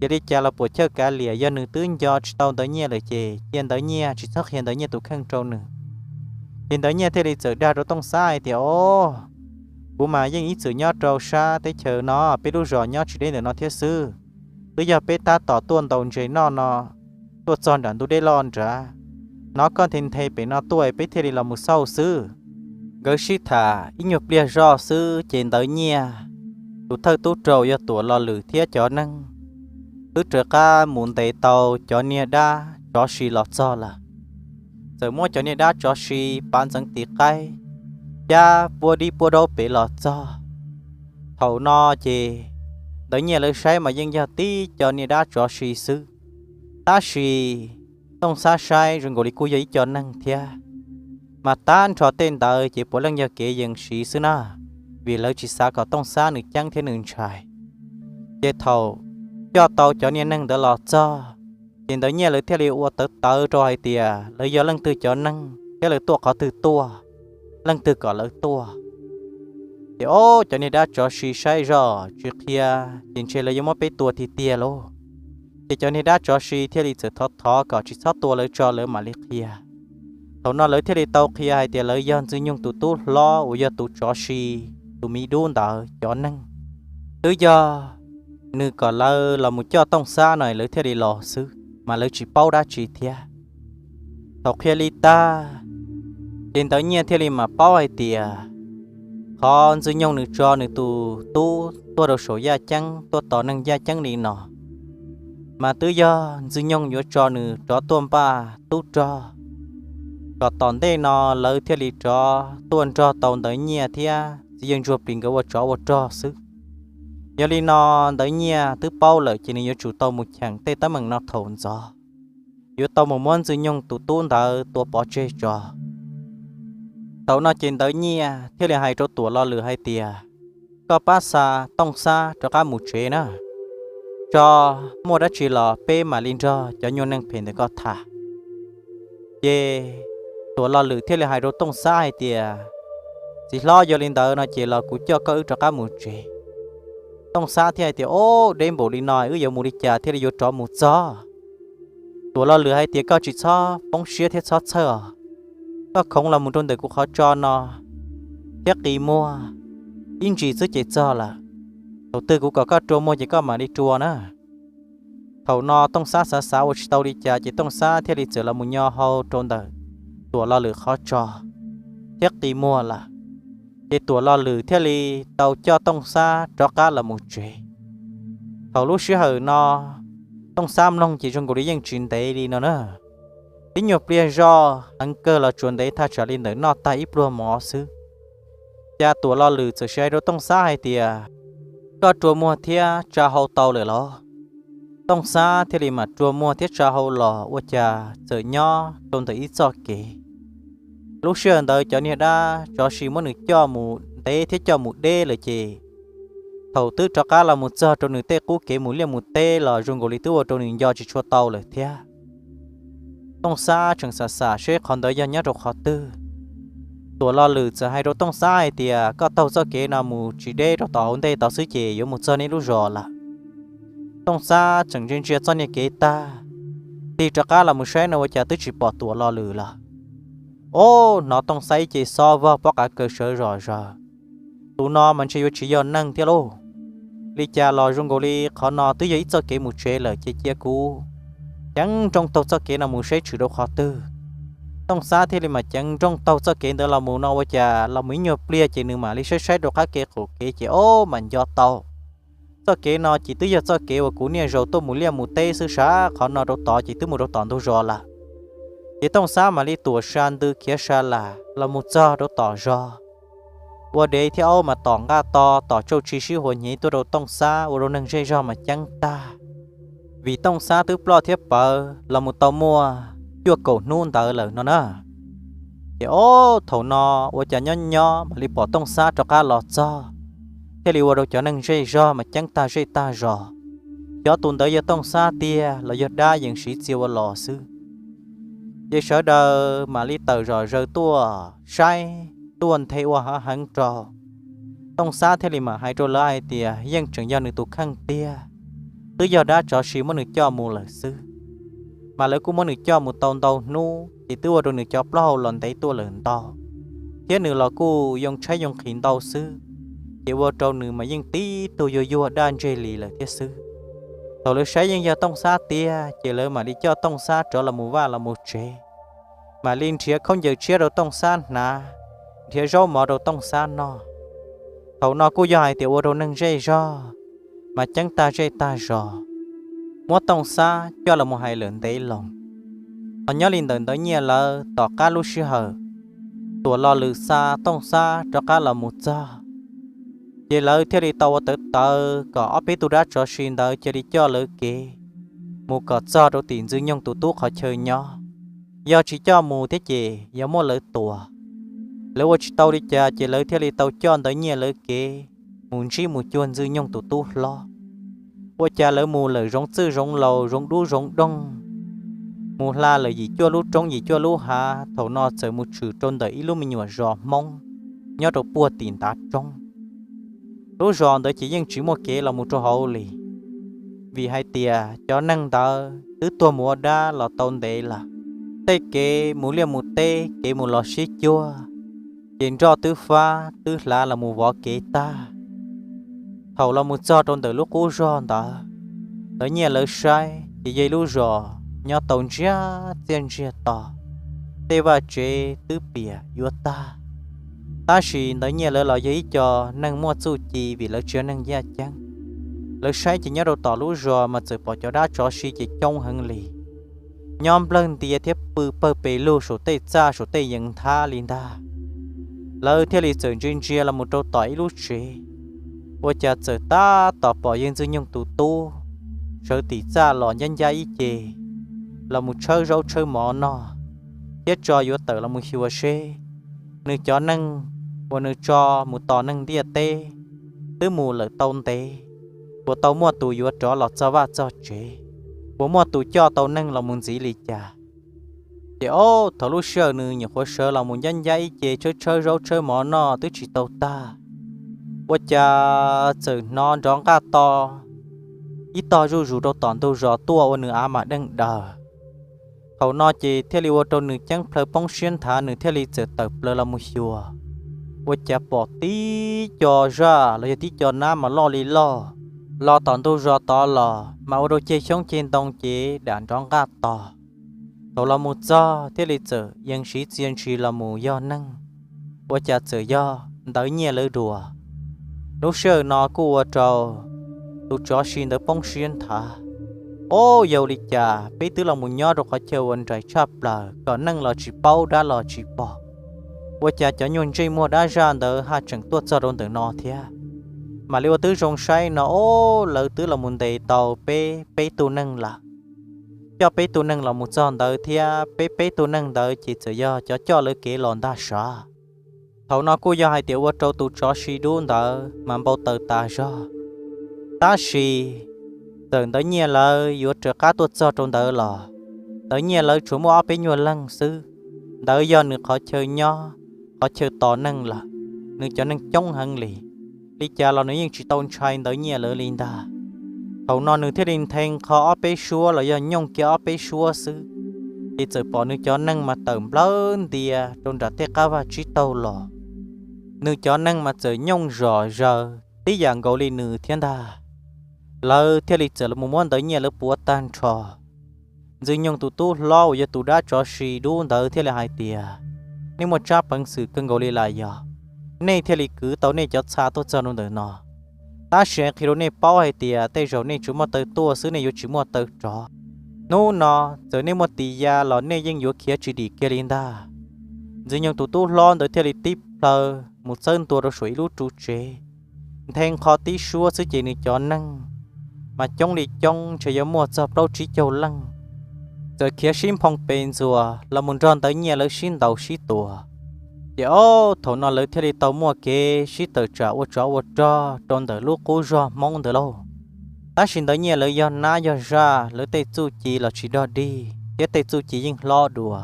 Ces li cas los puam chawj kav liam, yog nws twb nco tsis tau Ntawv Nyiaj lawm ces cia Ntawv Nyiaj tsis txhob qhia Ntawv Nyiaj tus kheej rau nws. Ces Ntawv Nyiaj thiaj li txawm dag rau Tooj Xab hais tias, o, kuv mas yeej ib txwm nyob rau sab teb chaws no, peb lub zos nyob tsis deb ntawm no thiab xwb. Twb yog peb tab tom tuaj ntaus ntses noj no, tuaj txog nram ntug dej loj nrad, hnov koj nthe nthe pem no tuaj peb thiaj li los mus xauj xwb. Nkawd sib tham ib nyuag pliag zoj xwb ces Ntawv Nyiaj tus thawj tub rog yog Tuam Los Lwm thiab cov neeg twb raws qab mus ntes tau cov niag dab tsov si los txog lawm. Txawm muab cov niag dab tsov si pav ntxeev tiv qaib, cab puab dib puab daub pem los txog. Thaum no ces Ntawv Nyiaj lawv saib mas yeej yog tib co niag dab tsov si xwb, tab sis Tooj Xab saib zoo nkaus li kuj yog ib co neeg thiab. Mas tab nrho tej ntawd ces puav leej yog kev yees siv xwb na, vim lawv tsis xav kom Tooj Xab nws ceeb thiab nws ntshai. Ces thaum coj tau cov niag neeg ntawd los txog, ces Ntawv Nyiaj lawv thiaj li ua tawv tawv rau hais tias lawv yog leej twg cov neeg thiab lawv tuaj qhov twg tuaj, leej twg kom lawv tuaj. Ces ob cov niag dab tsov si saib zoj tsis qhia, ces ntshe lawv yuav muab peb tua tiag tiag lauj. Ces cov niag dab tsov si thiaj li txawm thov thov kom tsis txhob tua lawv tso, lawv mam li qhia. Thaum no lawv thiaj li tau qhia hais tias lawv yog Ntxwg Nyoog tus tub hlob uas yog tus tsov si, tus miv dub ntawd cov neeg. Twb yog nws kom lawv los mus coj Tooj Xab no lawv thiaj li los xwb, mas lawv tsis paub dab tsi thiab. Thaum qhia li tag, ces Ntawv Nyiaj thiaj li mam paub hais tias qhov Ntxwg Nyoog nws tso nws tus tub tuaj rau saum yaj ceeb, tuaj tos neeg yaj ceeb li no, mas twb yog Ntxwg Nyoog yuav tso nws rov tuaj npaj tub rog, kom tom ntej no lawv thiaj li rov tuaj nrog tau Ntawv Nyiaj thiab txiv yawg Ntsuag Plis nkawd ua tsov ua rog xwb. Yog li no, Ntawv Nyiaj twb paub lawm ces nws yuav tsum tau mus cheem tej teeb meem no thaum ntxov. yuav tau mus muab Ntxwg Nyoog tus tub ntawd tua pov tseg tso. Thaum no ces Ntawv Nyiaj thiaj li hais rau Tuam Lo Lwm hais tias, koj pab xa Tooj Xab rov qab mus tsev na, tso, muaj dab tsi los peb mam li nrog cov nyuag neeg phem ntawm koj tham. Ces Tuam Lo Lwm thiaj li hais rau Tooj Xab hais tias, txiv hlob, yog li ntawd no ces los kuv coj koj wb rov qab mus tsev. Tooj Xab thiaj hais tias, o, deb npaum li no wb yuav mus li cas thiaj li yuav rov mus txog? Tuam Lo Lwm hais tias, koj tsis txhob poob siab thiab txhob txhawj os, koj khoov los mus rau ntawm kuv qhov tso no thiab qi muag ib ntsis xwb ces txog lawm. Thaum twg kuv kom koj rua muag ces koj mam li rua na. Thaum no Tooj Xab xav xav ua tsis tau li cas ces Tooj Xab thiaj li txawm los mus nyo hau rau ntawm Tuam Lo Lwm qhov tso thiab qi muag lawm. Ces Tuam Lo Lwm thiaj li tau coj Tooj Xab rov qab los mus tsev. Thaum lub sij hawm no Tooj Xab mloog ces zoo nkaus li yeej tsis ntev li no na. Tib nyuag pliag zoj heev kawg los tsuas ntev thaj tsam li ntawm noj tag ib pluag mov xwb, cas Tuam Lo Lwm txawm hais rau Tooj Xab hais tias, koj rua muag thiab tsa hau tau lawm los? Tooj Xab thiaj li mam rua muag thiab tsa hau los ua cas txawm nyob rau ntawm ib txoj kev. Lub sij hawm ntawd cov niag dab tsov si muab nws coj mus ntev thiab coj mus deb lawm ces thaum twb rov qab los mus txog rau nws tej qub kev mus liaj mus teb los zoo nkaus li twb ua rau nws nco tsis tshua tau lawm thiab. Tooj Xab tseem xav xav seb qhov ntawd yog nyob rau qhov twg. Tuam Lo Lwm txawm hais rau Tooj Xab hais tias, koj taug txoj kev no mus tsis deb rau tom hauv ntej tod xwb ces yuav mus txog nej lub zos lawm. Tooj Xab tseem ntsia ntsia txoj niag kev tag, tig rov qab los mus saib no ua cas twb tsis pom Tuam Lo Lwm lawm. Ob, hnov Tooj Xab ib ce xob vog pob qav kaws sawv zom zaws. Tus no mas ntshe yuav tsis yog neeg thiab lauj. Li cas los zoo nkaus li qhov no twb yog ib txoj kev mus tsev lawm ces cia kuv ceev nrooj taug txoj kev no mus saib tshwm rau qhov twg. Tooj Xab thiaj li mas ceev nrooj taug txoj kev ntawd los mus no ua cas los mus ib nyuag pliag ces nws mam li saib saib rau qab kev qaum kev ces ob, mas nco tau txoj kev no ces twb yog txoj kev uas kuv niaj zaus tuaj mus liaj mus teb xwb sas, qhov no rau tod ces twb mus rau tom ntug zos lawm. Ces Tooj Xab mam li tuam sa ntws khiav sa lam los mus txog rau tom zos. Ua dev thiab ob, mas tom nqaj to tom tsauj tsi sib huas hnyev tuaj rau Tooj Xab ua rau neeg zej zog mas ceeb tag, vim Tooj Xab twb ploj thiab pawv los mus tau muaj cuaj kaum hnub ntawd lawm no na. Ces ob, thaum no ua cas nyob nyob mam li pom Tooj Xab rov qab los txog, thiaj li ua rau cov neeg zej zog mas ceeb tag zej tag zos, xyov tus ntawd yog Tooj Xab tiag los yog dab yees siv txia ua los xwb. Ces sawv daws mam li tawm zom zaws tuaj saib tuaj nthe ua hav heev rau. Tooj Xab thiaj li mam hais rau lawv hais tias yeej tseem yog nws tus kheej tiag, twb yog dab tsov si muab nws coj mus lawm xwb. Mas lawv kuj muab nws coj mus tau ntau hnub ces twb ua rau nws cov plaub hau los ntev tuaj lawm ntau, thiab nws los kuj yoo tshaib yoo nqhis ntau xwb, ces ua rau nws mas yeej tib tug yuag yuag daj ntseg li lawm thiab xwb. Thaum lawv saib yeej yog Tooj Xab tiag ces lawv mam li coj Tooj Xab rov los mus vaj los mus tsev, mam li nrhiav khaub ncaws tshiab rau Tooj Xab hnav, nrhiav zaub mov rau Tooj Xab noj. Thaum no kuj yog hais tias ua rau neeg zej zog mas ceeb tag zej tag zos, muab Tooj Xab coj los mus hais lawm ntev loo. Ho nyob li ntawm Ntawv Nyiaj lawv tom qab lub sij hawm Tuam Lo Lwm xa Tooj Xab rov qab los mus txog, ces lawv thiaj li tau ua tawv tawv kom ob peb tug dab tsov si ntawd cia li coj lawv kev mus kom txog rau tim Ntxwg Nyoog tus tub qhov chaw nyob. Yog tsis coj mus thiab ces yog muab lawv tua. Lawv ua tsis tau li cas ces lawv thiaj li tau coj Ntawv Nyiaj lawv kev mus ntsib mus cuag Ntxwg Nyoog tus tub hlob. Ua cas lawv mus lawm zoov txwj zoov laus, zoov dub zoov doog, mus hla lawm yim cuaj lub roob yim cuaj lub hav, thaum no txawm mus tshwm rau ntawm ib lub me nyuam zos Hmoob nyob rau puag tim ntav roob. Lub zos ntawd ces yeej tsis muaj kev los mus rau hauv li, vim hais tias cov neeg ntawd twb tuag mus ua dab los tau ntev lawm. Tej kev mus liaj mus teb, kev mus los sib cuag, ces nroj twb fab twb hlav los mus vov kev tag. Thaum los mus txog rau ntawm lub qub zog ntawd, Ntawv Nyiaj lawv saib ces yog ib lub zos nyob tau ntsiag txiaj ntsiag to, tej vaj tsev twb piam yuav tag. Tab sis Ntawv Nyiaj lawv los yog ib co neeg muaj txuj ci, vim lawv tsis yog neeg yaj ceeb, lawv saib ces nyob rau tom lub zos mas txawm pom cov dab tsov si ces coob heev li, nyob nplawg ntia thiab pw pawg pes lug saum tej txaj saum tej yeev nthab li ntag. Lawv thiaj li txawm ntsia ntsia los mus rau tom ib lub tsev, ua cas txawm tab tom pom yawg Ntxwg Nyoog tus tub sawv tim txaj los ncab ncab ib ce, los mus tshawb zaub tshawb mov noj, thiab tso yuav tawm los mus xyuas seb nws cov neeg uas nws tso mus tos neeg ntiaj teb twb mus lawm tau ntev, puas tau muaj tus yuav rov los txog vaj txog tsev, puas muaj tus coj tau neeg los mus ntxiv li cas. Ces ob thaum lub sij hawm nws nyuam qhuav sawv los mus ncab ncab ib ce tshawb tshawb zaub tshawb mov noj twb tsis tau tag, ua cas txawm hnov nrov nqaj to ib tog zuj zus rau tom ntug zos tuaj ua nws av mam deej daws. Thaum no ces thiaj li ua rau nws ceeb plhaw poob siab nthav, nws thiaj li txawm tawm plaws los mus xyuas, ua cas pom tib co zaj los yog tib co nab mas loj li loj los tom ntug zos tod los mas ua rau ceg xyoob ceg ntoo ces dam nrov nqaj to. Thaum los mus txog thiaj li txawm yees siv txia ntshis los mus yog neeg, ua cas txawm yog ntawv nyiaj lawv dua. Lub sij hawm no kuj ua rau tus tsov si ntawd poob siab nthav, ob yog li cas peb twb los mus nyob rau qhov chaw uas nraim tshaj plaws kom neeg los tsis paub dab los tsis pom, ua cas cov nyuag ntsej muag dab zaj ntawd haj tseem tuaj txog rau ntawm no thiab. Mam li ua tib zoo saib no ob lawv twb los mus ntes tau peb peb tug neeg lawm, coj peb tug neeg los mus txog ntawd thiab peb peb tug neeg ntawd ces txawm yog cov coj lawv kev los ntag sav. Thaum no kuj yog hais tias ua rau tus tsov si dub ntawd mas npau taws tas zog. Tab sis txawm ntawv nyiaj lawv yuav raws qab tuaj txog rau ntawd los ntawv nyiaj lawv tsuas muaj ob peb nyuag leeg xwb. Ntawd yog nws qhov chaw nyob, qhov chaw tos neeg lawm, nws cov neeg coob heev li, li cas los nws yeej tsis tau ntshai ntawv nyiaj lawv li ntag. Thaum no nws thiaj li nthe nqho ob peb suab los yog nyooj kiag ob peb suab xwb, ces txawm pom nws cov neeg mas tawm nplawg ntia rau nram tej qab vaj tsib taug los. Nws cov neeg mas txawm nyooj zom zaws tib yam nkaus li nws thiab ntag. Lawv thiaj li txawm los muab ntawv nyiaj lawv puav tag nrho. Ntxwg Nyoog tus tub hlob uas yog tus dab tsov si dub ntawd thiaj li hais tias, nej muaj tsab peev xwm kawg nkaus li lawm, yog nej thiaj li kwv tau nej cov txha tuaj txog rau ntawm no. Tab sis qhia rau nej paub hais tias tej zaum nej tsuas muaj taw tuaj xwb, nej yuav tsis muaj taw rov. Hnub no txawm nej muaj tis ya los nej yeej yuav khiav tsis dim kiag li ntag. Ntxwg Nyoog tus tub hlob ntawd thiaj li tib plhaw mus txawb ntua rau saum ib lub ru tsev. Nthe nqho tib suab xwb ces nws cov neeg mas coob li coob, ntshe yuav muaj txog plaub tsib caug leej, txawm khiav sib nphoo pes ntxuas los mus nrog ntawv nyiaj lawv sib ntaus sib tua. Ces ob thaum no lawv thiaj li tau muaj kev sib tawm tsam ua tsov ua rog rau ntawm lub qub zog Hmoob ntawd lauj. Tab sis ntawv nyiaj lawv yog nab yog zaj, lawv tej txuj ci los tsis dog dig thiab tej txuj ci yeej hlob dua.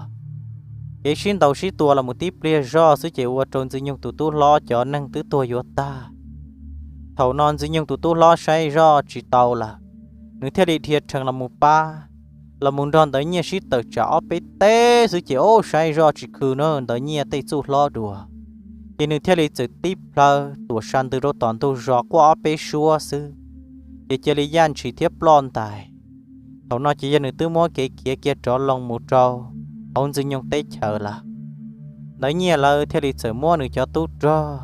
Kev sib ntaus sib tua los mus tib pliag zoj xwb ces ua rau Ntxwg Nyoog tus tub hlob cov neeg twb tuag yuav tag. Thaum no Ntxwg Nyoog tus tub hlob saib zoj tsis tau lawm, nws thiaj li dhia rhees los mus pab, los mus nrog ntawv nyiaj sib tawm tsam ob peb teb xwb ces ob saib zoj tsis khw na, ntawv nyiaj tej txuj hlob dua. Ces nws thiaj li txawm tib plhaw tuam sa ntws rau tom ntug zos quaj ob peb suab xwb, ces cia li yaj ntshis thiab ploj ntais. Thaum no ces yog nws twb muab kev khiav kiag rov loo mus rau hauv Ntxwg Nyoog teb chaws lawm. Ntawv nyiaj lawv thiaj li txawm muab nws cov tub rog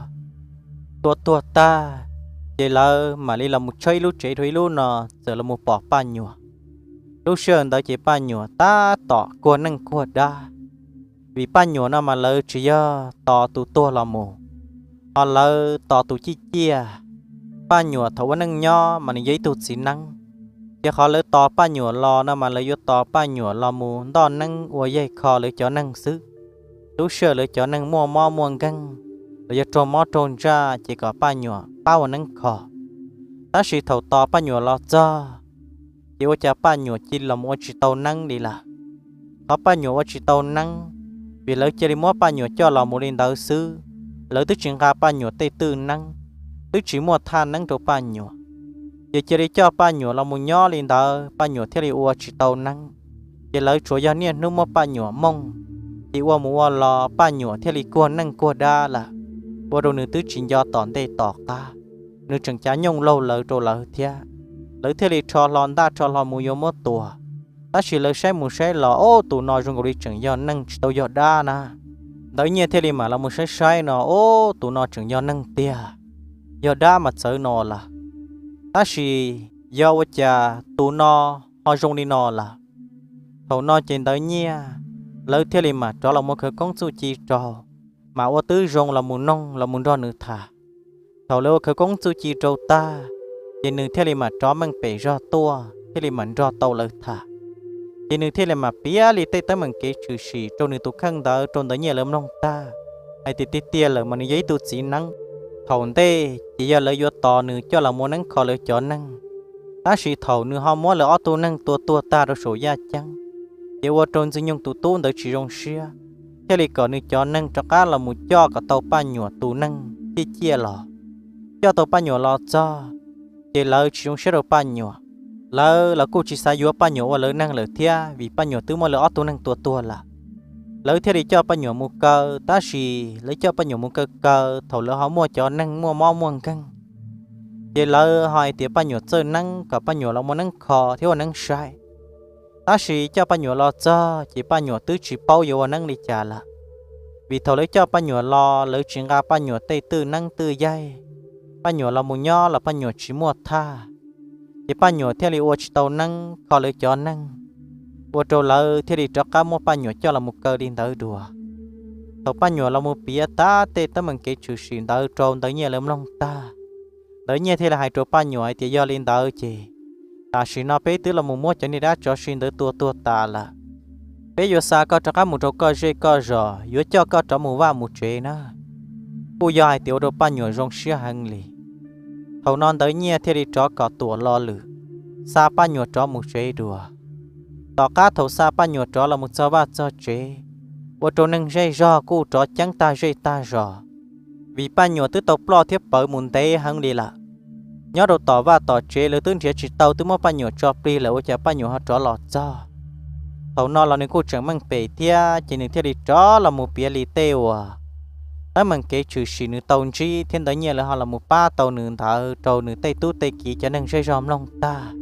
tua tuag tag, ces lawv mam li los mus tshawb ib lub tsev dhau ib lub no, txawm los mus pom Paj Nyuam. Lub sij hawm ntawd ces Paj Nyuam tab tom kuag neej kuag dab, vim Paj Nyuam no mas lawv tsis yog tos tus tuag los mus, ho lawv tos tus ciaj ciaj. Paj Nyuam thaum ua neej nyob mas nws yog ib tug txiv neeb, ces qhov lawv tos Paj Nyuam los no mas lawv yuav tos Paj Nyuam los mus ntoj neeb ua yaig kho lawv cov neeg xwb. Lub sij hawm lawv cov neeg muaj mob muaj nkeeg los yog raug mob raug ntsaj ces kom Paj Nyuam pab ua neeb kho. Tab sis thaum tos Paj Nyuam los txog, ces ua cas Paj Nyuam cia li los ua tsis tau neeb li lawm. Qhov Paj Nyuam ua tsis tau neeb, vim lawv cia li muab Paj Nyuam coj los mus li ntawd xwb, lawv twb tsis nqa Paj Nyuam tej twj neeb, twb tsis muaj thaj neeb rau Paj Nyuam. Ces cia li coj Paj Nyuam los mus nyob li ntawd, Paj Nyuam thiaj li ua tsis tau neeb. Ces lawv tsuas yog niaj hnub muab Paj Nyuam mooj, ces ua mus ua los Paj Nyuam thiaj li kuag neej kuag dab lawm, ua rau nws twb tsis nco tom ntej tom qab, nws tseem cav nyooj laug lawv rau lawv thiab. Lawv thiaj li rho hlo ntaj rho hlo mus yuav muab tua. Tab sis lawv saib mus saib los, ob, tus no zoo nkaus li tseem yog neeg tsis tau yog dab na. Ntawv nyiaj thiaj li mam los mus saib saib no, ob, tus no tseem yog neeg tiag, yog dab mas txawv no lawm. Tab sis yog ua cas tus no ho zoo li no lawm? Thaum no ces ntawv nyiaj lawv thiaj li mam rov los mus khawv koob txuj ci rau, mam ua tib zoo los mus noog los mus nrog nws tham. Thaum lawv ua khawv koob txuj ci rau tag, ces nws thiaj li mam rov meej pem zog tuaj thiaj li mam nrog tau lawv tham. Ces nws thiaj li mam piav li tej teeb meem kev tshwm sim rau nws tus kheej ntawd rau Ntawv Nyiaj lawv mloog tag, hais tias tiag tiag lawm mas nws yog ib tug txiv neeb. Thaum ntej ces yog lawv yuav tos nws coj los mus ua neeb kho lawv cov neeg, tab sis thaum nws ho muab lawv ob tug neeg tua tuag tag rau saum yaj ceeb, ces ua rau Ntxwg Nyoog tus tub ntawd tsis zoo siab, thiaj li kom nws cov neeg rov qab los mus coj kom tau Paj Nyuam tus neeg ciaj ciaj los. Coj tau Paj Nyuam los txog, ces lawv tsis zoo siab rau Paj Nyuam. Lawv los kuj tsis xav yuav Paj Nyuam ua lawv neeg lawm thiab, vim Paj Nyuam twb muab lawv ob tug neeg tua tuag lawm. Lawv thiaj li coj Paj Nyuam mus kaw, tab sis lawv coj Paj Nyuam mus kaw kaw, thaum lawv ho muaj cov neeg muaj mob muaj nkeeg, ces lawv ho hais tias Paj Nyuam txawj neeb, kom Paj Nyuam los muaj neeb kho thiab ua neeb saib. Tab sis coj Paj Nyuam los txog ces Paj Nyuam twb tsis paub yuav ua neeb li cas lawm, vim thaum lawv coj Paj Nyuam los lawv tsis nqa Paj Nyuam tej twj neeb twj yaig. Paj Nyuam los mus nyob los Paj Nyuam tsis muaj thaj, ces Paj Nyuam thiaj li ua tsis tau neeb kho lawv cov neeg, ua rau lawv thiaj li rov qab muab Paj Nyuam coj los mus kaw li ntawd dua. Thaum Paj Nyuam los mus piav tag tej teeb meem kev tshwm sim ntawd rau Ntawv Nyiaj lawv mloog tag, Ntawv Nyiaj thiaj li hais rau Paj Nyuam hais tias yog li ntawd ces tam sim no peb twb los mus muab cov niag dab tsov si ntawd tua tuag tas lawm. Peb yuav xa koj rov qab mus rau koj zej koj zos, yuav coj koj rov mus vaj mus tsev na. Kuj yog hais tias ua rau Paj Nyuam zoo siab heev li. Thaum no Ntawv Nyiaj thiaj li rov kom tuam lo lwm, xa Paj Nyuam rov mus tsev dua. Tom qab thaum xa Paj Nyuam rov los mus txog vaj txog tsev, ua rau neeg zej zog kuj rov ceeb tag zej tag zos, vim Paj Nyuam twb tau ploj thiab pawv mus ntev heev li lawm. Nyob rau tom vaj tom tsev lawv twb nrhiav tsis tau, twb muab Paj Nyuam tso plig lawm ua cas Paj Nyuam ho rov los txog. Thaum no los nws kuj tseem meej pem thiab, ces nws thiaj li rov los mus piav li tej uas teeb meem kev tshwm sim nws tau ntsib thiab Ntawv Nyiaj lawv ho los mus pab tau nws ntawd rau nws tej tub tej kiv cov neeg zej zog mloog tag.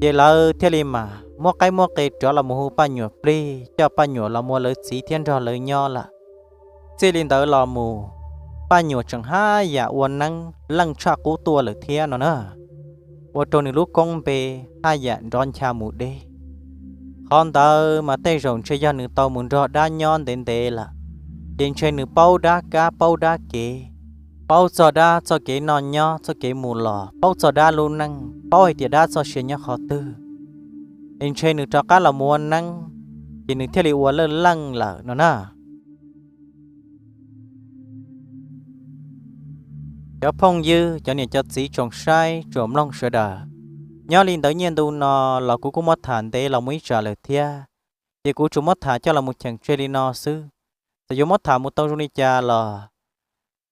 Ces lawv thiaj li mas muab qaib muab qe rov los mus hu Paj Nyuam plig, coj Paj Nyuam los mus ua lawv txiv thiab nrog lawv nyob lawm. Txij li ntawd los mus, Paj Nyuam tseem haj yam ua neeb leej tshaj qub tuaj lawm thiab no na, ua rau nws lub koob npe haj yam nrov ncha mus deb. Qhov ntawd mas tej zaum ntshe yog nws tau mus nrog dab nyob ntev ntev lawm, ces ntshe nws paub dab kab paub dab kev, paub txog dab txoj kev noj nyob txoj kev mus los, paub txog dab lub neej, paub hais tias dab txoj sia nyob qhov twg, es ntshe nws rov qab los mus ua neeb, ces nws thiaj li ua lawj leej lawm no na. Cov phooj ywg, cov niam cov txiv tsoom saib tsoom mloog sawv daws, nyob li Ntawv Nyiaj ntu no los kuv kuj muab tham ntev los mus ib tsam lawm thiab, ces kuv tsuas muab tham coj los mus cheem tseg li no xwb. Txawm yuav muab tham mus tau zoo li cas los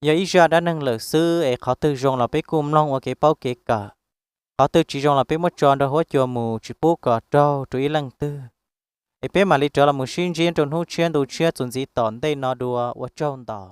yog ib zaj dab neeg lawm xwb, es qhov twg zoo los peb kuj mloog ua kev paub kev kawm, qhov twg tsis zoo los peb muab tso nrog huab cua mus tsis pub kom raug rau ib leej twg. Es peb mam li rov los mus sib ntsib rau hnub tshiab ntu tshiab txuas ntxiv tom ntej no dua, ua tsaug ntau.